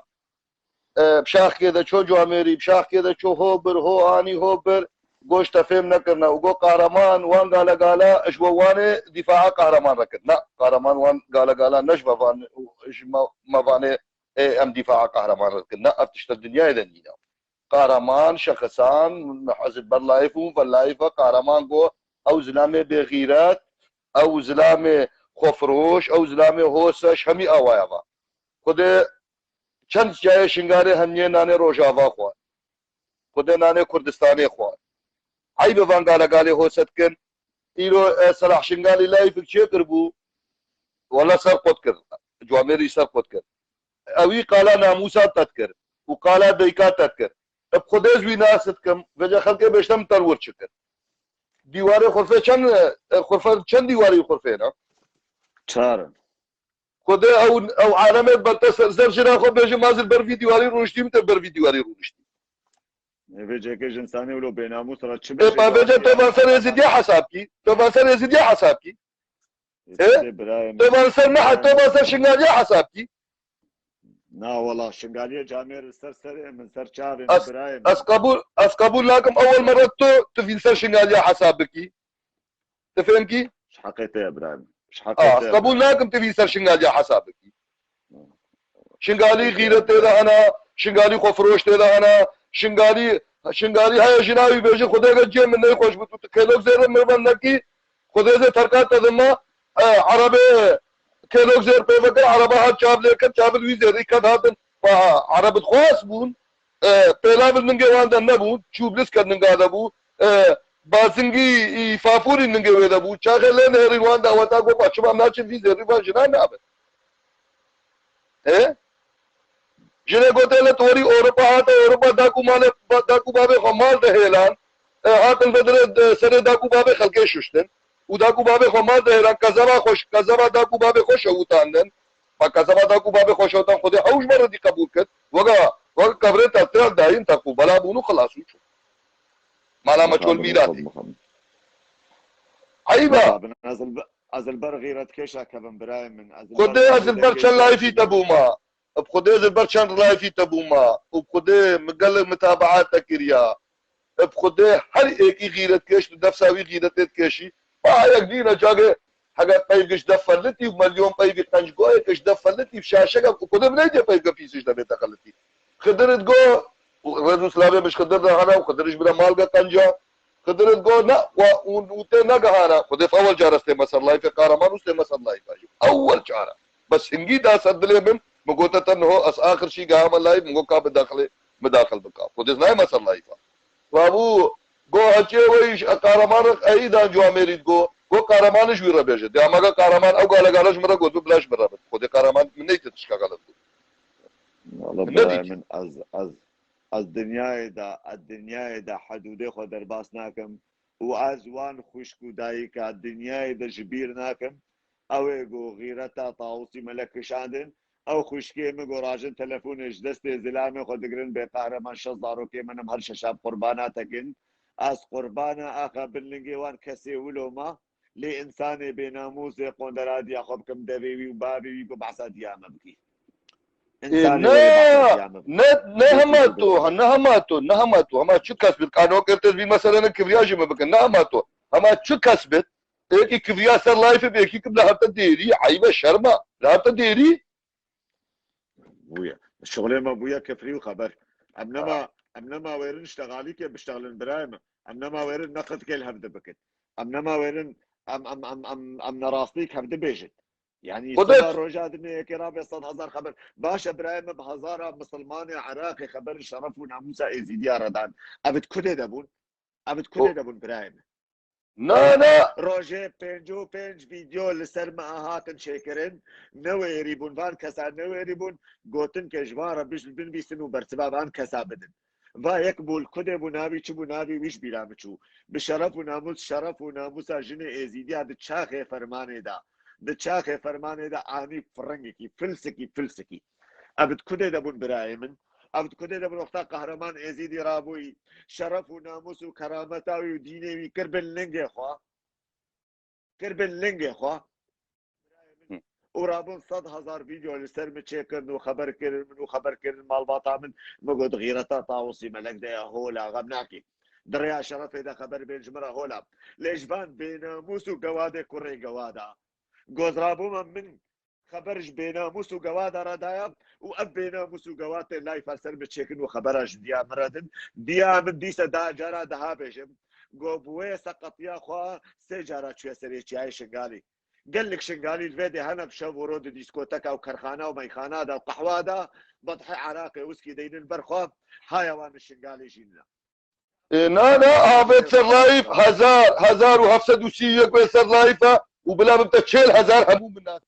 E, bi şaxkê de ço camêrî, bi şaxkê de ço ho bir, ho anî, ho bir. Goş te fêm nekirine û got, Qahraman wan gale gala ji we Wanê dîfaa Qahraman re kir. Na, Qahraman wan gale gala ne ji me Van, ji me, me Vanê, ê, em dîfaa Qahraman re dikin. Na, ev tişte dinyayê de nîne. Qahraman, şexisan, hizb ber layif û ve layifa Qahraman got, ew zilamê bêxîret, ew zilamê xwefiroş, ew zilamê hoseş, hemî awaya va. Xwedê çend cayê Şingalê hemiyê nanê Rojava xwar. Xwedê nanê Kurdistanê xwar. Eyb e van gale galê hose dikin. Îro, e, Selah Şingalî layifik çêkiribû. Wela ser qut kir. Camêrî ser qut kir. Ewî qala namûsa te dikir. Û qala dayika te dikir. E, bi Xwedê ez wî nas dikim. Vêca xelkê bêşte min te li wir çi kir. Dîwarê xurfê çend, e, xurfe, çend dîwarî xurfê ne? Çar in. Xwedê ew, ew alemê ber te ser, ser jina xwe bêje, ma zil ber vî dîwarî rûniştî, min te ber vî dîwarî rûniştî. Vê cekê ji insanê wilo bênamûs re çi Ê, bêje, pa vêce to van ser Êzidiya hesab kî. To van ser Êzidiya hesab kî. Ê? Ê, birayê min. To van ser Mehed, to van ser Şingaliya hesab kî. Na wala, Şingaliya camêr ser serê min, ser çavê min, Ez, birayê min. Ez qebûl, ez qebûl nakim ewel mere tu, tu vîn ser Şingaliya hesab bikî. Tu fêm kî? Ji heqê te ye, birayê min. Ji heqê Ah, te ye, qebûl birayê min. Nakim tu vî ser Şingaliya hesab bikî. Şingalî xîret tê de hene, Şingalî xwefiroş tê de hene, Şingalî, Şingalî heye jina wî bêje, Xwedê ge cihê min neyxweş bû, tu, tu kêlok zêre min ben nekî, Xwedê zê terka te dime, e, Erebê kêlok zêr pê vekir, Ereba hat çav lê kir, çavil wî zêrî ket hatin, pa Ereb dixwaz bûn, e, pêlav li ningê wan de nebû, çû biliz ket ninga de bû, e, bazingî î fafûrî ningê wê de bû, çaxê lê nêrî wan daweta got, pa çima naçin vî zêrî van jinan nabin. E? Jinê gote, le tu werî Ewropa hate, Ewropa daku malê, ba-, daku babê xwe mal de hêlan, e, hatin vedirê, e, serê daku babê xelkê şuştin. Û daku babê xwe mal de hêlan, kezeba xwe, kezeba daku babê xwe şewitandin. Ma kezeba daku babê xwe şewtan Xwedê hewş me redî qebûl kir. Wega, wega kevrê te têl dayîn te ku bela bûn û xilas û çûn. Mala me çol mîratî. Eyb e. Mixabin, ez li be-, ez li ber xîretkêşa kevim birayê min. Ez li ber Xwedê ez li ber çend layfî te bûma. Bi Xwedê ez li ber çend layfî te bûma. Û bi Xwedê min gelek mitabaat te kiriya. Bi Xwedê her êkî xîretkêş tu nefsa wî xîretê dikêşî. Ba yek dîne cagê heger peyv giş def felitî û melyon peyvî qenc goyê giş def felitî û şaşeke û Xwedê min neydiye peyv ge pîsiş demê te xelitî. Xidir digo, û rez û silavê min ji Xidir re hene û Xidir ji bira mal ge qenca. Xidir digo, ne, wa, û, û tê negihana. Xwedê fa wal cara stê me ser layfê Qahraman û stê me ser layfa jî. Ewwel cara. Bes hingî da ser dilê min, min gote te niho ez axir şî gihame layf, min got ka bidaxilê, midaxil bika. Xwedê ez nayme ser layfa. Rabû, go heçê we îş, e, Qahraman re, e, îdan Camêrî digo. Go Qahraman ji wî re bêje. Dê amaga Qahraman ew gale gale ji min re got, bila ji min re bit. Xwedê Qahraman min neyte tişka xelet got. Wala birayê min, ez, ez, ez dinyayê de, ez dinyayê de hedûdê xwe derbas nakim û ez wan xwişk û dayika dinyayê de ji bîr nakim. Ew ê ku xîreta Tawusî Melek kişandin, ew xwişkê min ku rajin telefonê ji destê zilamê xwe digirin, bê qehreman şeş zarokê min im her şeşa bi qurbana te kin. Ez qurbana axa bin lingê wan kesê wilo ma, lê însanê bênamûsê qonderadiya xwe bikim devê wî û bavê wî ku behsa diya me bikî. Ê, însanê ne, wê behsa diya me bikî. Ne, ne hema tu, ha, ne hema tu, ne hema tu. Hema çi kes bit, qanokê te vî meselene kivriya jî me bikin, ne hema tu. Hema çi kes bit, êkî kivriya ser layfê bi êkî kim li herte dêrî, eybe şerma, li herte dêrî. Bûye. Şixulê me bûye kifrî û xeber. Em nema, em nema wêrin ştexalîkê biştexlin birayê min. Em nema wêrin neqidkê li hev dibikin. Em nema wêrin em, em, em, em, em nerastîk hev dibêjin. Yani Xwedê- seda roja dinê yekê rabe sed hezar xeber. Baş e birayê min bi hezara misilmanê Iraqê xeberin şeref û namûsa Êzîdiya re dan. Ev di kudê de bûn. Ev di kudê de bûn birayê min. Na, na. Rojê pêncî û pênc vîdeo li ser me hatin çêkirin. Newêrî bûn, van kesa newêrî bûn. Gotin ke ji van re bij-, binivîsin û bersiva van kesa bidin. Va yek bû li kudê bû, navî çi bû, navî wî ji bîra min çû. Bi şeref û namûs, şeref û namûsa jinê Êzîdiya di çaxê fermanê de, di çaxê fermanê de anî firingekî, filsikî, filsikî. Ev di kudê de bûn birayê min? Ev di kudê de bûn wexta Qehreman Êzîdî rabûyî, şeref û namûs û kerameta wî û dînê wî kir bin lingê xwe? Kir bin lingê xwe. Hı. Û rabûn sed hezar vîdeo li ser min çêkirin û xeber kirin min û xeber kirin malbata min. Min got, xîreta Tawusî Melek de ye, hola, xem nakî. Di rêya şerefê de xeber bên ji min re hola. Lê ji van bênamûs û gewade kurê gewada. Gozrabûma min xeber ji bênamûs û gewada re daya û ev bênamûs û gewad tên layfa ser min çêkin û xebera ji diya min re din. Diya min dîsa da cara diha bêjim. Go bi wê seqetiya xwe sê cara çûye serê çiyayê Şingalî. Gelek Şingalî li vê dê hene bi şev û ro di dîskoteka û kerxana û meyxana de û qehwa de bedhê eraqê û wiskî deynin ber xwe, haya wan li Şingalê jî nine. Ê, na, na, avêt ser layif, hezar, hezar û heft sed û sî û yek wê ser layif e û bila bibte çêl hezar hemû min nasib.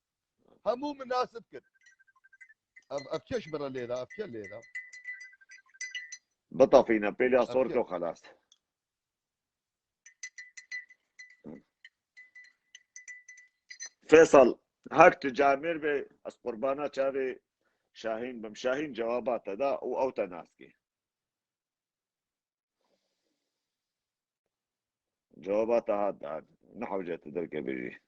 Hemû min nasib kir. Ev, ev çeş bira lê da, ev çe lê da. Bitafîne, pêliya Ev sor çe- ke û xelas. Fêsal, hek tu camêr be, ez qurbana çavê Şahîn bim. Şahîn cewaba te da û ew te nas kê. Cewaba te hat, hat. Ne hewce tu derkevê jî.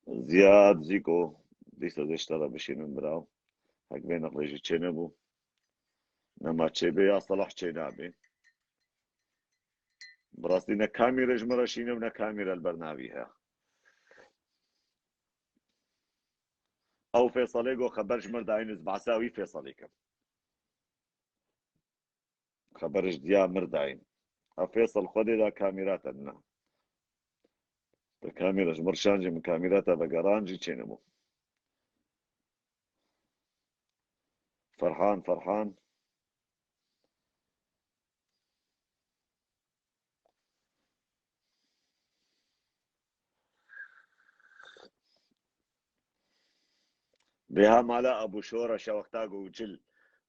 Ziyad Zîko, dîsa zê ji te re bişînim biraw. Hek vê nexlê jî çênebû. Nema çêbê ya Selah çênabê. Bi rastî ne kamîre ji min re şîne û ne kamîre li ber navî heye. Ew Fêsalê got xeber ji min re dayîn, ez behsa wî Fêsalê kim. Xeber ji diya mir dayîn. A Fêsal Xwedê da kamîra te nina. Te kamîra ji mir şancê min kamîra te vegeran jî çênebû. Ferhan, Ferhan. Vêha mala Ebû Şoreş e wexta ku cil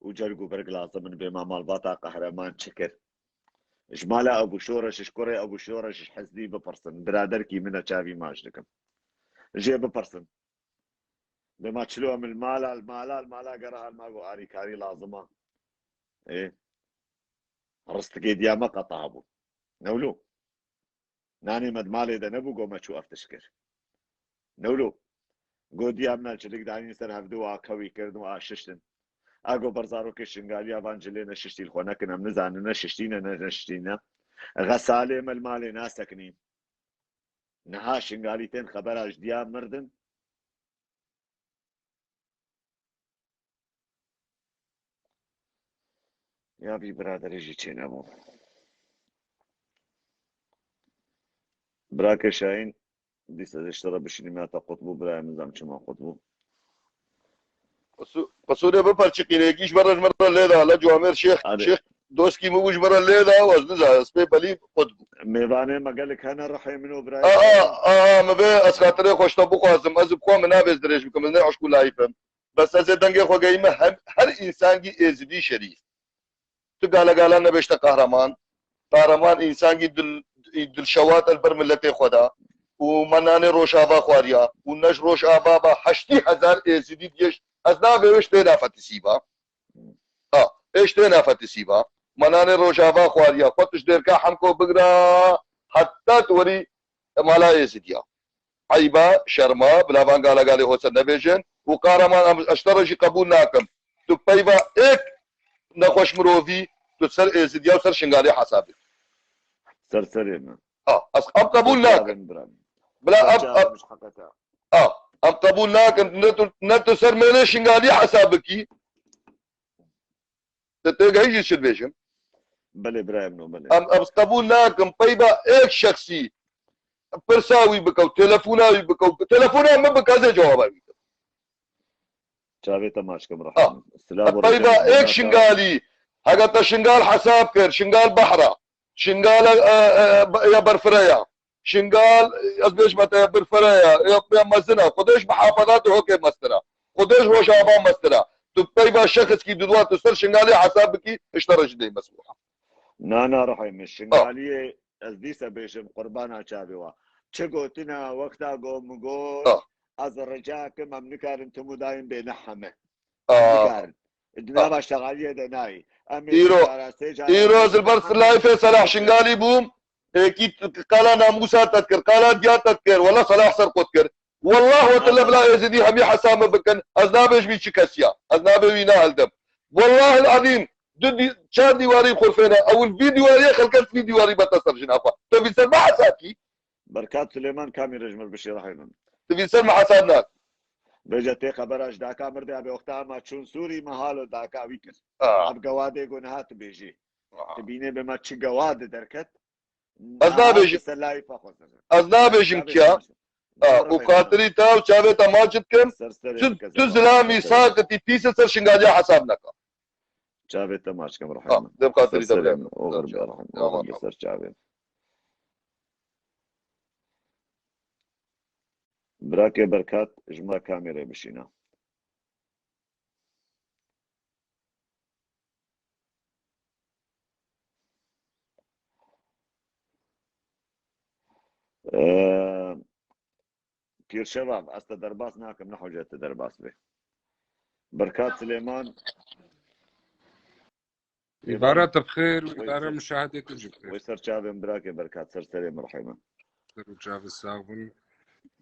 û cerg û berg lazim in, bêma malbata qehreman çi kir? Ji mala Ebû Şoreş, ji kurê Ebû Şoreş, ji Hesdî bipirsin. Biraderkî min e, çavî maç dikim. Jê bipirsin. Bêma çilo em li mala, li mala, li mala gera her ma ku arîkarî lazim e. Ê. Ristikê diya me qeta bû. Newlo. Nanê me di malê de nebû, go me çû ev tişt kir. Newlo. Go diya me çilik danîn ser hevdu û akewî kirin û a şiştin. A go berzarokê Şingaliya van cilê ne şiştî li xwe nekin, em nizanin ne şiştî ne, ne, ne şiştî ne. Xesalê me li malê nasekinîn. Niha Şingalî tên xebera ji diya mirdin. Ya vî biraderê jî çênebû. Birake Şahîn, dîsa ez ji te re bişînim ya te qut bû, birayê min zam çima qut bû. Qisû-, qisûrê biperçiqîne, yekî ji ber re ji min re lê da, le Cuamêr Şêx, Hadi. Şêx doskî min bû ji min re lê da, ez nizanim, ez pê belî qut bû. Mêvanê me gelek hene, rihê min û birayê A, a, min. a, a, min vê ez xatirê xwe ji te bixwazim, ez bi xwe min nabê ez dirêj bikim, ez ne eşq û layîf im. Bes ez ê dengê xwe geyîme her, her însangî êzidî şerîf. Tu gale gala nebêjte qehreman. Qehreman însangî dil, dilşewat el ber miletê xwe de. Û me nanê Rojava xwariya. Û ne ji Rojava ba heştî hezar êzidî diye ji, ez navê wê ji tê nafetisî ba. Ha, ê ji tê nafetisî ba. Me nanê Rojava xwariya. Xwe tu ji dêrka Hemko bigira, heta tu werî mala êzidiya. Eyba, şerma, bila van gala galê hoser nebêjin. Û qehreman em, ez ji te re jî qebûl nakim. Tu peyva êk nexweş mirovî, tu ser êzidiya û ser Şingalê hesab bikî. Ser serê min. Ha, ez, em qebûl nakin. Bira. Bila em, em, ha, em qebûl nakin. Ne tu, ne tu ser mêlê Şingalî hesab bikî. Te têgehî jî çi dibêjim? Belê birayê min, belê. Em, em qebûl nakim peyva êk şexsî pirsa wî bike û telefona wî bike û telefona min bike, ez ê cewaba wî bidim. Çavê te maç kim Ah. rehim. Silav û Peyva rêzê êk Şingalî, hega te Şingal hesab kir, Şingal behra, Şingal e, e, e, ya berfire ya. Şingal, ez bêjime te ya berfire ya, ya, ya mezin e. Xwedê ji muhafazatê Hokê mestir e. Xwedê ji Rojava mestir e. Tu peyva şexskî duduwa tu ser Şingalê hesab bikî, ji te re jî dê mesmûh. Na, na, rihê min. Ah. Şingaliyê ez dîsa bêjim qurbana çavê wa. Çi gotina wexta go min got, Ah. ez rica kim, em nikarin tim û dayîn bê ne heme. Em Ah. nikarin. Di nava şexaliyê de nayî. Em ê Îro, du cara, sê cara îro ez li ber silayfê Selah Şingalî bûm. Êkî t-, qala namûsa te dikir, qala diya te dikir. Wela Selah ser qut kir. Wellah we tile bila Êzidî hemî hesa min bikin. Ez nabêjim wî çi kesiya. Ez nabê wî nahildim. Wellahil ezîm. Du dî-, çar dîwarî xurfêne. Ew vî dîwarî, xelkes vî dîwarî bete ser jina xwe. Te vî ser me hesab kî? Berkat Silêman, kamî re ji min bişî rehê min. Te vî ser me hesab nak. Bêje tê xebera ji daka mirdê, abê wexta ema çûn Sûrî, me halo daka wî kir. Ah. Ab gewadê got niha tu bêjî. Ah. Tu bînê bi me çi gewade derket? Ez nabêjim. Niha tu ser layî xwe xwezir. Ez nabêjim çabe kiya. Ah, û xatirî te û çavê te maç dikim. Ser serê Tu, min tu keze zilamî ser serê. Saqitî tîse ser Şingaliya hesab neka. Çavê te maç kim rehê min. Dem xatirî te. Ser serê min, oxir be rehê min, oxir be ser çavê min. Birakê Berkat, ji me kamêrê bişîne. Ee, Pîr Şevab, ez te derbas nakim, ne hewce te derbas bê. Berkat Silêman. Îbare te bi xêr û îbare muşahedê tu jî bi xêr. Wê ser çavên birakê Berkat, ser serê min rehê min. Ser û çavê sax bin.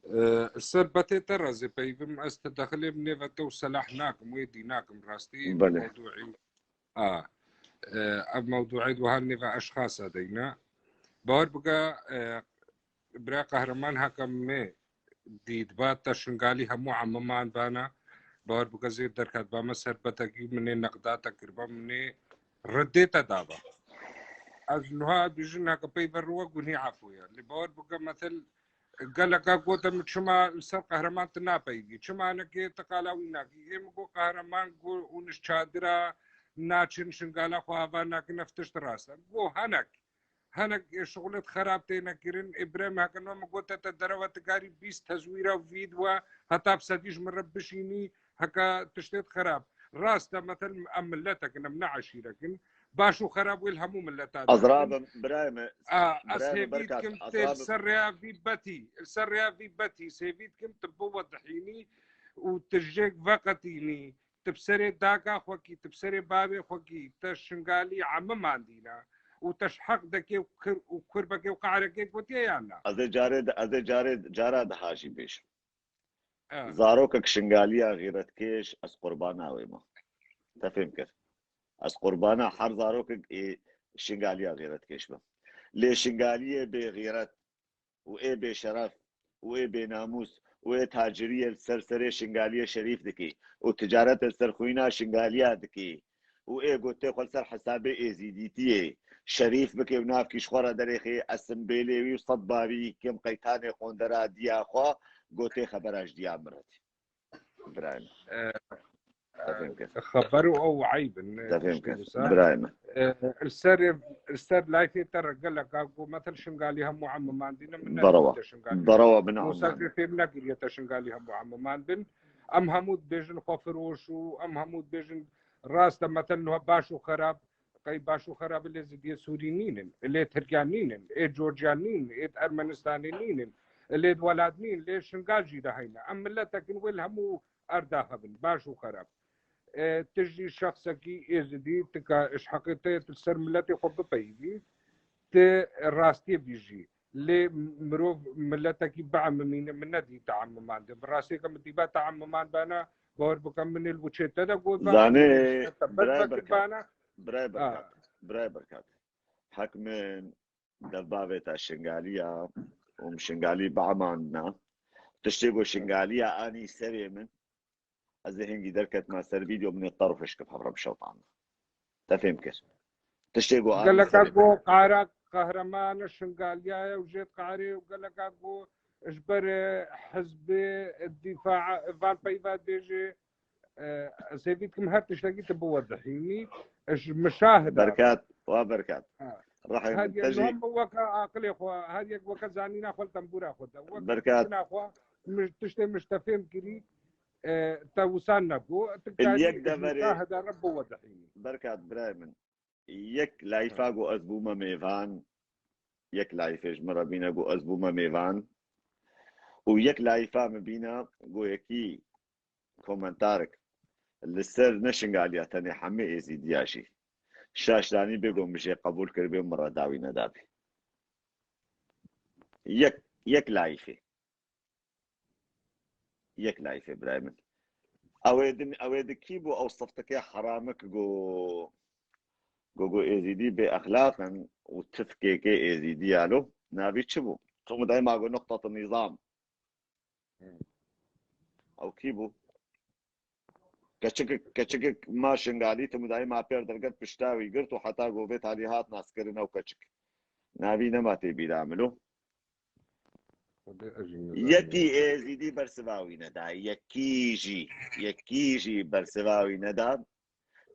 Ee, ser betê te re zê peyvim ez tedexilê bi nêve te û selah nakim, wê dî nakim rastî. Belê. Mewdûî. A, e, ev mewdûê di wiha nêva eşxasa deyne. Bawer bike, e, bira Qehreman heke me dîtba te Şingalî hemû emiman bana. Bawer bike zê derketba me serbetekî û min ê neqdate kiriba, min ê redê te daba. Ez niha dibêjin heke peyve ruwe gunî efû ye. Lê bawer bike metel Geleka gote min, çima li ser Qehreman tu napeyivî? Çima hinekê tu qala wî nakî? Ê min got Qehreman got hûn ji çadira naçin, Şingala xwe ava nakin, ev tişt rast e. Got henek, henek şixulêt xerab têne kirin. Ê birê min heke niha min gote te derewa tu karî bîst tezwîra vîdwa heta bi sedî ji min re bişînî, heke tiştêt xerab. Rast e, metel em miletek in, em ne eşîrek in. Baş û xerab wê li hemû mileta de. Ez rabim, birayê me, a, ez birayê me hêvî Berkat, dikim ez tê li rabim. Ser rêya vî betî, li ser rêya vî betî, ez hêvî dikim tu biwedihînî û tu jêk veqetînî, tu bi serê daka xwe kî, tu bi serê bavê xwe kî, te Şingalî emiman dîna û te ji heq dekê û kir û kurbekê û qehrekê gotiye yan na? Ez ê carê di, ez ê carê, cara diha jî bêjim. E. Zarokek Şingaliya xîretkêş, ez qurbana wê me. Te fêm kir. Ez qurbana her zarokek ê Şingaliya xîretkêş be. Lê Şingaliyê bêxîret û ê bêşeref û ê bênamûs û ê taciriyê li ser serê Şingaliyê şerîf dikî û ticaretê li ser xwîna Şingaliya dikî û ê gotê xwe li ser hesabê êzîdîtiyê şerîf bike û navkî ji xwe re derêxê, ez simbêlê wî û sed bavî kim qeytanê qondera diya xwe gotê xebera ji diya min re tê. Birayê min. E, Te fêm kir. Xeber û ew eyb in, Te fêm tiştê kir. Wisa. Birayê min. E, li ser, li ser layfê te re gelek a ku metel Şingalî hemû emiman dîne, min Berewa. Nekiriye te Şingalî. Berewa bin Wisa emiman. Ke fêm nekiriye te Şingalî hemû emiman bin. Em hemû dibêjin xwefiroş û em hemû dibêjin rast e, metel niha baş û xerab, qey baş û xerab lê zidiyê Sûrî nînin, lê Tirkiya nînin, ê Georgiya nînin, ê Ermenistanê nînin, lê di welat nîn, lê Şingal jî de heyne. Em miletekin wê li hemû erda hebin, baş û xerab. E, tu jî şexsekî êzidî, tu ka ji heqê te tu li ser miletê xwe bipeyivî, tu rastiyê bijî. Lê mirov miletekî biemimîne, min nedî teemiman de. Bi rastê ke min dîba teemiman bana, bawer bike min ê li wiçê te de got bana, Zanê, min ê te bet birayê vekir Berkat, bana. Birayê Ha. Berkat, birayê Berkat. Hek min dev bavê te Şingaliya û min Şingalî biemandina. Tiştê ku Şingaliya anî serê min, ez ê hingî derketime ser vîdeo, min ê te rû fişkip hevre bişewitandin. Te fêm kir. Tiştê ku anî Geleka serê ku min. Qara qehreman Şingaliya ye û jêt qarê û geleka ku ji ber, e, hizbê dîfa van peyva dibêje, e, ez hêvî dikim her tiştekî tu biwedihînî, ji mişahida. Berkat, wa Berkat. Ha. Rehê Her min yek te jî. Niha weke aqilê xwe, her yek weke zanîna xwe li tembûra xwe de. Weke Berkat. Dîtina xwe, mij-, tiştê min ji te fêm kirî, e, te wisa negot, tu karî yek ji deverê mişahida re biwedihînî. Berkat, birayê min. Yek layîfa Ha. Got ez bûme mêvan, yek layîfê ji min re bîne got ez bûme mêvan û yek layîfa min bîne got yekî komentarek li ser ne Şingaliya tenê hemê Êzîdiya jî şaşlanî bê got min jê qebûl kiribê û min re dawî nedabê. Yek, yek layîfê. Yek layîfê birayê min. Ew ê din, ew ê di kî bû ew siftikê heramik got Go, go Êzîdî bê exlaq in û tifkêkê Êzîdî ya lo. Navî çi bû? Tu dayma go nuqtat nîzam. Ew kî bû? Keçikek, keçikek ma Şingalî, tu dayma pêr derket, pişta wî girt û heta go vê talî hat naskirin ew keçik. Navî nema tê bîra min lo. Xwedê ez jî nizanim. Yekî Êzîdî bersiva wî neda. Yekî jî, yekî jî bersiva wî neda.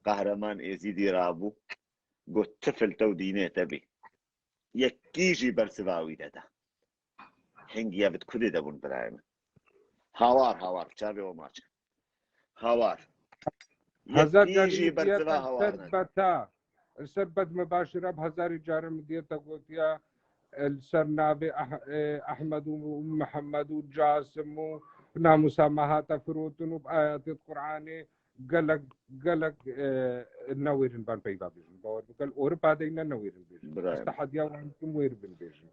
Qehreman Êzîdî rabû. Got, tifl te û dînê te bî. Yekî jî bersiva wî neda. Hingî ev di kudê de bûn birayê min. Hawar, hawar, çavê we maç. Hawar. Hezar Yekî carî jî min diye bersiva te hawar ser neda. Beta. Li ser bet mibaşira bi hezarî carin min diye te gotiya, li ser navê Eh-, eh, Ehmed û Mihemed û Casim û namûsa me hate firotin û bi ayatê Qur'anê gelek, gelek, eh, newêrin ben peyva bêjin. Bawer bike, li Ewropa de ne newêrin bêjin. Birayê. Ez tehediya wan dikim wêr bin bêjin.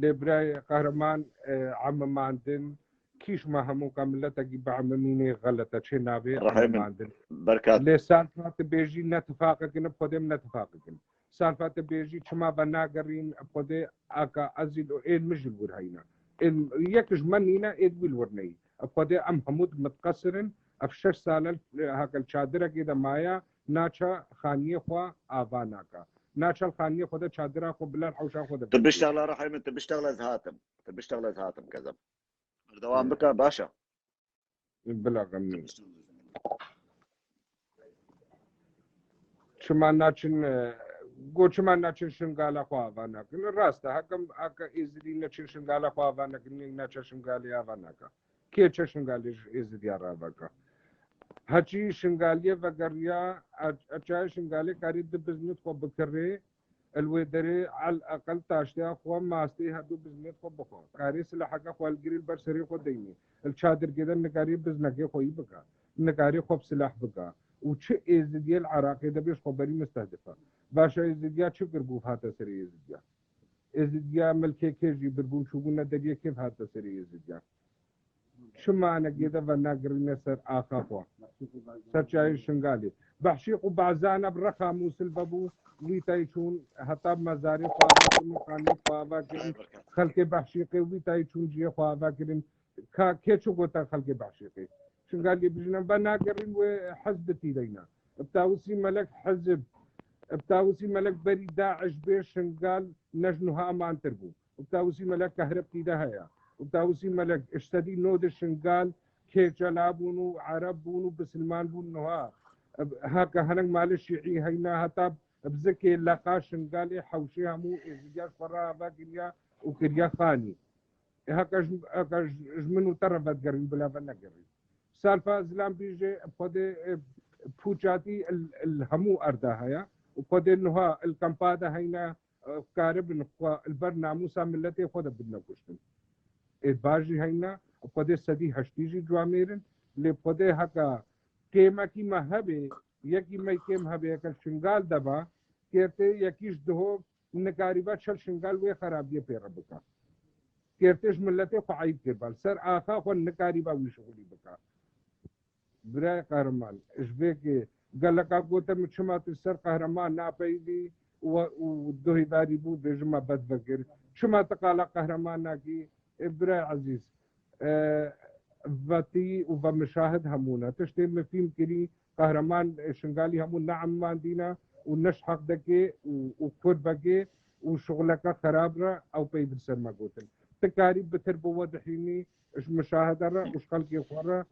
Lê birayê qehreman, eh, emimandin, kîş me hemû ka miletekî bi emimînê xelet e, çê navê Rehê min, emimandin. Berkat. Lê salfa tu bêjî ne tifaqekin, bi Xwedê min ne tifaqekin. Salfa tu bêjî çima venagerîn, bi Xwedê aka ez jî ên min jî li wir heyna. Ên yek ji me nîne, êd wî li wir neyî. Bi Xwedê em hemû di mitqesir in, ev şeş sal e, heke li çadirekê de maya, naça xaniyê xwe ava naka. Naça li xaniyê xwe de çadira xwe bila li hewşa xwe de Tu biştexle rehê min, tu biştexle ez hatim. Tu biştexle ez hatim kezeb. Berdewam bike, baş e. Bila xem. Çima naçin, e, go çima naçin Şingala xwe ava nakin? Rast e, hekem, heke Êzidî neçin Şingala xwe ava nakin, yek naça Şingalê ava naka. Kê çe Şingalê ji Êzidiya raveka? Heçî Şingaliyê vegeriya, e, e, çayê Şingalê karî di biznit xwe bikirê, Li wê derê el eqel taştiya xwe mastê her du biznêt xwe bixwe. Karê silaheke xwe li girê li ber serê xwe deynê. Li çadirkê de nikarê biznekê xweyî bike. Nikarê xwe bi silah bike. Û çi Êzidiyê li Iraqê de bê ji xwe berî mustehdif e. Baş e, Êzidiya çi kir bû hate serê Êzidiya? Êzidiya milkê kê jî birbûn çûbûne deriyê kê hate serê Êzidiya? Çima negê de venagirîne ser axa xwe? Ser çayê Şingalê. Behşîq û Bazan e bi rexa Mûsil vebû, wî tayê çûn heta mezarê xwe ava kirin û xaniyê xwe ava kirin. Xelkê Behşîqê wî tayê çûn cihê xwe ava kirin. Ka kê çi gote xelkê Behşîqê? Şingalê bijîne venagirîn wê hizb tîdeyna. Bi Tawusî Melek hizb, bi Tawusî Melek berî DAIŞ bê Şingal ne ji nuha amantir bû. Bi Tawusî Melek kehreb tîde heye. Bi Tawusî Melek ji sedî nod Şingal kêçela bûn û Ereb bûn û bisilman bûn nuha. Heke hinek malê şîî heyna heta bi zikê leqa Şingalê hewşê hemû Êzidiya ji xwe re ava kiriya û kiriya xanî. Heke ji, heke ji, ji min û te re vedigerîn bila venegerîn. Salfa zilam bî jê Xwedê, e, pûçatî il, il hemû erda heye û Xwedê nuha il kampa de heyne, e, karibin xwe il ber namûsa miletê xwe de bidine kuştin. Ê baş jî heyne, Xwedê sedî heştî jî cuamêrin, lê Xwedê heka kêmekî me hebe, yekî me kêm hebe, heke Şingal de ba, kêrtê yekî ji Dihok nikarîba çel Şingal wê xerabiyê pê re bike. Kêrtê ji miletê xwe eyb kiriba. Li ser axa xwe nikarîba wî şixulî bike. Birayê Qehreman, ji vê ke geleka gote min çima tu li ser Qehreman napeyivî û, û guhdarî bû, bêjim me bed vekir. Çima tu qala Qehreman nakî? Ê birayê ezîz, e, vetî û ve mişahid hemû ne. Tiştê min fîm kirî, Qehreman, e, Şingalî hemû ne emimandî ne û ne ji heqdekê û, û kurbekê û şixuleke xerab re ew peyv li ser me gotin. Ti karî bitir bi we dihînî ji mişahide re û ji xelkê xwe re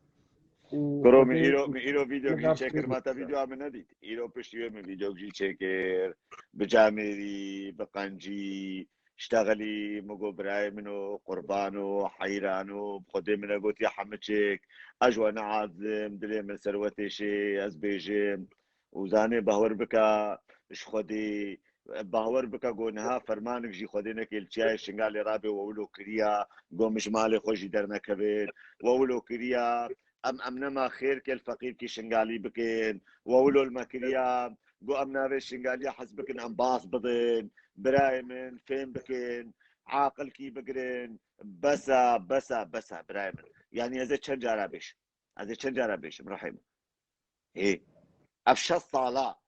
û Kuro, min Xwedê îro, min îro vîdeo jî çêkir, ma te vîdeo min nedît. Îro piştî wê min vîdeo jî çêkir. Bi camêrî, bi qencî, Ştexelî, min got, birayê min o, qurban o, heyran o, bi Xwedê min negotiye hemiçek, ez ji we neazim, dilê min ser we têşê, ez bêjim, û zanê, bahwer bike, ji Xwedê, bahwer bike, got, niha fermanik jî Xwedê neke li çiyayê Şingalê rabe, we wilo kiriya, got, min ji malê xwe jî dernekevin, we wilo kiriya, Em, em nema xêrkê li feqîrkî Şingalî bikin. We wilo li me kiriya, got em navê Şingaliya hez bikin, em bas bidin. Birayê min, fêm bikin, aqilkî bigirin. Bes e, bes e, bes e, birayê min. Yanî ez ê çend cara bêjim? Ez ê çend cara bêjim, rehê min? Hê. Ev şeş sala,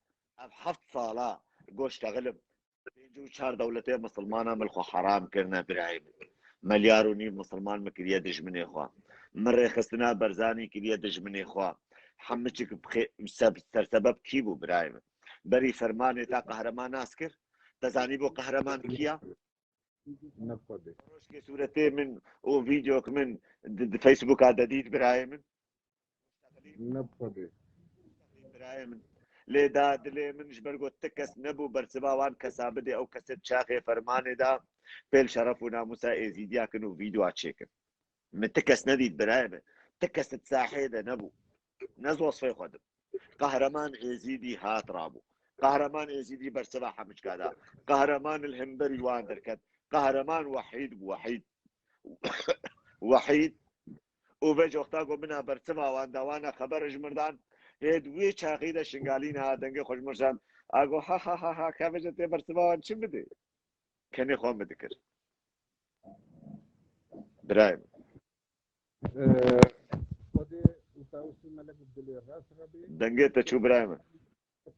ev heft sala, Goş texilim. Pêncî û çar dewletê misilmana min xwe heram kirine birayê min. Melyar û nîv misilman min kiriye dijminê xwe. Min rêxistina Berzanî kiriye dijminê xwe. Hemû çik bi xê-, seb-, sersebeb kî bû birayê min? Berî fermanê te Qehreman nas kir. Te zanîbû Qehreman kî ya? Ne Xwedê. Rojkê sûretê min û vîdeok min di, di Facebooka de dît birayê min. Ne Xwedê. Birayê min. Lê da dilê min ji ber got ti kes nebû bersiva wan kesa bidê ew kesê çaxê fermanê da pêl şeref û namûsa êzîdiya kin û vîdeoa çêkin. Min ti kes nedît birayê min. Ti kes di sahê de nebû. Ne zosfê xwe dim. Qehreman Êzîdî hat rabû. Qehreman Êzîdî bersiva hemû çika da. Qehreman li hemberî wan derket. Qehreman Wehîd bû, Wehîd. Wehîd. Û vê coxta got, mina bersiva wan da, wana xeber ji mir dan. Hê di wê çaxî de Şingalî niha dengê xwe ji mir şand. A got, ha, ha, ha, ha, ka vêje tê bersiva wan çi bidê? Kenê xwe min dikir. Birayê min. Ee, Xwedê û Tawusî Melek bi dilê rast re bê. Dengê te çû birayê min.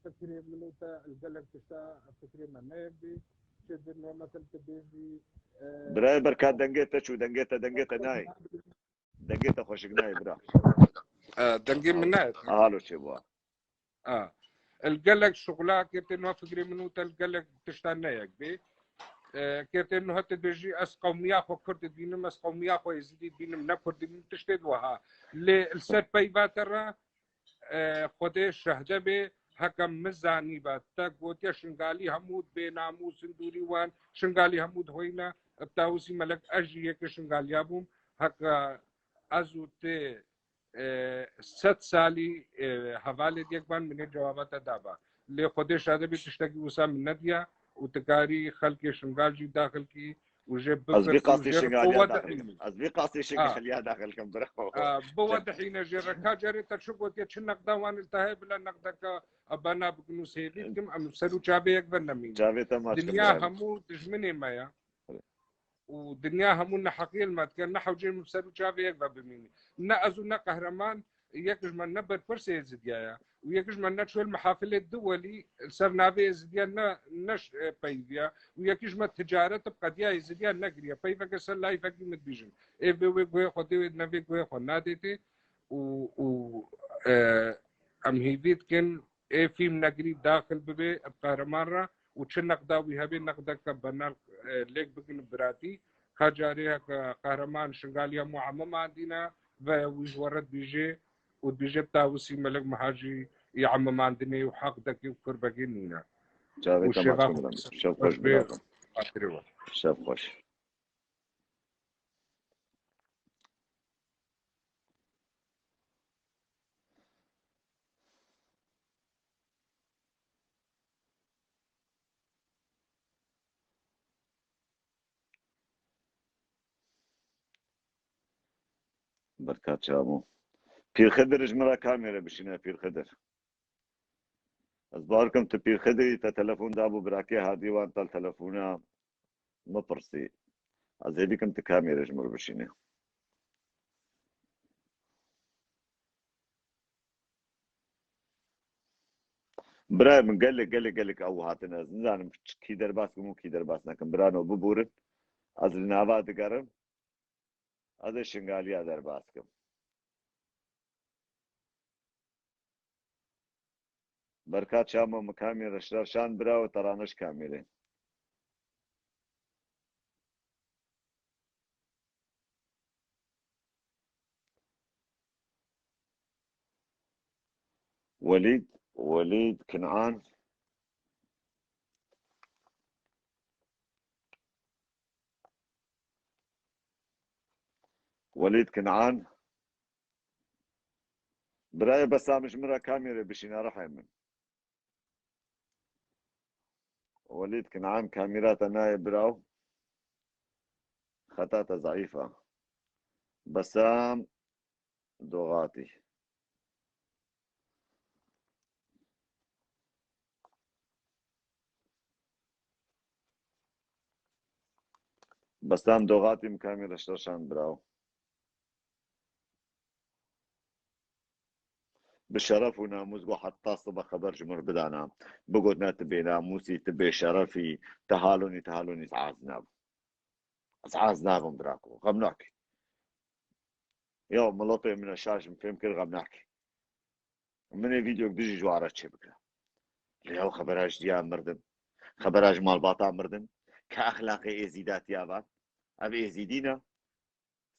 Fikrê min û te li gelek tişta fikrê me ne yek bê. Çi di normal te bêjî, e, Birayê Berkat, dengê te çû, dengê te, dengê te nayê. Dengê te xweşik nayê bira. E, dengê min nayê. Aha, lo çêbû. A. El gelek şuxula kê tê niha fikrê min û te li gelek tişta ne yek bê. E, kê tê niha te dibêjî, ez qewmiya xwe Kurd dibînim, ez qewmiya xwe Êzidî dibînim, ne Kurd dibînim, tiştê di wiha. Lê li ser peyva te re, e, Xwedê şehde bê, heke min zanîba, te gotiye Şingalî hemû bênamûs in dûrî wan, Şingalî hemû dihweyne, bi Tawusî Melek, ez jî yekê Şingaliya bûm, heke ez û tê e, sed salî, e, hevalê diyek ban min ê cewaba te daba. Lê Xwedê şade bê tiştekî wisa min nediya û tu karî xelkê Şingal jî daxil kî û jê Ez vî bipirsin û qasî jê re Şingaliya biwe daxil kim. dihînî. Ez vî qasî Ha. Şingaliya daxil kim, bira xwe. Ha, biwe dihîne jê re. Ka carê te çi gotiye, çi nexda wan li te heye bila nexdeke bana bikin û sêvî dikim, em ser û çavê yek ve nemînin. Çavê te maç kim Dinya bira. hemû dijminê me ya. û dinya hemû neheqiyê li me dike, ne hewcê min bi ser û çavê yek ve bimînî. Ne ez û ne Qehreman, yek ji me ne berpirsê Êzidiya ye û yek ji me ne çûye li mehafilê du welî li ser navê Êzidiya ne, ne ş-, e, peyivî ye û yekî ji me ticaret bi qediya Êzidiya nekiriye. Peyveke ser layîfekî min dibîjin. Ê vê wê guhê xwe dê wê, ne vê guhê xwe nadê tê û, û, e, em hîvî dikin ê fîm negirî daxil bibe bi Qehreman re û çi neqda wî hebe neqdeke benal, e, lêk bikin biratî. Ka carê heke Qehreman Şingaliya mû eme mandîne ve wî ji we re dibêje û dibêje Tawusî Melek Mehacî yê eme mandinê û heq dekê û kurbekê nîne. Çavê Û te şeva maç xwe bidan. Şev xweş xweş bê, bira. Xatirê we. Şev xweş. Berka çamo. Pîr Xidir ji min re kamê re bişîne, Pîr Xidir. Ez bawer kim tu Pîr Xidirî, te telefon dabû birakê Hadî wan, te telefona min pirsî. Ez hêvî kim tu kamê re ji min re bişîne. Birayê min, gelek, gelek, gelek ew hatine. Ez nizanim kî derbas kim û kî derbas nekim. Birano, biborin. Ez li nava digerim. Ez ê Şingaliya derbas kim. Berka çamo, min kamê re şerşand bira û te raniş kamê re. Welîd, Welîd Kinan. Welîd Kinan. Birayê Besam, ji min re kamê re bişîne, rihê min. Welîd Kinan, kamîra te nayê biraw. Xeta te zeîf e. Besam Doxatî. Besam Doxatî, min kamîra şerşand biraw. Bi şeref û namûs got, heta sibe xeber ji min re bidana. Bigotine, tu bênamûs î, tu bêşeref î, tu halonî, tu halonî, ez ez nabim. Ez ez nabim, birako. Xem nake. Ya miletê min e şaş, min fêm kir, xem nake. Min ê vîdeok dijî ji wan re çêbike. Lê ew xebera ji diya mirdim. Xebera ji malbata mirdim. Ke exlaqê êzîdatiya van. Ev êzîdî ne.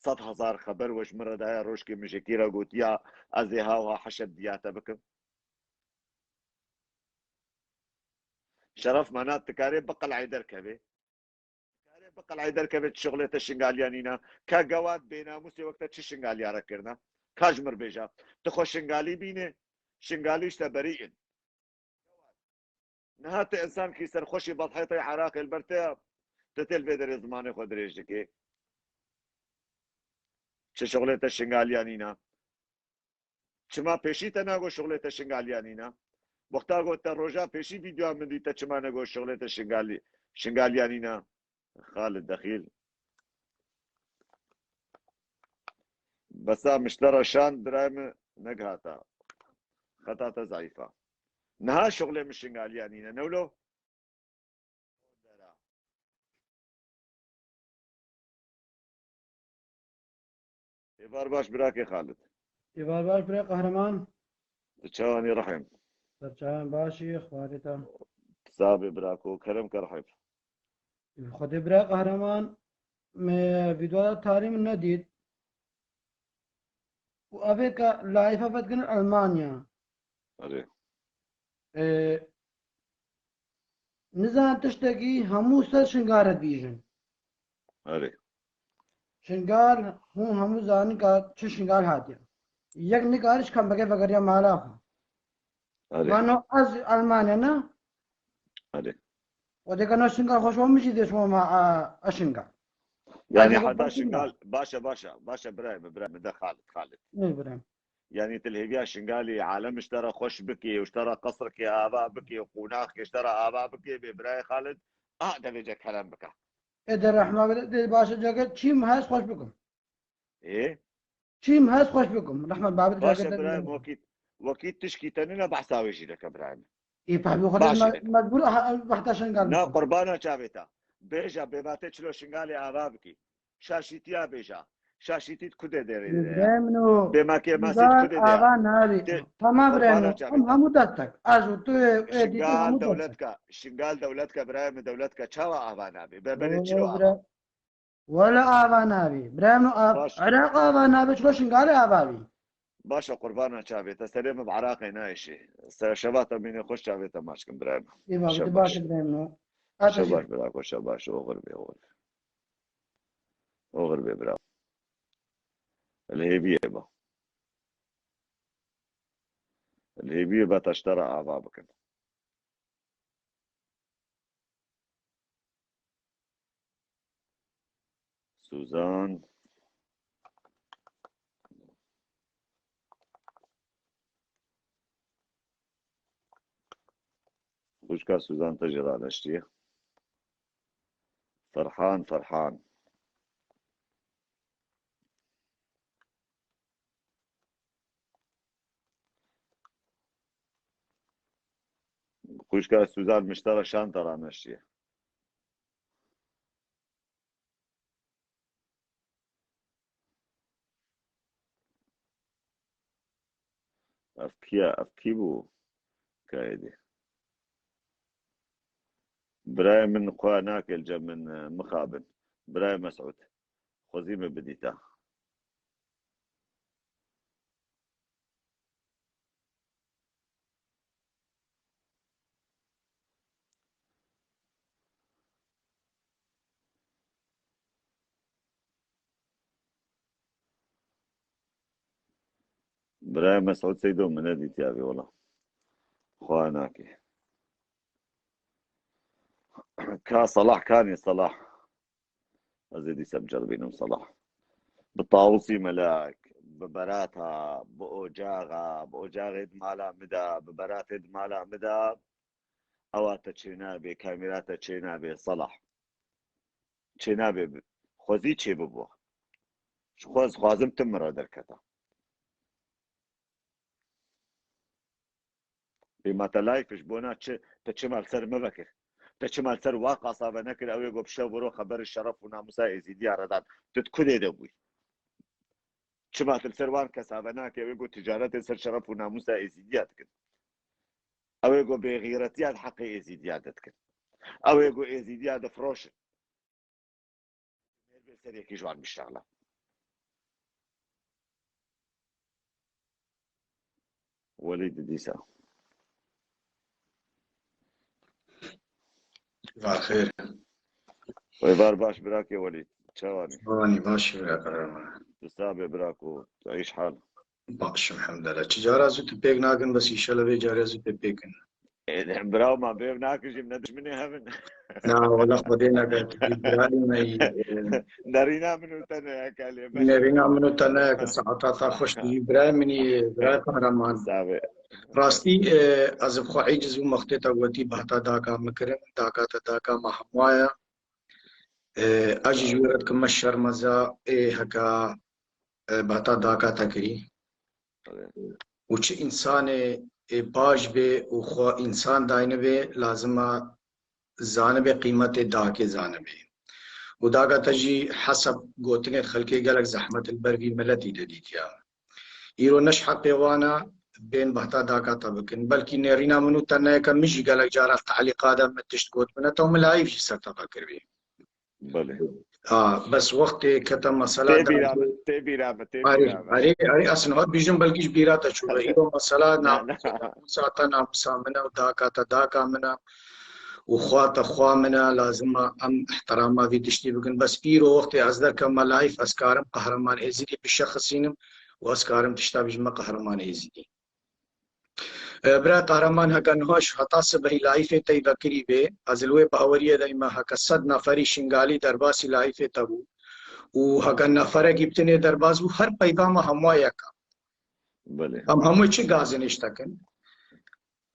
Sed hezar xeber we ji min re daye, rojkê min ji kê re gotiya, ez ê ha wiha heşe bi diya te bikim. Şeref mena, tu karê biqeleyê derkevê. Tu karê biqeleyê derkevê, tu şixulê te Şingaliya nîne. Ka gewat bênamûsê wek te çi Şingaliya re kirine? Ka ji min re bêje. Tu xwe Şingalî bîne, Şingalî ji te berî in. Niha tu însankî serxweşî bedheyteyê Iraqê li ber te ya, tu tê li vê derê zimanê xwe dirêj dikê. Çi şixulê te Şingaliya nîne? Çima pêşî te nagot şixulê te Şingaliya nîne? Wexta got te roja pêşî vîdeoya min dî, te çima negot şixulê te Şingalî, Şingaliya nîne? Xalid Dexîl. Besa min ji te re şand, birayê min, negihata. Xeta te zayîf e. Niha şixulê min Şingaliya nîne, ne wilo? Êvar baş birakê Xalid. Êvar baş birê Qehreman. Tu çawanî Rehîm? Ser çawan başî, xwarê te. Sabê birako, kerem ke Rehîm. Xwedê birê Qehreman, me vîdeoya tarî min nedît. Û evê ke layîfa fetkin Elmanya. Erê. Ee, nizan tiştekî hemû ser Şingal re dibîjin. Erê. Şingal, hûn hemû zanin ka çi Şingal hatiye. Yek nikariş kam beke vegeriya mala xwe. Erê. Vano ez Elmanya ne. Erê. O deka no Şingal xweş o, min jî dê şima ma, a, a Şingal. Yani heta Şingal, başe, başe, başe, birayê min, birayê min, de Xalid, Xalid. Ne birayê min? Yani tu li hêviya Şingalî alem ji te re xweş bikê û ji te re qesrkê ava bikê û qonaxkê ji te re ava bikê, bê birayê Xalid, a, devêce kerem bike. Ê de rehma bide, dê başe cege çîm hest xweş bikim. Ê? Çîm hest xweş bikim. Rehmet babet. Başe birayê min, wekî, wekî tişkî te nîne behsa wê jî deke birayê min. Ê pahbî xwe me-, mecbûr, aha, behta Şingal bikim. Na qurbana çavê te. Bêje bêbatê çilo Şingalê ava bikî. Şaşîtiya bêje. Şaşîtî di kudê derê de ye. Bêmakê masî di kudê de ye. Ava nabî. Tamam birayê min. Em hemû destek. Ez û tu, ê dîtî hemû destek. Şingal dewletka, Şingal dewletka birayê min, dewletka çawa ava nabî? Be belê çilo ava. Wele ava nabî. Birayê min, av-, Iraq ava nabî, çilo Şingalê ava bî. Başe qurbana çavê te, serê min bi Iraqê nayêşê. Se-, şeva te mînê xweş, çavê te maç kim birayê min. Ê bavê, şev baş birayê min. Şev baş birako, şev baş, oxir bê, oxir. Oxir bê bira. Li hêviyê be. Li hêviyê be te ji te re ava bikin. Suzan. Xwişka Suzan te jî raneştiye. Ferhan, Ferhan. Xwişka Suzan min ji te re şan te raneştiye. Ev kî ye? Ev kî bû? Ka êdî. Birayê min xwe nake li cem min, e, mixabin. Birayê Mesûd. Xwezî min bidîta. Birayê Mesûd Seydo min nedîtiya vê wela. Xwe nake. Ka Salah, kanê Salah? Ez ê dîsa biceribînim Salah. Bi Tawusî Melek, bi Berata, bi Ocaxa, bi Ocaxê di mala min de, bi Beratê di mala min de. Ewa te çênabê, kamera te çênabê, Salah. Çênabê bi-, xwezî çêbibo. Ji xwe ez xwazim tu min re derketa. Bê ma te layf ji bona çi, te çima li ser me vekir? Te çima li ser wa qasa venekir? Ew ê got bi şev û ro xeberê şeref û namûsa Êzîdiya re dan. Tu di kudê de bûyî? Çima tu li ser wan kesa venakî? Ew ê got ticaretê ser şeref û namûsa Êzîdiya dikin. Ew ê got bêxîretiya di heqê Êzîdiya de dikin. Ew ê got Êzîdiya difiroşin. Mêr bê ser yekî ji wan bişexle. Welîd dîsa. Var xêr. Êvar baş birakê Welîd. Çawanî? Çawanî baş bira Qehreman. Tu sabê birako. Tu eyş hal. Baş elhamdülillah. Çi cara zû tu pêk nakin, bes înşallah vê carê zû tu pêk in. Ê, biraw, ma bêv nakijîm, ne dijminê hev in. Na, wela Xwedê neke, tu bî birayê me yî, e, Nerîna min û te ne yek e lê me. Nerîna min û te ne yek e, saeta te xweş, tu bî birayê min î, birayê Qehreman. Sabê. Rastî, e, ez bi xwe êciz bûm, wextê te gotî behta daka min kirin, daka te daka me hemwa ye. E, ez jî ji wê re dikim me şermeza, ê, heka, e, behta daka te kirî. Û çi însanê, ê, baş bê û xwe însan dayne bê, lazim e zanibe qîmetê dakê zanibe. Û daka te jî hesab gotinê xelkê gelek zehmet li ber vî miletî de dîtiya. Îro ne ji heqê wan e bên behta daka te bikin. Belkî nêrîna min û te neyeke min jî gelek caran te'lîqa de min tişt gotibine, te min layîv jî ser te vekiribî. Belê. Ha, bes wextê kete mesela Tê bîra min, tê bîra min, tê Arê, bîra min. Arê, arê, ez niha dibêjim belkî ji bîra te çûbe. Îro mesela Na, na. Namûsa te namûsa min e û daka te daka min e û xwa te xwa min e, lazim e em ihtirama vî tiştî bikin. Bes îro wextê ez derkevme layîf, ez karim Qehreman Êzidî bişexisînim û ez karim tişta bîjime Qehreman Êzidî. E, bira Qehreman, heke niha ji heta sibehî layîfê te yî vekirî bê, ez li wê baweriyê de me, heke sed neferî Şingalî derbasî layîfê te bû û heke neferekî bi tinê derbas bû, her peyva me hemû yek e. Belê. Em hemû çi gazinêş te kin?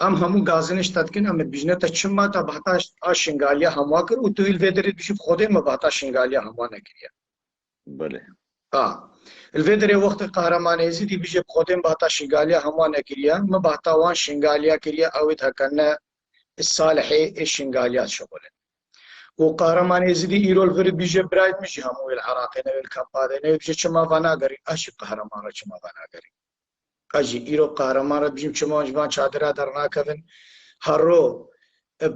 Em hemû gazinêş te dikin, em dibîjine te çima te behta a Şingaliya hemû kir û tu wî li vê derê dibîjî bi Xwedê me behta Şingaliya hemû nekiriye. Belê. Ha. Li vê derê wextê Qehreman Êzidî bije bi Xwedê min behta Şingaliya hemû nekiriye, min behta wan Şingaliya kiriye, ew ê heke ne Salihê ê Şingaliya dişixulin. Û Qehreman Êzidî îro li vir bije birayê min jî hemû wê li Iraqê ne, wê li kampa de ne, wê bije çima va nagerîn, ez jî Qehreman re çima va nagerîn. Ez jî îro Qehreman re dibêjim, çima ji van çadira dernakevin? Her ro, e,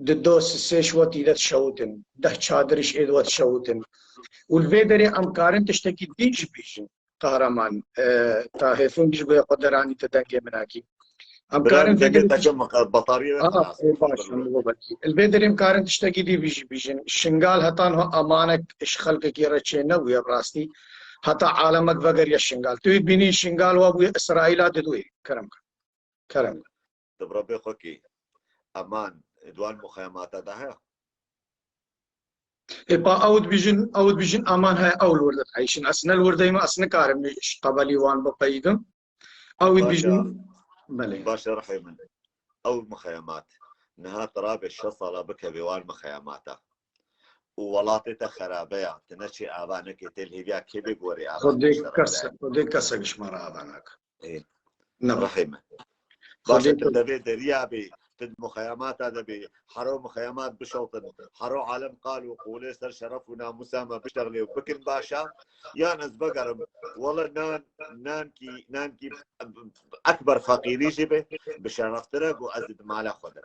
di do sisê ji we tîde dişewtin, deh çadir ji êd we dişewtin. Û li vê derê em karin tiştekî din jî bêjin, Qehreman, e, ta hêfûn jî bê xwe deranî te dengê min akî. Em Bira karin dengê vê te derê kim, e, batariyê ve Aha, xilas ê, bû, baş, bû, em bû. Li vê derê em karin tiştekî dî bîjî, bîjin. Şingal heta niha amanek ji xelkekî re çê nebûye bi rastî. Heta alemek vegeriya Şingal. Tu yê bînî Şingal wa bûye Îsraîla didûyê. Kerem ke. Kerem ke. Di bi Rebê xwe kî eman di wan muxeyemata de heye? Ê pa ew dibîjin, ew dibîjin eman heye, ew li wir de diheyşin. Ez ne li wir de yim, ez nikarim ji qebelî wan bipeyivim. Ew Baş e. dibîjin, belê. Baş e rihê min. Ew muxeyemat. Niha tu rabê şeş sala bikevê wan muxeyemata. Û welatê te xerabe ya. Tu neçê ava nekê tê li hêviya kê bê gorê ava Xwedê te şeref kese, de. Xwedê kesek ji me re ava nake. Ê, Ne. rihê min. Baş e, Xwedê tu te devê derya bê, tu di muxeyemata de bê, hero muxeyemat bişewtin, hero alem qal û qûlê ser şeref û namûsa me biştexlê û bikin baş e, yan ez vegerim, wele nan, nankî, nankî ekber feqîrî jî be, bi şereftir e ku ez di mala xwe de.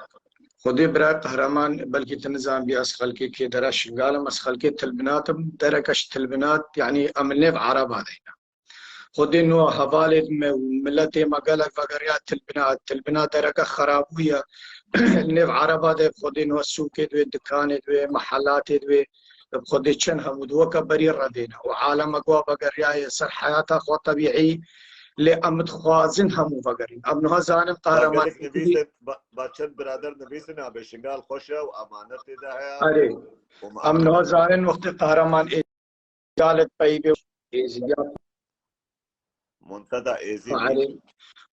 Xwedê bira Qehreman, belkî tu nizanibî ez xelkê kê dera Şingal im, ez xelkê Tilbinat im, dereke ji Tilbinat, yanî em li nêv Ereba de ne. Xwedê niha hevalê me û miletê me gelek vegeriya Tilbinat. Tilbinat dereke xerabû ye. Li nêv Ereba de Xwedê niha sûkê divê, dikanê divê, mehelatê divê. Xwedê çend hemû di weke berî revêne. Û alemek wa vegeriyaye ser heyata xwe tebîî. Lê em dixwazin hemû vegerin. Em niha zanin Qehreman Gelek Êzidî nivîsin, ba, ba çend birader nivîsin, abê Şingal xweş e û emanetê de heye. Erê. Û me Em niha zanin wextê Qehreman Êzidî peyvê Êzidiya Muntada Êzidî. Qeherê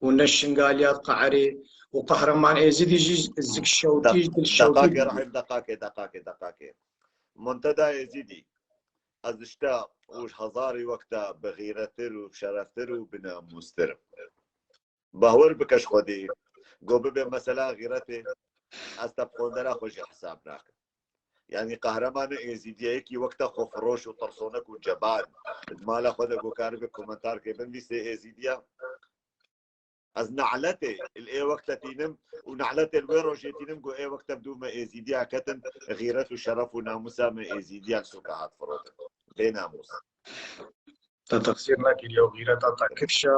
û ne Şingaliya Qeherê û Qehreman Êzidî jî zik şewtî, Deq-, dil şewtî. Deqakê, Rehîm, deqakê, deqakê, deqakê. Muntada Êzidî. Ez ji te û ji hezarî wek te bi xîrettir û bi şereftir û bi namûstir im. Bawer bike ji Xwedê. Go bibe mesela xîretê, ez te bi xwendera xwe jî hesab nakim. Yanî qehremanê êzîdiyekî wek te xwefiroş û tirsonek û ceban, di mala xwe de go karibe komentarkê binivîsê êzîdiya. Ez naletê li ê wexte tînim û naletê li wê rojê tînim ku ê wexte bi dû me êzîdiya ketin, xîret û şeref û namûsa me êzîdiya li soka hat firotin. Bê namûs. Te teqsîr nekiriye û xîreta te kifşa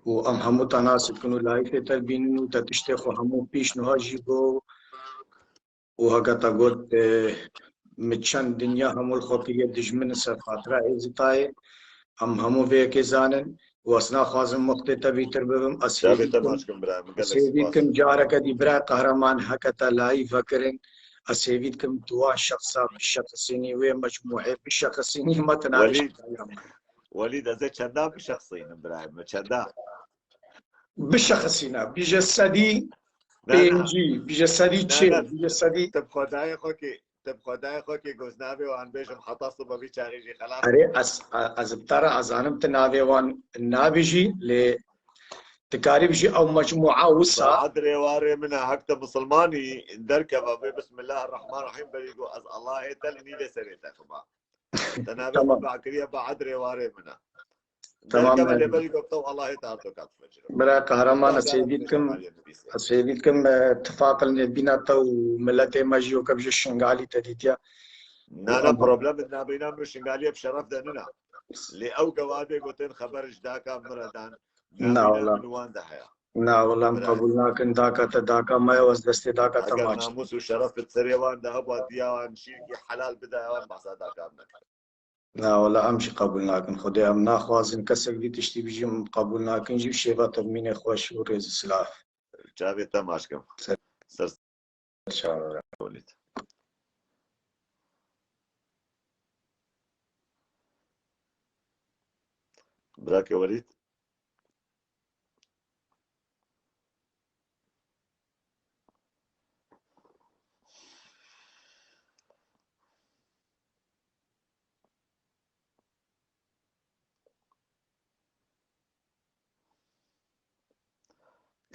û em hemû te nas dikin û layîfê te dibînin û te tiştê xwe hemû pêş niha jî got û heke te got, e, min çend dinya hemû li xwe kiriye dijmin li ser xatira Êzîtayê. Em hemû vê yekê zanin û ez naxwazim wextê te bîtir bibim. Ez Çavê hêvî te dikim, maç kim bira min, ez gelek hêvî spas. Dikim careke dî bira Qehreman heke te layîf vekirin. Ez hêvî dikim tu wan şexsa bişexisînî, wê mecmûhê bişexisînî, me tu Welîd, navêjî. Welîd, ez ê çenda bişexsînim birayê min, çenda? Bişexisîne, bije sedî Na, na. Pêncî, bije sedî Na, çil, na. Bije sedî. Te bi xwedayê xwe kê, te bi xwedayê xwe kê goznavê wan bêjim heta sibe vî çaxê jî xelas. Erê, ez, ez bi te re ez zanim tu navê wan nabêjî, lê dikarî bijî ew mecmûa wisa. Ba edrê warê min e, hek te misilmanî derkeve bê Bismillahirrahmanirrahîm berî go ez Allahê te li nîvê serê te xima. Te navê Tamam. Xwe bakiriye ba edrê warê min e. Tamam, Derkeve ben lê berî go te Allahê te her to kat fecir. Bira Qehreman, ez hêvî dikim, ez hêvî dikim, e, tifaq li nêvbîna te û miletê me jî weke bije Şingalî te dîtiye. Na, na, Ama problem nabîna min û Şingaliyê bi şeref de nina. Lê ew gewabê gotin xeber ji daka min re dan. Na, Nabîna wala. Min wan de heye. Na, wala em Bira. Qebûl nakin, daka te daka me ye, ez destê daka te Eger maç. Namûs û şeref bi serê wan de hebwa, diya wan şîrkî helal bide, wan behsa daka min neke. Na, wala em jî qebûl nakin. Xwedê em naxwazin kesek vî tiştî bijî, em qebûl nakin jî. Şêva te bimîne xweş û rêz û silav. Çavê te maç kim. Ser Ser çawa. Welîd. Birake Welîd.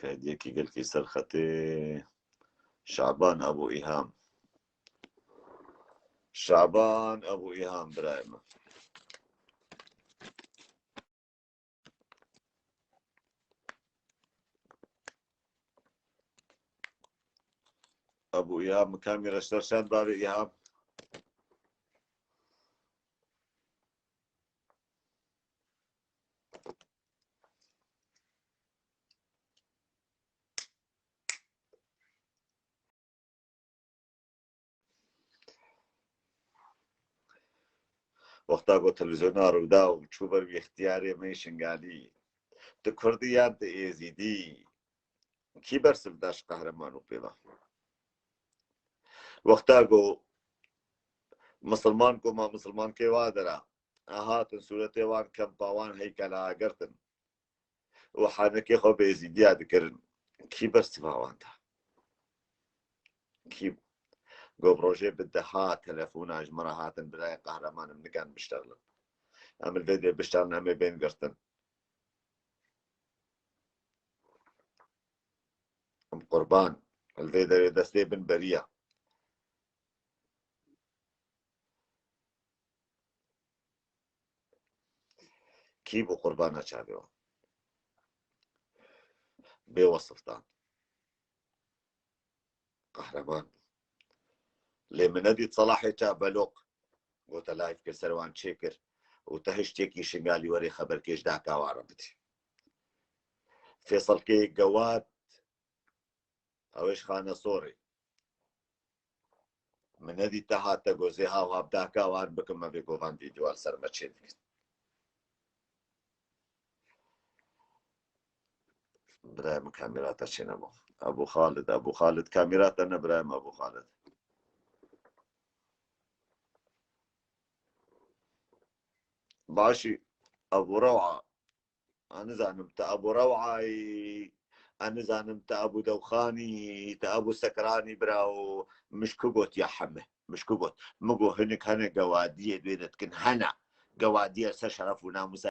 Kediyekî gelkî ser xetê. Şaban Ebû Îham. Şaban Ebû Îham, birayê min. Ebû Îham, kamî reşter şand bavê Îham. Wexta ku televîzyona Rûdaw çû ber wî ixtiyarê me Şingalî, tu Kurdî yan tu Êzîdî, kî bersiv da ji Qehreman û Pêva? Wexta ku misilman ku ma misilmankê wa dera, hatin sûretê wan kempa wan heykela girtin û hanekê xwe bi Êzîdiya dikirin. Kî bersiva wan da? Kî? Go bi rojê bi deha telefona ji min re hatin, birayê Qehreman, em nikan biştexlin. Em li vê dê biştexlin, em ê bên girtin. Em qurban. Li vê derê destê bin beriya. Kî bû qurbana çavê wan? Bê wesiftan. Qehreman bû. Lê min nedît Selahê Çabeloq gote layf kir, ser wan çêkir û te hiştêkî Şingalî werê xeberkê ji daka wan re bidî. Fêsalkê Gewat, ew ê ji Xanesorê. Min nedît te hate gozê haw hav daka wan bikim, me vê govan vîdyoa li ser me çê dikin. Birayê min, kamera te çê nebû. Ebû Xalid, Ebû Xalid, kamera te ne birayê min, Ebû Xalid. Başî, Ebû Rewa. Ez nizanim te Ebû Rewayî, ez nizanim te Ebû Dewxanî, te Ebû Sekranî, birawo, min ji ku got ya heme? Min ji ku got? Min got hinek hene gewadiyê di wê de dikin, hene. Gewadiyê ser şeref û namûsa